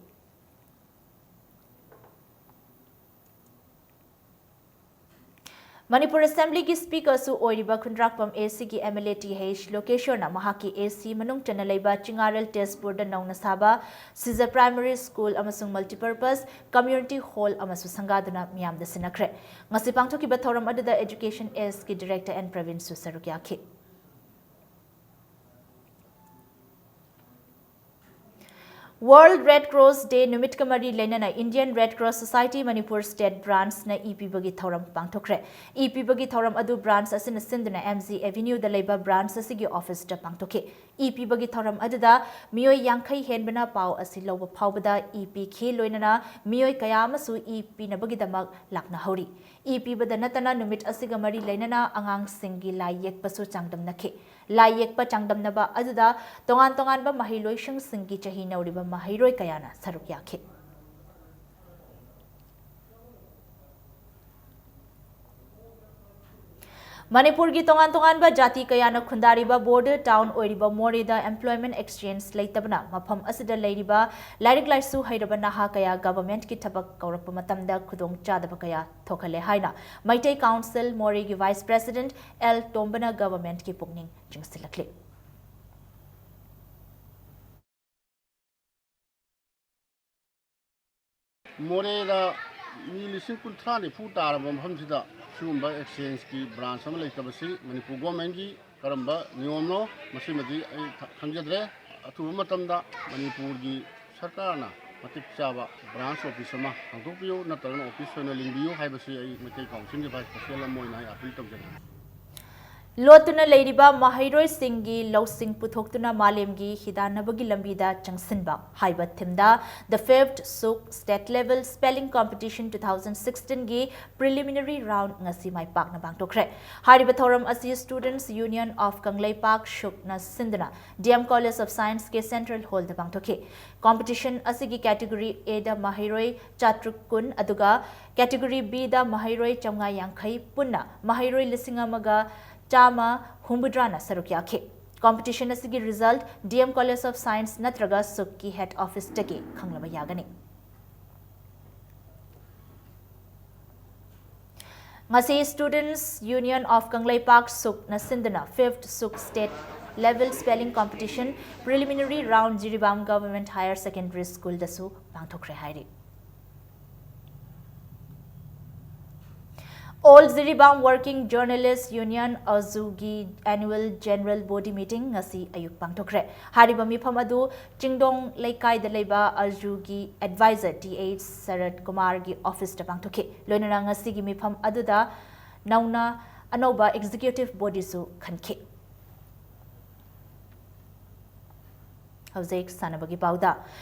ꯃꯅꯤꯄꯨꯔ ꯑꯦꯁꯦꯝꯕ꯭ꯂꯤꯒꯤ ꯁ꯭ꯄꯤꯀꯔꯁꯨ ꯑꯣꯏꯔꯤꯕ ꯈꯨꯟꯗ꯭ꯔꯥꯛꯄꯝ ꯑꯦ ꯁꯤꯒꯤ M L A T H ꯂꯣꯀꯦꯁ꯭ꯋꯔꯅ ꯃꯍꯥꯛꯀꯤ ꯑꯦ ꯁꯤ ꯃꯅꯨꯡ ꯆꯟꯅ ꯂꯩꯕ ꯆꯤꯉꯥꯔꯦꯜ ꯇꯦꯖꯄꯨꯔꯗ ꯅꯧꯅ ꯁꯥꯕ ꯁꯤꯖ ꯄ꯭ꯔꯥꯏꯃꯔꯤ ꯁ꯭ꯀꯨꯜ ꯑꯃꯁꯨꯡ ꯃꯜꯇꯤꯄꯔꯄꯁ ꯀꯝꯃ꯭ꯌꯨꯅꯤꯇꯤ ꯍꯣꯜ ꯑꯃꯁꯨ ꯁꯪꯒꯥꯗꯨꯅ ꯃꯤꯌꯥꯝꯗ ꯁꯤꯟꯅꯈ꯭ꯔꯦ꯫ ꯉꯁꯤ ꯄꯥꯡꯊꯣꯛꯈꯤꯕ ꯊꯧꯔꯝ ꯑꯗꯨꯗ ꯑꯦꯖꯨꯀꯦꯁꯟ ꯑꯦꯁꯀꯤ ꯗꯤꯔꯦꯛꯇꯔ ꯑꯦꯟ ꯄ꯭ꯔꯕꯤꯟꯁꯨ ꯁꯔꯨꯛ ꯌꯥꯈꯤ꯫ ꯋꯥꯔꯜꯗ ꯔꯦꯗ ꯀ꯭ꯔꯣꯁ ꯗꯦ ꯅꯨꯃꯤꯠꯀ ꯃꯔꯤ ꯂꯩꯅꯅ Indian red cross society Manipur state ꯕ꯭ꯔꯥꯟꯆꯅ ꯏ ꯄꯤꯕꯒꯤ ꯊꯧꯔꯝ ꯄꯥꯡꯊꯣꯛꯈ꯭ꯔꯦ꯫ ꯏ ꯄꯤꯕꯒꯤ ꯊꯧꯔꯝ ꯑꯗꯨ ꯕ꯭ꯔꯥꯟꯆ ꯑꯁꯤꯅ ꯁꯤꯟꯗꯨꯅ ꯑꯦꯝ ꯖꯤ ꯑꯦꯚꯤꯅ꯭ꯌꯨꯗ ꯂꯩꯕ ꯕ꯭ꯔꯥꯟꯆ ꯑꯁꯤꯒꯤ ꯑꯣꯐꯤꯁꯇ ꯄꯥꯡꯊꯣꯛꯈꯤ꯫ ꯏ ꯄꯤꯕꯒꯤ ꯊꯧꯔꯝ ꯑꯗꯨꯗ ꯃꯤꯑꯣꯏ ꯌꯥꯡꯈꯩ ꯍꯦꯟꯕꯅ ꯄꯥꯎ ꯑꯁꯤ ꯂꯧꯕ ꯐꯥꯎꯕꯗ ꯏ ꯄꯤꯈꯤ, ꯂꯣꯏꯅꯅ ꯃꯤꯑꯣꯏ ꯀꯌꯥ ꯑꯃꯁꯨ ꯏ ꯄꯤꯅꯕꯒꯤꯗꯃꯛ ꯂꯥꯛꯅꯍꯧꯔꯤ꯫ ꯏ ꯄꯤꯕꯗ ꯅꯠꯇꯅ ꯅꯨꯃꯤꯠ ꯑꯁꯤꯒ ꯃꯔꯤ ꯂꯩꯅꯅ ꯑꯉꯥꯡꯁꯤꯡꯒꯤ ꯂꯥꯏ ꯌꯦꯛꯄꯁꯨ ꯆꯥꯡꯗꯝꯅꯈꯤ꯫ ꯂꯥꯏ ꯌꯦꯛꯄ ꯆꯥꯡꯗꯝꯅꯕ ꯑꯗꯨꯗ ꯇꯣꯉꯥꯟ ꯇꯣꯉꯥꯟꯕ ꯃꯍꯩꯂꯣꯏꯁꯪꯁꯤꯡꯒꯤ ꯆꯍꯤ ꯅꯧꯔꯤꯕ ꯃꯍꯩꯔꯣꯏ ꯀꯌꯥꯅ ꯁꯔꯨꯛ ꯌꯥꯈꯤ꯫ ꯃꯅꯤꯄꯨꯔꯒꯤ ꯇꯣꯉꯥꯟ ꯇꯣꯉꯥꯟꯕ ꯖꯥꯇꯤ ꯀꯌꯥꯅ ꯈꯨꯟꯗꯥꯔꯤꯕ border town ꯑꯣꯏꯔꯤꯕ ꯃꯣꯔꯦꯗ employment exchange ꯂꯩꯇꯕꯅ ꯃꯐꯝ ꯑꯁꯤꯗ ꯂꯩꯔꯤꯕ ꯂꯥꯏꯔꯤꯛ ꯂꯥꯏꯁꯨ ꯍꯩꯔꯕ ꯅꯍꯥ ꯀꯌꯥ governmentꯀꯤ ꯊꯕꯛ ꯀꯧꯔꯛꯄ ꯃꯇꯝꯗ ꯈꯨꯗꯣꯡꯆꯥꯗꯕ ꯀꯌꯥ ꯊꯣꯛꯍꯜꯂꯦ ꯍꯥꯏꯅ ꯃꯩꯇꯩ Council ꯃꯣꯔꯦꯒꯤ Vice President L ꯇꯣꯝꯕꯅ governmentꯀꯤ ꯄꯨꯛꯅꯤꯡ ꯆꯤꯡꯁꯤꯜꯂꯛꯂꯤ꯫ ꯃꯣꯔꯦꯗ ꯃꯤ ꯂꯤꯁꯤꯡ ꯀꯨꯟꯊ꯭ꯔꯥ ꯅꯤꯐꯨ ꯇꯥꯔꯕ ꯃꯐꯝꯁꯤꯗ ꯁꯤꯒꯨꯝꯕ exchangeꯀꯤ branch ꯑꯃ ꯂꯩꯇꯕꯁꯤ ꯃꯅꯤꯄꯨꯔ governmentꯀꯤ ꯀꯔꯝꯕ ꯅꯤꯌꯣꯝꯅꯣ, ꯃꯁꯤꯃꯗꯤ ꯑꯩ ꯈ-, ꯈꯪꯖꯗ꯭ꯔꯦ꯫ ꯑꯊꯨꯕ ꯃꯇꯝꯗ ꯃꯅꯤꯄꯨꯔꯒꯤ ꯁꯔꯀꯥꯔꯅ ꯃꯇꯤꯛ ꯆꯥꯕ branch office ꯑꯃ ꯍꯥꯡꯗꯣꯛꯄꯤꯌꯨ, ꯅꯠꯇ꯭ꯔꯒꯅ office ꯑꯣꯏꯅ ꯂꯤꯡꯕꯤꯌꯨ ꯍꯥꯏꯕꯁꯤ ꯑꯩ ꯃꯩꯇꯩ Councilꯒꯤ Vice President ꯑꯃ ꯑꯣꯏꯅ ꯑꯩ appeal ꯇꯧꯖꯒꯦ꯫ ꯂꯣꯠꯇꯨꯅ ꯂꯩꯔꯤꯕ ꯃꯍꯩꯔꯣꯏꯁꯤꯡꯒꯤ ꯂꯧꯁꯤꯡ ꯄꯨꯊꯣꯛꯇꯨꯅ ꯃꯥꯂꯦꯝꯒꯤ ꯍꯤꯗꯥꯟꯅꯕꯒꯤ ꯂꯝꯕꯤꯗ ꯆꯪꯁꯤꯟꯕ ꯍꯥꯏꯕ themeꯗ The Fifth ꯁꯨꯛ State Level Spelling Competition two thousand sixteenꯒꯤ preliminary round ꯉꯁꯤ ꯃꯥꯏ ꯄꯥꯛꯅ ꯄꯥꯡꯊꯣꯛꯈ꯭ꯔꯦ꯫ ꯍꯥꯏꯔꯤꯕ ꯊꯧꯔꯝ ꯑꯁꯤ Students Union of ꯀꯪꯂꯩꯄꯥꯛ ꯁꯨꯛꯅ ꯁꯤꯟꯗꯨꯅ D M College of Scienceꯀꯤ Central Hallꯗ ꯄꯥꯡꯊꯣꯛꯈꯤ꯫ Competition ꯑꯁꯤꯒꯤ category Aꯗ ꯃꯍꯩꯔꯣꯏ ꯆꯥꯇ꯭ꯔꯨꯛ ꯀꯨꯟ, ꯑꯗꯨꯒ category Bꯗ ꯃꯍꯩꯔꯣꯏ ꯆꯥꯝꯃꯉꯥ ꯌꯥꯡꯈꯩ, ꯄꯨꯟꯅ ꯃꯍꯩꯔꯣꯏ ꯂꯤꯁꯤꯡ ꯑꯃꯒ ꯆꯥꯝꯃ ꯍꯨꯝꯐꯨꯇꯔꯥꯅ ꯁꯔꯨꯛ ꯌꯥꯈꯤ꯫ Competition ꯑꯁꯤꯒꯤ result D M College of Science ꯅꯠꯇ꯭ꯔꯒ ꯁꯨꯛꯀꯤ head officeꯇꯒꯤ ꯈꯪꯂꯕ ꯌꯥꯒꯅꯤ꯫ ꯉꯁꯤ Students Union of ꯀꯪꯂꯩꯄꯥꯛ ꯁꯨꯛꯅ ꯁꯤꯟꯗꯨꯅ Fifth ꯁꯨꯛ State Level Spelling Competition preliminary round Jiribam Government Higher Secondary Schoolꯗꯁꯨ ꯄꯥꯡꯊꯣꯛꯈ꯭ꯔꯦ ꯍꯥꯏꯔꯤ꯫ All Jiribam Working Journalist Union, AJUꯒꯤ annual general body meeting ꯉꯁꯤ ꯑꯌꯨꯛ ꯄꯥꯡꯊꯣꯛꯈ꯭ꯔꯦ꯫ ꯍꯥꯏꯔꯤꯕ ꯃꯤꯐꯝ ꯑꯗꯨ ꯆꯤꯡꯗꯣꯡ ꯂꯩꯀꯥꯏꯗ ꯂꯩꯕ AJUꯒꯤ advisor T H ꯁꯔꯠ ꯀꯨꯃꯥꯔꯒꯤ officeꯇ ꯄꯥꯡꯊꯣꯛꯈꯤ꯫ ꯂꯣꯏꯅꯅ ꯉꯁꯤꯒꯤ ꯃꯤꯐꯝ ꯑꯗꯨꯗ ꯅꯧꯅ ꯑꯅꯧꯕ executive bodyꯁꯨ ꯈꯟꯈꯤ꯫ ꯍꯧꯖꯤꯛ ꯁꯥꯟꯅꯕꯒꯤ ꯄꯥꯎꯗ꯫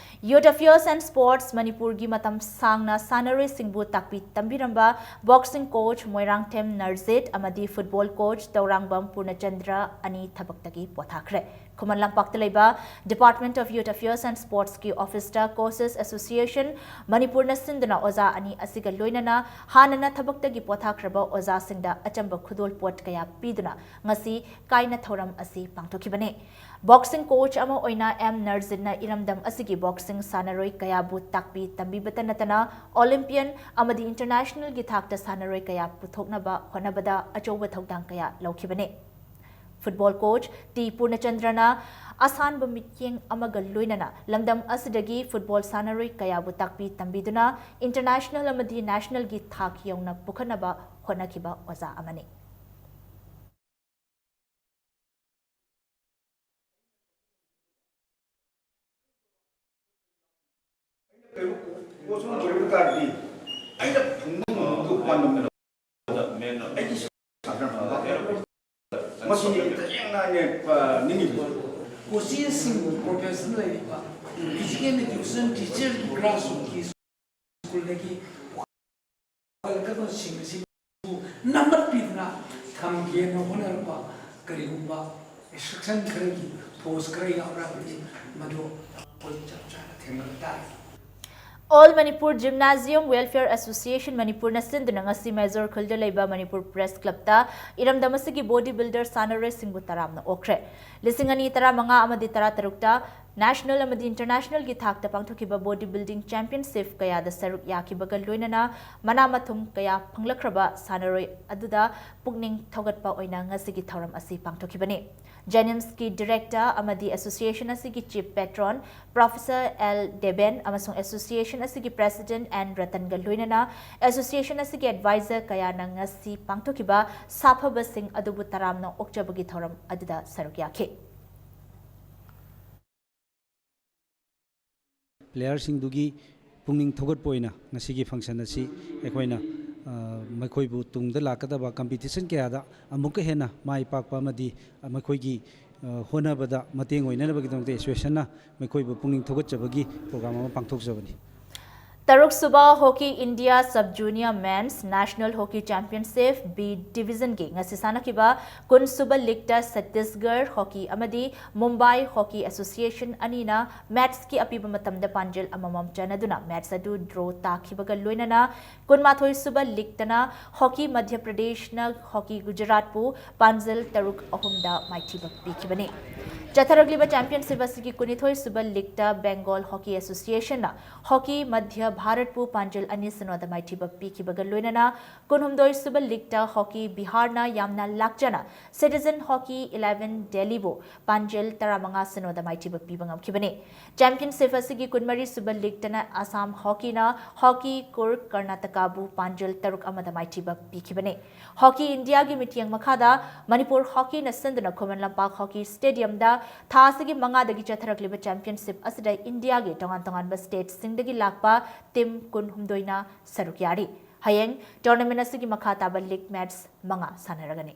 Youth Affairs and Sports ꯃꯅꯤꯄꯨꯔꯒꯤ ꯃꯇꯝ ꯁꯥꯡꯅ ꯁꯥꯟꯅꯔꯣꯏꯁꯤꯡꯕꯨ ꯇꯥꯛꯄꯤ ꯇꯝꯕꯤꯔꯝꯕ boxing coach ꯃꯣꯏꯔꯥꯡꯊꯦꯝ ꯅꯔꯖꯤꯠ ꯑꯃꯗꯤ football coach ꯇꯧꯔꯥꯡꯕꯝ ꯄꯨꯔꯅꯆꯟꯗ꯭ꯔ ꯑꯅꯤ ꯊꯕꯛꯇꯒꯤ ꯄꯣꯊꯥꯈ꯭ꯔꯦ꯫ ꯈꯨꯃꯟ ꯂꯝꯄꯥꯛꯇ ꯂꯩꯕ Department of Youth Affairs and Sportsꯀꯤ officeꯇ Coaches Association ꯃꯅꯤꯄꯨꯔꯅ ꯁꯤꯟꯗꯨꯅ ꯑꯣꯖꯥ ꯑꯅꯤ ꯑꯁꯤꯒ ꯂꯣꯏꯅꯅ ꯍꯥꯟꯅꯅ ꯊꯕꯛꯇꯒꯤ ꯄꯣꯊꯥꯈ꯭ꯔꯕ ꯑꯣꯖꯥꯁꯤꯡꯗ ꯑꯆꯝꯕ ꯈꯨꯗꯣꯜꯄꯣꯠ ꯀꯌꯥ ꯄꯤꯗꯨꯅ ꯉꯁꯤ ꯀꯥꯏꯅ ꯊꯧꯔꯝ ꯑꯁꯤ ꯄꯥꯡꯊꯣꯛꯈꯤꯕꯅꯤ꯫ Boxing coach ꯑꯃ ꯑꯣꯏꯅ ꯑꯦꯝ ꯅꯔꯖꯤꯠꯅ ꯏꯔꯝꯗꯝ ꯑꯁꯤꯒꯤ boxing ꯁꯥꯟꯅꯔꯣꯏ ꯀꯌꯥꯕꯨ ꯇꯥꯛꯄꯤ ꯇꯝꯕꯤꯕꯇ ꯅꯠꯇꯅ Olympian ꯑꯃꯗꯤ internationalꯒꯤ ꯊꯥꯛꯇ ꯁꯥꯟꯅꯔꯣꯏ ꯀꯌꯥ ꯄꯨꯊꯣꯛꯅꯕ ꯍꯣꯠꯅꯕꯗ ꯑꯆꯧꯕ ꯊꯧꯗꯥꯡ ꯀꯌꯥ ꯂꯧꯈꯤꯕꯅꯤ꯫ Football coach ꯇꯤ ꯄꯨꯔꯅꯆꯟꯗ꯭ꯔꯅ ꯑꯁꯥꯟꯕ ꯃꯤꯠꯌꯦꯡ ꯑꯃꯒ ꯂꯣꯏꯅꯅ ꯂꯝꯗꯝ ꯑꯁꯤꯗꯒꯤ football ꯁꯥꯟꯅꯔꯣꯏ ꯀꯌꯥꯕꯨ ꯇꯥꯛꯄꯤ ꯇꯝꯕꯤꯗꯨꯅ international ꯑꯃꯗꯤ nationalꯒꯤ ꯊꯥꯛ ꯌꯧꯅ ꯄꯨꯈꯠꯅꯕ ꯍꯣꯠꯅꯈꯤꯕ ꯑꯣꯖꯥ ꯑꯃꯅꯤ꯫ ꯑꯩꯅ ꯐꯪꯕ ꯉꯝꯕꯗꯣ ꯄꯥꯟꯗꯝꯗ ꯑꯩꯒꯤ ꯁꯥꯟꯅꯐꯝꯗ ꯃꯁꯤꯅꯤ ꯇꯁꯦꯡꯅ ꯑꯩꯅ, ꯑ, ꯅꯤꯡꯉꯤꯕꯁꯦ꯫ Coachꯁꯤꯡꯕꯨ professional ꯂꯩꯔꯤꯕ physical education teacherꯒꯤ grassrootꯀꯤ schoolꯗꯒꯤ ꯄꯨꯈꯠꯂꯛꯀꯗꯕꯁꯤꯡ ꯑꯁꯤꯕꯨ ꯅꯝꯃꯠꯄꯤꯗꯨꯅ ꯊꯝꯒꯦꯅ ꯍꯣꯠꯅꯔꯛꯄ ꯀꯔꯤꯒꯨꯝꯕ restriction ꯈꯔꯒꯤ force ꯈꯔ ꯌꯥꯎꯔꯛꯑꯕꯗꯤ ꯃꯗꯨ ꯑꯩꯈꯣꯏ ꯆꯞ ꯆꯥꯅ ꯊꯦꯡꯅꯕ ꯇꯥꯔꯦ꯫ All Manipur Gymnasium Welfare Association ꯃꯅꯤꯄꯨꯔꯅ ꯁꯤꯟꯗꯨꯅ ꯉꯁꯤ ꯃꯦꯖꯣꯔ ꯈꯨꯜꯗ ꯂꯩꯕ ꯃꯅꯤꯄꯨꯔ Press Clubꯇ ꯏꯔꯝꯗꯝ ꯑꯁꯤꯒꯤ body builder ꯁꯥꯟꯅꯔꯣꯏꯁꯤꯡꯕꯨ ꯇꯔꯥꯝꯅ ꯑꯣꯛꯈ꯭ꯔꯦ꯫ ꯂꯤꯁꯤꯡ ꯑꯅꯤ ꯇꯔꯥꯃꯉꯥ ꯑꯃꯗꯤ ꯇꯔꯥꯇꯔꯨꯛꯇ national ꯑꯃꯗꯤ internationalꯒꯤ ꯊꯥꯛꯇ ꯄꯥꯡꯊꯣꯛꯈꯤꯕ body building championship ꯀꯌꯥꯗ ꯁꯔꯨꯛ ꯌꯥꯈꯤꯕꯒ ꯂꯣꯏꯅꯅ ꯃꯅꯥ ꯃꯊꯨꯝ ꯀꯌꯥ ꯐꯪꯂꯛꯈ꯭ꯔꯕ ꯁꯥꯟꯅꯔꯣꯏ ꯑꯗꯨꯗ ꯄꯨꯛꯅꯤꯡ ꯊꯧꯒꯠꯄ ꯑꯣꯏꯅ ꯉꯁꯤꯒꯤ ꯊꯧꯔꯝ ꯑꯁꯤ ꯄꯥꯡꯊꯣꯛꯈꯤꯕꯅꯤ꯫ JNIMSꯀꯤ director ꯑꯃꯗꯤ association ꯑꯁꯤꯒꯤ chief patron Professor L Deben ꯑꯃꯁꯨꯡ association ꯑꯁꯤꯒꯤ president ꯑꯦꯟ ꯔꯇꯟꯒ ꯂꯣꯏꯅꯅ association ꯑꯁꯤꯒꯤ advisor ꯀꯌꯥꯅ ꯉꯁꯤ ꯄꯥꯡꯊꯣꯛꯈꯤꯕ ꯁꯥꯐꯕꯁꯤꯡ ꯑꯗꯨꯕꯨ ꯇꯔꯥꯝꯅ ꯑꯣꯛꯆꯕꯒꯤ ꯊꯧꯔꯝ ꯑꯗꯨꯗ ꯁꯔꯨꯛ ꯌꯥꯈꯤ꯫ Playerꯁꯤꯡꯗꯨꯒꯤ ꯄꯨꯛꯅꯤꯡ ꯊꯧꯒꯠꯄ ꯑꯣꯏꯅ ꯉꯁꯤꯒꯤ function ꯑꯁꯤ ꯑꯩꯈꯣꯏꯅ, ꯑ, ꯃꯈꯣꯏꯕꯨ ꯇꯨꯡꯗ ꯂꯥꯛꯀꯗꯕ competition ꯀꯌꯥꯗ ꯑꯃꯨꯛꯀ ꯍꯦꯟꯅ ꯃꯥꯏ ꯄꯥꯛꯄ ꯑꯃꯗꯤ ꯃꯈꯣꯏꯒꯤ, ꯑ, ꯍꯣꯠꯅꯕꯗ ꯃꯇꯦꯡ ꯑꯣꯏꯅꯅꯕꯒꯤꯗꯃꯛꯇ ꯑꯦꯁꯣꯁꯤꯌꯦꯁꯟꯅ ꯃꯈꯣꯏꯕꯨ ꯄꯨꯛꯅꯤꯡ ꯊꯧꯒꯠꯆꯕꯒꯤ ꯄ꯭ꯔꯣꯒ꯭ꯔꯥꯝ ꯑꯃ ꯄꯥꯡꯊꯣꯛꯆꯕꯅꯤ꯫ ꯇꯔꯨꯛ sub hockey India sub junior men's national hockey championship B ꯗꯤꯕꯤꯖꯟꯒꯤ ꯉꯁꯤ ꯁꯥꯟꯅꯈꯤꯕ ꯀꯨꯟ ꯁꯨꯕ ꯂꯤꯛꯇ ꯁꯠꯇꯤꯁꯒꯔ ꯍꯣꯀꯤ ꯑꯃꯗꯤ ꯃꯨꯝꯕꯥꯏ ꯍꯣꯀꯤ ꯑꯦꯁꯣꯁꯤꯌꯦꯁꯟ ꯑꯅꯤꯅ ꯃꯦꯠꯁꯀꯤ ꯑꯄꯤꯕ ꯃꯇꯝꯗ ꯄꯥꯟꯖꯤꯜ ꯑꯃꯃꯝ ꯆꯟꯅꯗꯨꯅ ꯃꯦꯠꯁ ꯑꯗꯨ ꯗ꯭ꯔꯣ ꯇꯥꯈꯤꯕꯒ ꯂꯣꯏꯅꯅ ꯀꯨꯟꯃꯥꯊꯣꯏ ꯁꯨꯕ ꯂꯤꯛꯇꯅ ꯍꯣꯀꯤ ꯃꯙ꯭ꯌ ꯄ꯭ꯔꯗꯦꯁꯅ ꯍꯣꯀꯤ ꯒꯨꯖꯔꯥꯠꯄꯨ ꯄꯥꯟꯖꯤꯜ ꯇꯔꯨꯛ ꯑꯍꯨꯝꯗ ꯃꯥꯏꯊꯤꯕ ꯄꯤꯈꯤꯕꯅꯤ꯫ ꯆꯠꯊꯔꯛꯂꯤꯕ ꯆꯦꯝꯄꯤꯌꯟꯁꯤꯞ ꯑꯁꯤꯒꯤ ꯀꯨꯟꯅꯤꯊꯣꯏ ꯁꯨꯕ ꯂꯤꯛꯇ ꯕꯦꯡꯒꯣꯜ ꯍꯣꯀꯤ ꯑꯦꯁꯣꯁꯤꯌꯦꯁꯟꯅ ꯍꯣꯀꯤ ꯃꯙ꯭ꯌ ꯚꯥꯔꯠꯄꯨ ꯄꯥꯟꯖꯤꯜ ꯑꯅꯤ ꯁꯤꯅꯣꯗ ꯃꯥꯏꯊꯤꯕ ꯄꯤꯈꯤꯕꯒ ꯂꯣꯏꯅꯅ ꯀꯨꯟꯍꯨꯝꯗꯣꯏ ꯁꯨꯕ ꯂꯤꯛꯇ ꯍꯣꯀꯤ ꯕꯤꯍꯥꯔꯅ ꯌꯥꯝꯅ ꯂꯥꯛꯆꯅ ꯁꯤꯇꯤꯖꯟ ꯍꯣꯀꯤ ꯏꯂꯦꯚꯦꯟ ꯗꯦꯜꯂꯤꯕꯨ ꯄꯥꯟꯖꯤꯜ ꯇꯔꯥꯃꯉꯥ ꯁꯤꯅꯣꯗ ꯃꯥꯏꯊꯤꯕ ꯄꯤꯕ ꯉꯝꯈꯤꯕꯅꯤ꯫ ꯆꯦꯝꯄꯤꯌꯟꯁꯤꯞ ꯑꯁꯤꯒꯤ ꯀꯨꯟꯃꯔꯤ ꯁꯨꯕ ꯂꯤꯛꯇꯅ ꯑꯁꯥꯝ ꯍꯣꯀꯤꯅ ꯍꯣꯀꯤ ꯀꯨꯔꯛ ꯀꯔꯅꯥꯇꯀꯥꯕꯨ ꯄꯥꯟꯖꯤꯜ ꯇꯔꯨꯛ ꯑꯃꯗ ꯃꯥꯏꯊꯤꯕ ꯄꯤꯈꯤꯕꯅꯤ꯫ ꯍꯣꯀꯤ ꯏꯟꯗꯤꯌꯥꯒꯤ ꯃꯤꯠꯌꯦꯡ ꯃꯈꯥꯗ ꯃꯅꯤꯄꯨꯔ ꯍꯣꯀꯤꯅ ꯁꯤꯟꯗꯨꯅ ꯈꯨꯃꯟ ꯂꯝꯄꯥꯛ ꯍꯣꯀꯤ ꯁ꯭ꯇꯦꯗꯤꯌꯝꯗ ꯊꯥ ꯑꯁꯤꯒꯤ ꯃꯉꯥꯗꯒꯤ ꯆꯠꯊꯔꯛꯂꯤꯕ ꯆꯦꯝꯄꯤꯌꯟꯁꯤꯞ ꯑꯁꯤꯗ ꯏꯟꯗꯤꯌꯥꯒꯤ ꯇꯣꯉꯥꯟ ꯇꯣꯉꯥꯟꯕ ꯁ꯭ꯇꯦꯠꯁꯤꯡꯗꯒꯤ ꯂꯥꯛꯄ ꯇꯤꯝ ꯀꯨꯟꯍꯨꯝꯗꯣꯏꯅ ꯁꯔꯨꯛ ꯌꯥꯔꯤ꯫ ꯍꯌꯦꯡ ꯇꯣꯔꯅꯥꯃꯦꯟ ꯑꯁꯤꯒꯤ ꯃꯈꯥ ꯇꯥꯕ ꯂꯤꯛ ꯃꯦꯠꯁ ꯃꯉꯥ ꯁꯥꯟꯅꯔꯒꯅꯤ꯫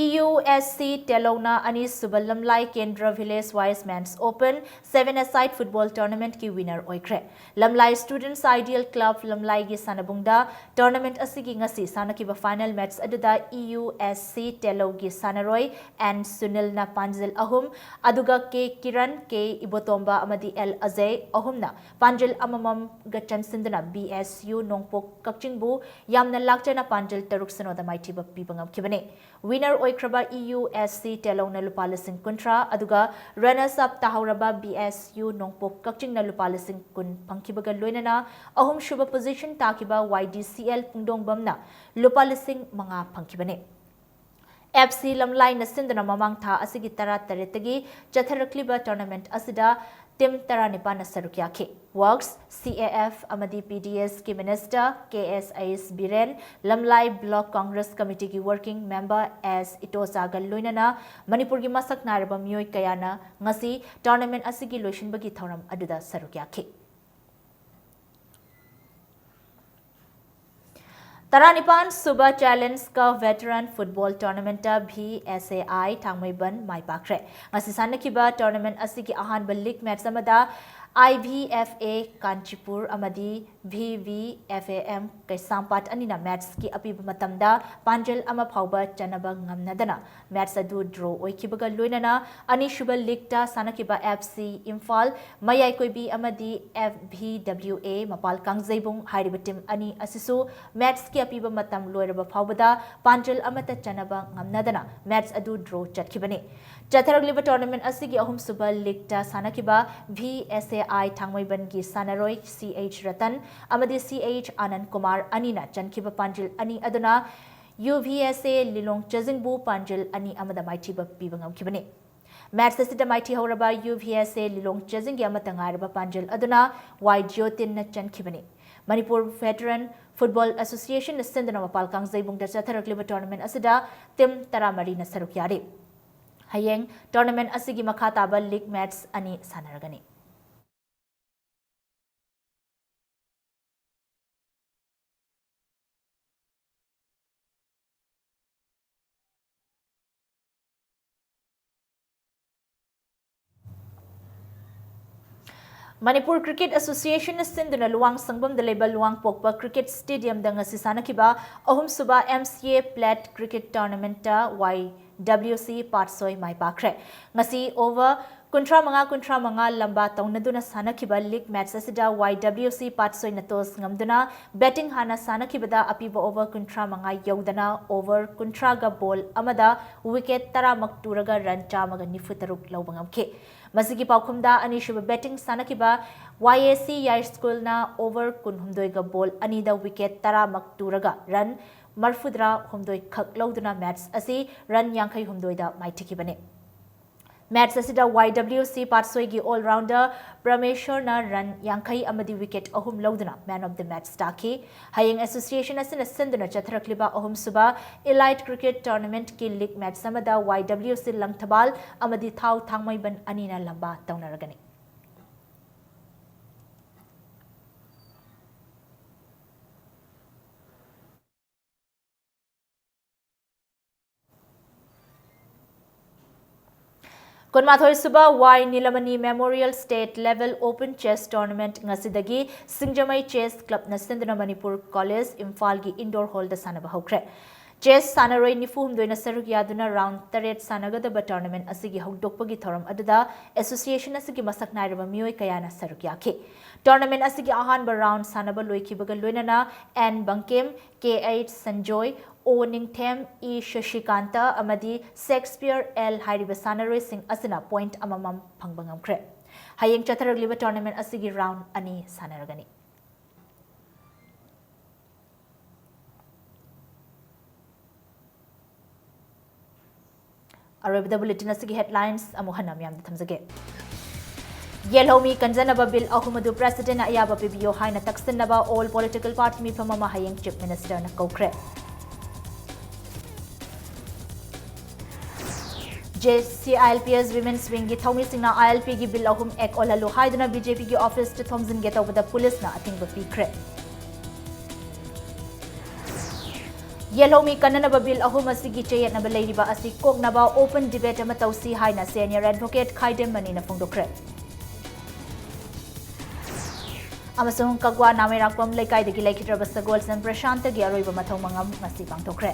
ꯏ ꯌꯨ ꯑꯦꯁ ꯁꯤ ꯇꯦꯂꯧꯅ ꯑꯅꯤꯁꯨꯕ ꯂꯝꯂꯥꯏ ꯀꯦꯟꯗ꯭ꯔ ꯚꯤꯂꯦꯖ ꯋꯥꯏꯁ ꯃꯦꯟꯁ ꯑꯣꯄꯟ ꯁꯦꯚꯦꯟ ꯑꯦ ꯁꯥꯏꯠ ꯐꯨꯠꯕꯣꯜ ꯇꯣꯔꯅꯥꯃꯦꯟꯠꯀꯤ ꯋꯤꯅꯔ ꯑꯣꯏꯈ꯭ꯔꯦ꯫ ꯂꯝꯂꯥꯏ ꯁ꯭ꯇꯨꯗꯦꯟꯠꯁ ꯑꯥꯏꯗꯤꯌꯦꯜ ꯀ꯭ꯂꯕ ꯂꯝꯂꯥꯏꯒꯤ ꯁꯥꯟꯅꯕꯨꯡꯗ ꯇꯣꯔꯅꯥꯃꯦꯟꯠ ꯑꯁꯤꯒꯤ ꯉꯁꯤ ꯁꯥꯟꯅꯈꯤꯕ ꯐꯥꯏꯅꯦꯜ ꯃꯦꯠꯆ ꯑꯗꯨꯗ ꯏ ꯌꯨ ꯑꯦꯁ ꯁꯤ ꯇꯦꯂꯧꯒꯤ ꯁꯥꯟꯅꯔꯣꯏ ꯑꯦꯟ ꯁꯨꯅꯤꯜꯅ ꯄꯥꯟꯖꯤꯜ ꯑꯍꯨꯝ, ꯑꯗꯨꯒ ꯀꯦ ꯀꯤꯔꯟ, ꯀꯦ ꯏꯕꯣꯇꯣꯝꯕ ꯑꯃꯗꯤ ꯑꯦꯜ ꯑꯖꯌ ꯑꯍꯨꯝꯅ ꯄꯥꯟꯖꯤꯜ ꯑꯃꯃꯝꯒ ꯆꯟꯁꯤꯟꯗꯨꯅ ꯕꯤ ꯑꯦꯁ ꯌꯨ ꯅꯣꯡꯄꯣꯛ ꯀꯛꯆꯤꯡꯕꯨ ꯌꯥꯝꯅ ꯂꯥꯛꯆꯅ ꯄꯥꯟꯖꯤꯜ ꯇꯔꯨꯛ ꯁꯤꯅꯣꯗ ꯃꯥꯏꯊꯤꯕ ꯄꯤꯕ ꯉꯝꯈꯤꯕꯅꯤ꯫ ꯋꯤꯅꯔ ꯑꯣꯏꯈ꯭ꯔꯕ ꯏ ꯌꯨ ꯑꯦꯁ ꯁꯤ ꯇꯦꯂꯧꯅ ꯂꯨꯄꯥ ꯂꯤꯁꯤꯡ ꯀꯨꯟꯊ꯭ꯔꯥ, ꯑꯗꯨꯒ ꯔꯅꯔꯁ ꯑꯞ ꯇꯥꯍꯧꯔꯕ ꯕꯤ ꯑꯦꯁ ꯌꯨ ꯅꯣꯡꯄꯣꯛ ꯀꯛꯆꯤꯡꯅ ꯂꯨꯄꯥ ꯂꯤꯁꯤꯡ ꯀꯨꯟ ꯐꯪꯈꯤꯕꯒ ꯂꯣꯏꯅꯅ ꯑꯍꯨꯝꯁꯨꯕ ꯄꯣꯖꯤꯁꯟ ꯇꯥꯈꯤꯕ ꯋꯥꯏ ꯗꯤ ꯁꯤ ꯑꯦꯜ ꯄꯨꯡꯗꯣꯡꯕꯝꯅ ꯂꯨꯄꯥ ꯂꯤꯁꯤꯡ ꯃꯉꯥ ꯐꯪꯈꯤꯕꯅꯤ꯫ ꯑꯦꯐ ꯁꯤ ꯂꯝꯂꯥꯏꯅ ꯁꯤꯟꯗꯨꯅ ꯃꯃꯥꯡ ꯊꯥ ꯑꯁꯤꯒꯤ ꯇꯔꯥ ꯇꯔꯦꯠꯇꯒꯤ ꯆꯠꯊꯔꯛꯂꯤꯕ ꯇꯣꯔꯅꯥꯃꯦꯟꯠ ꯑꯁꯤꯗ ꯇꯤꯝ ꯇꯔꯥꯅꯤꯄꯥꯟꯅ ꯁꯔꯨꯛ ꯌꯥꯈꯤ꯫ ꯋꯔꯛꯁ, ꯁꯤ ꯑꯦ ꯑꯦꯐ ꯑꯃꯗꯤ ꯄꯤ ꯗꯤ ꯑꯦꯁꯀꯤ ꯃꯤꯅꯤꯁꯇꯔ ꯀꯦ ꯑꯦꯁ ꯑꯩꯁ Biren, ꯂꯝꯂꯥꯏ block Congress ꯀꯃꯤꯇꯤꯒꯤ working member ꯑꯦꯁ ꯏꯇꯣꯆꯥꯒ ꯂꯣꯏꯅꯅ ꯃꯅꯤꯄꯨꯔꯒꯤ ꯃꯁꯛ ꯅꯥꯏꯔꯕ ꯃꯤꯑꯣꯏ ꯀꯌꯥꯅ ꯉꯁꯤ ꯇꯣꯔꯅꯥꯃꯦꯟꯠ ꯑꯁꯤꯒꯤ ꯂꯣꯏꯁꯤꯟꯕꯒꯤ ꯊꯧꯔꯝ ꯑꯗꯨꯗ ꯁꯔꯨꯛ ꯌꯥꯈꯤ꯫ ꯇꯔꯥꯅꯤꯄꯥꯟ ꯁꯨꯕ Challenge Cup Veteran Football Tournamentꯇ V S A I ꯊꯥꯡꯃꯩꯕꯟ ꯃꯥꯏ ꯄꯥꯛꯈ꯭ꯔꯦ꯫ ꯉꯁꯤ ꯁꯥꯟꯅꯈꯤꯕ tournament ꯑꯁꯤꯒꯤ ꯑꯍꯥꯟꯕ league match ꯑꯃꯗ I V F A Kanchipur ꯑꯃꯗꯤ V V F A M ꯀꯩꯁꯥꯝꯄꯥꯠ ꯑꯅꯤꯅ matchꯀꯤ ꯑꯄꯤꯕ ꯃꯇꯝꯗ ꯄꯥꯟꯖꯜ ꯑꯃ ꯐꯥꯎꯕ ꯆꯟꯅꯕ ꯉꯝꯅꯗꯅ match ꯑꯗꯨ draw ꯑꯣꯏꯈꯤꯕꯒ ꯂꯣꯏꯅꯅ ꯑꯅꯤꯁꯨꯕ leagueꯇ ꯁꯥꯟꯅꯈꯤꯕ F C ꯏꯝꯐꯥꯜ, ꯃꯌꯥꯏꯀꯣꯏꯕꯤ ꯑꯃꯗꯤ F V W A ꯃꯄꯥꯜ ꯀꯥꯡꯖꯩꯕꯨꯡ ꯍꯥꯏꯔꯤꯕ team ꯑꯅꯤ ꯑꯁꯤꯁꯨ matchꯀꯤ ꯑꯄꯤꯕ ꯃꯇꯝ ꯂꯣꯏꯔꯕ ꯐꯥꯎꯕꯗ ꯄꯥꯟꯖꯜ ꯑꯃꯠꯇ ꯆꯟꯅꯕ ꯉꯝꯅꯗꯅ match ꯑꯗꯨ draw ꯆꯠꯈꯤꯕꯅꯤ꯫ ꯆꯠꯊꯔꯛꯂꯤꯕ tournament ꯑꯁꯤꯒꯤ ꯑꯍꯨꯝꯁꯨꯕ leagueꯇ ꯁꯥꯟꯅꯈꯤꯕ V S A I ꯊꯥꯡꯃꯩꯕꯟꯒꯤ ꯁꯥꯟꯅꯔꯣꯏ C H ꯔꯇꯟ ꯑꯃꯗꯤ C H ꯑꯅꯟ ꯀꯨꯃꯥꯔ ꯑꯅꯤꯅ ꯆꯟꯈꯤꯕ ꯄꯥꯟꯖꯤꯜ ꯑꯅꯤ ꯑꯗꯨꯅ U V S A ꯂꯤꯂꯣꯡ ꯆꯖꯤꯡꯕꯨ ꯄꯥꯟꯖꯤꯜ ꯑꯅꯤ ꯑꯃꯗ ꯃꯥꯏꯊꯤꯕ ꯄꯤꯕ ꯉꯝꯈꯤꯕꯅꯤ꯫ Match ꯑꯁꯤꯗ ꯃꯥꯏꯊꯤꯍꯧꯔꯕ U V S A ꯂꯤꯂꯣꯡ ꯆꯖꯤꯡꯒꯤ ꯑꯃꯠꯇ ꯉꯥꯏꯔꯕ ꯄꯥꯟꯖꯤꯜ ꯑꯗꯨꯅ Y ꯖꯤꯑꯣꯇꯤꯟꯅ ꯆꯟꯈꯤꯕꯅꯤ꯫ ꯃꯅꯤꯄꯨꯔ Veteran Football Associationꯅ ꯁꯤꯟꯗꯨꯅ ꯃꯄꯥꯜ ꯀꯥꯡꯖꯩꯕꯨꯡꯗ ꯆꯠꯊꯔꯛꯂꯤꯕ tournament ꯑꯁꯤꯗ team ꯇꯔꯥꯃꯔꯤꯅ ꯁꯔꯨꯛ ꯌꯥꯔꯤ꯫ ꯍꯌꯦꯡ tournament ꯑꯁꯤꯒꯤ ꯃꯈꯥ ꯇꯥꯕ league match ꯑꯅꯤ ꯁꯥꯟꯅꯔꯒꯅꯤ꯫ Manipur Cricket Associationꯅ ꯁꯤꯟꯗꯨꯅ ꯂꯨꯋꯥꯡ ꯁꯪꯕꯝꯗ ꯂꯩꯕ ꯂꯨꯋꯥꯡꯄꯣꯛꯄ Cricket Stadiumꯗ ꯉꯁꯤ ꯁꯥꯟꯅꯈꯤꯕ ꯑꯍꯨꯝꯁꯨꯕ M C A Plate Cricket Tournamentꯇ Y W C ꯄꯥꯠꯁꯣꯏ ꯃꯥꯏ ꯄꯥꯛꯈ꯭ꯔꯦ꯫ ꯉꯁꯤ over ꯀꯨꯟꯊ꯭ꯔꯥ ꯃꯉꯥ ꯀꯨꯟꯊ꯭ꯔꯥ ꯃꯉꯥ ꯂꯝꯕꯥ ꯇꯧꯅꯗꯨꯅ ꯁꯥꯟꯅꯈꯤꯕ league match ꯑꯁꯤꯗ Y W C ꯄꯥꯠꯁꯣꯏꯅ toss ꯉꯝꯗꯨꯅ batting ꯍꯥꯟꯅ ꯁꯥꯟꯅꯈꯤꯕꯗ ꯑꯄꯤꯕ over ꯀꯨꯟꯊ꯭ꯔꯥ ꯃꯉꯥ ꯌꯧꯗꯅ over ꯀꯨꯟꯊ꯭ꯔꯥꯒ ball ꯑꯃꯗ wicket ꯇꯔꯥꯃꯛ ꯇꯨꯔꯒ run ꯆꯥꯝꯃꯒ ꯅꯤꯐꯨ ꯇꯔꯨꯛ ꯂꯧꯕ ꯉꯝꯈꯤ꯫ ꯃꯁꯤꯒꯤ ꯄꯥꯎꯈꯨꯝꯗ ꯑꯅꯤꯁꯨꯕ batting ꯁꯥꯟꯅꯈꯤꯕ Y A C ꯌꯥꯏ schoolꯅ over ꯀꯨꯟꯍꯨꯝꯗꯣꯏꯒ ball ꯑꯅꯤꯗ wicket ꯇꯔꯥꯃꯛ ꯇꯨꯔꯒ run ꯃꯔꯐꯨꯇꯔꯥ ꯍꯨꯝꯗꯣꯏ ꯈꯛ ꯂꯧꯗꯨꯅ match ꯑꯁꯤ run ꯌꯥꯡꯈꯩ ꯍꯨꯝꯗꯣꯏꯗ ꯃꯥꯏꯊꯤꯈꯤꯕꯅꯤ꯫ Match ꯑꯁꯤꯗ Y W C ꯄꯥꯠꯁꯣꯏꯒꯤ all-rounder ꯄ꯭ꯔꯃꯦꯁꯣꯔꯅ run ꯌꯥꯡꯈꯩ ꯑꯃꯗꯤ wicket ꯑꯍꯨꯝ ꯂꯧꯗꯨꯅ man of the match ꯇꯥꯈꯤ꯫ ꯍꯌꯦꯡ association ꯑꯁꯤꯅ ꯁꯤꯟꯗꯨꯅ ꯆꯠꯊꯔꯛꯂꯤꯕ ꯑꯍꯨꯝꯁꯨꯕ Elite Cricket Tournamentꯀꯤ league match ꯑꯃꯗ Y W C ꯂꯪꯊꯕꯥꯜ ꯑꯃꯗꯤ ꯊꯥꯎ ꯊꯥꯡꯃꯩꯕꯟ ꯑꯅꯤꯅ ꯂꯝꯕꯥ ꯇꯧꯅꯔꯒꯅꯤ꯫ ꯀꯨꯟꯃꯥꯊꯣꯏ ꯁꯨꯕ ꯋꯥꯏ ꯅꯤꯂꯃꯅꯤ Memorial State Level Open Chess Tournament ꯉꯁꯤꯗꯒꯤ ꯁꯤꯡꯖꯃꯩ Chess Clubꯅ ꯁꯤꯟꯗꯨꯅ ꯃꯅꯤꯄꯨꯔ College ꯏꯝꯐꯥꯜꯒꯤ indoor hallꯗ ꯁꯥꯟꯅꯕ ꯍꯧꯈ꯭ꯔꯦ꯫ Chess ꯁꯥꯟꯅꯔꯣꯏ ꯅꯤꯐꯨ ꯍꯨꯝꯗꯣꯏꯅ ꯁꯔꯨꯛ ꯌꯥꯗꯨꯅ round ꯇꯔꯦꯠ ꯁꯥꯟꯅꯒꯗꯕ tournament ꯑꯁꯤꯒꯤ ꯍꯧꯗꯣꯛꯄꯒꯤ ꯊꯧꯔꯝ ꯑꯗꯨꯗ association ꯑꯁꯤꯒꯤ ꯃꯁꯛ ꯅꯥꯏꯔꯕ ꯃꯤꯑꯣꯏ ꯀꯌꯥꯅ ꯁꯔꯨꯛ ꯌꯥꯈꯤ꯫ Tournament ꯑꯁꯤꯒꯤ ꯑꯍꯥꯟꯕ round ꯁꯥꯟꯅꯕ ꯂꯣꯏꯈꯤꯕꯒ ꯂꯣꯏꯅꯅ and Bangkim, K H Sanjoy, ꯑꯣ ꯅꯤꯡꯊꯦꯝ, ꯏ ꯁꯁꯤꯀꯥꯟꯇ ꯑꯃꯗꯤ ꯁꯦꯛꯁꯄꯤꯌꯔ ꯑꯦꯜ ꯍꯥꯏꯔꯤꯕ ꯁꯥꯟꯅꯔꯣꯏꯁꯤꯡ ꯑꯁꯤꯅ point ꯑꯃꯃꯝ ꯐꯪꯕ ꯉꯝꯈ꯭ꯔꯦ꯫ ꯍꯌꯦꯡ ꯆꯠꯊꯔꯛꯂꯤꯕ tournament ꯑꯁꯤꯒꯤ round ꯑꯅꯤ ꯁꯥꯟꯅꯔꯒꯅꯤ꯫ ꯑꯔꯣꯏꯕꯗ bulletin ꯑꯁꯤꯒꯤ headlines ꯑꯃꯨꯛ ꯍꯟꯅ ꯃꯤꯌꯥꯝꯗ ꯊꯝꯖꯒꯦ꯫ ꯌꯦꯜꯍꯧꯃꯤ ꯀꯟꯖꯅꯕ bill ꯑꯍꯨꯝ ꯑꯗꯨ Presidentꯅ ꯑꯌꯥꯕ ꯄꯤꯕꯤꯌꯣ ꯍꯥꯏꯅ ꯇꯛꯁꯤꯟꯅꯕ all political party ꯃꯤꯐꯝ ꯑꯃ ꯍꯌꯦꯡ Chief Ministerꯅ ꯀꯧꯈ꯭ꯔꯦ꯫ J C I L P S Women's Wingꯒꯤ ꯊꯧꯃꯤꯁꯤꯡꯅ I L Pꯒꯤ bill ꯑꯍꯨꯝ act ꯑꯣꯜꯍꯜꯂꯨ ꯍꯥꯏꯗꯨꯅ B J Pꯒꯤ officeꯇ ꯊꯣꯝꯖꯤꯟꯒꯦ ꯇꯧꯕꯗ policeꯅ ꯑꯊꯤꯡꯕ ꯄꯤꯈ꯭ꯔꯦ꯫ ꯌꯦꯜꯍꯧꯃꯤ ꯀꯟꯅꯅꯕ bill ꯑꯍꯨꯝ ꯑꯁꯤꯒꯤ ꯆꯌꯦꯠꯅꯕ ꯂꯩꯔꯤꯕ ꯑꯁꯤ ꯀꯣꯛꯅꯕ open debate ꯑꯃ ꯇꯧꯁꯤ ꯍꯥꯏꯅ senior advocate ꯈꯥꯏꯗꯦꯝ ꯃꯅꯤꯅ ꯐꯣꯡꯗꯣꯛꯈ꯭ꯔꯦ꯫ ꯑꯃꯁꯨꯡ ꯀꯛꯋꯥ ꯅꯥꯃꯩꯔꯥꯛꯄꯝ ꯂꯩꯀꯥꯏꯗꯒꯤ ꯂꯩꯈꯤꯗ꯭ꯔꯕ ꯁꯒꯣꯜꯁꯦꯝ ꯄ꯭ꯔꯁꯥꯟꯇꯒꯤ ꯑꯔꯣꯏꯕ ꯃꯊꯧ ꯃꯉꯝ ꯉꯁꯤ ꯄꯥꯡꯊꯣꯛꯈ꯭ꯔꯦ꯫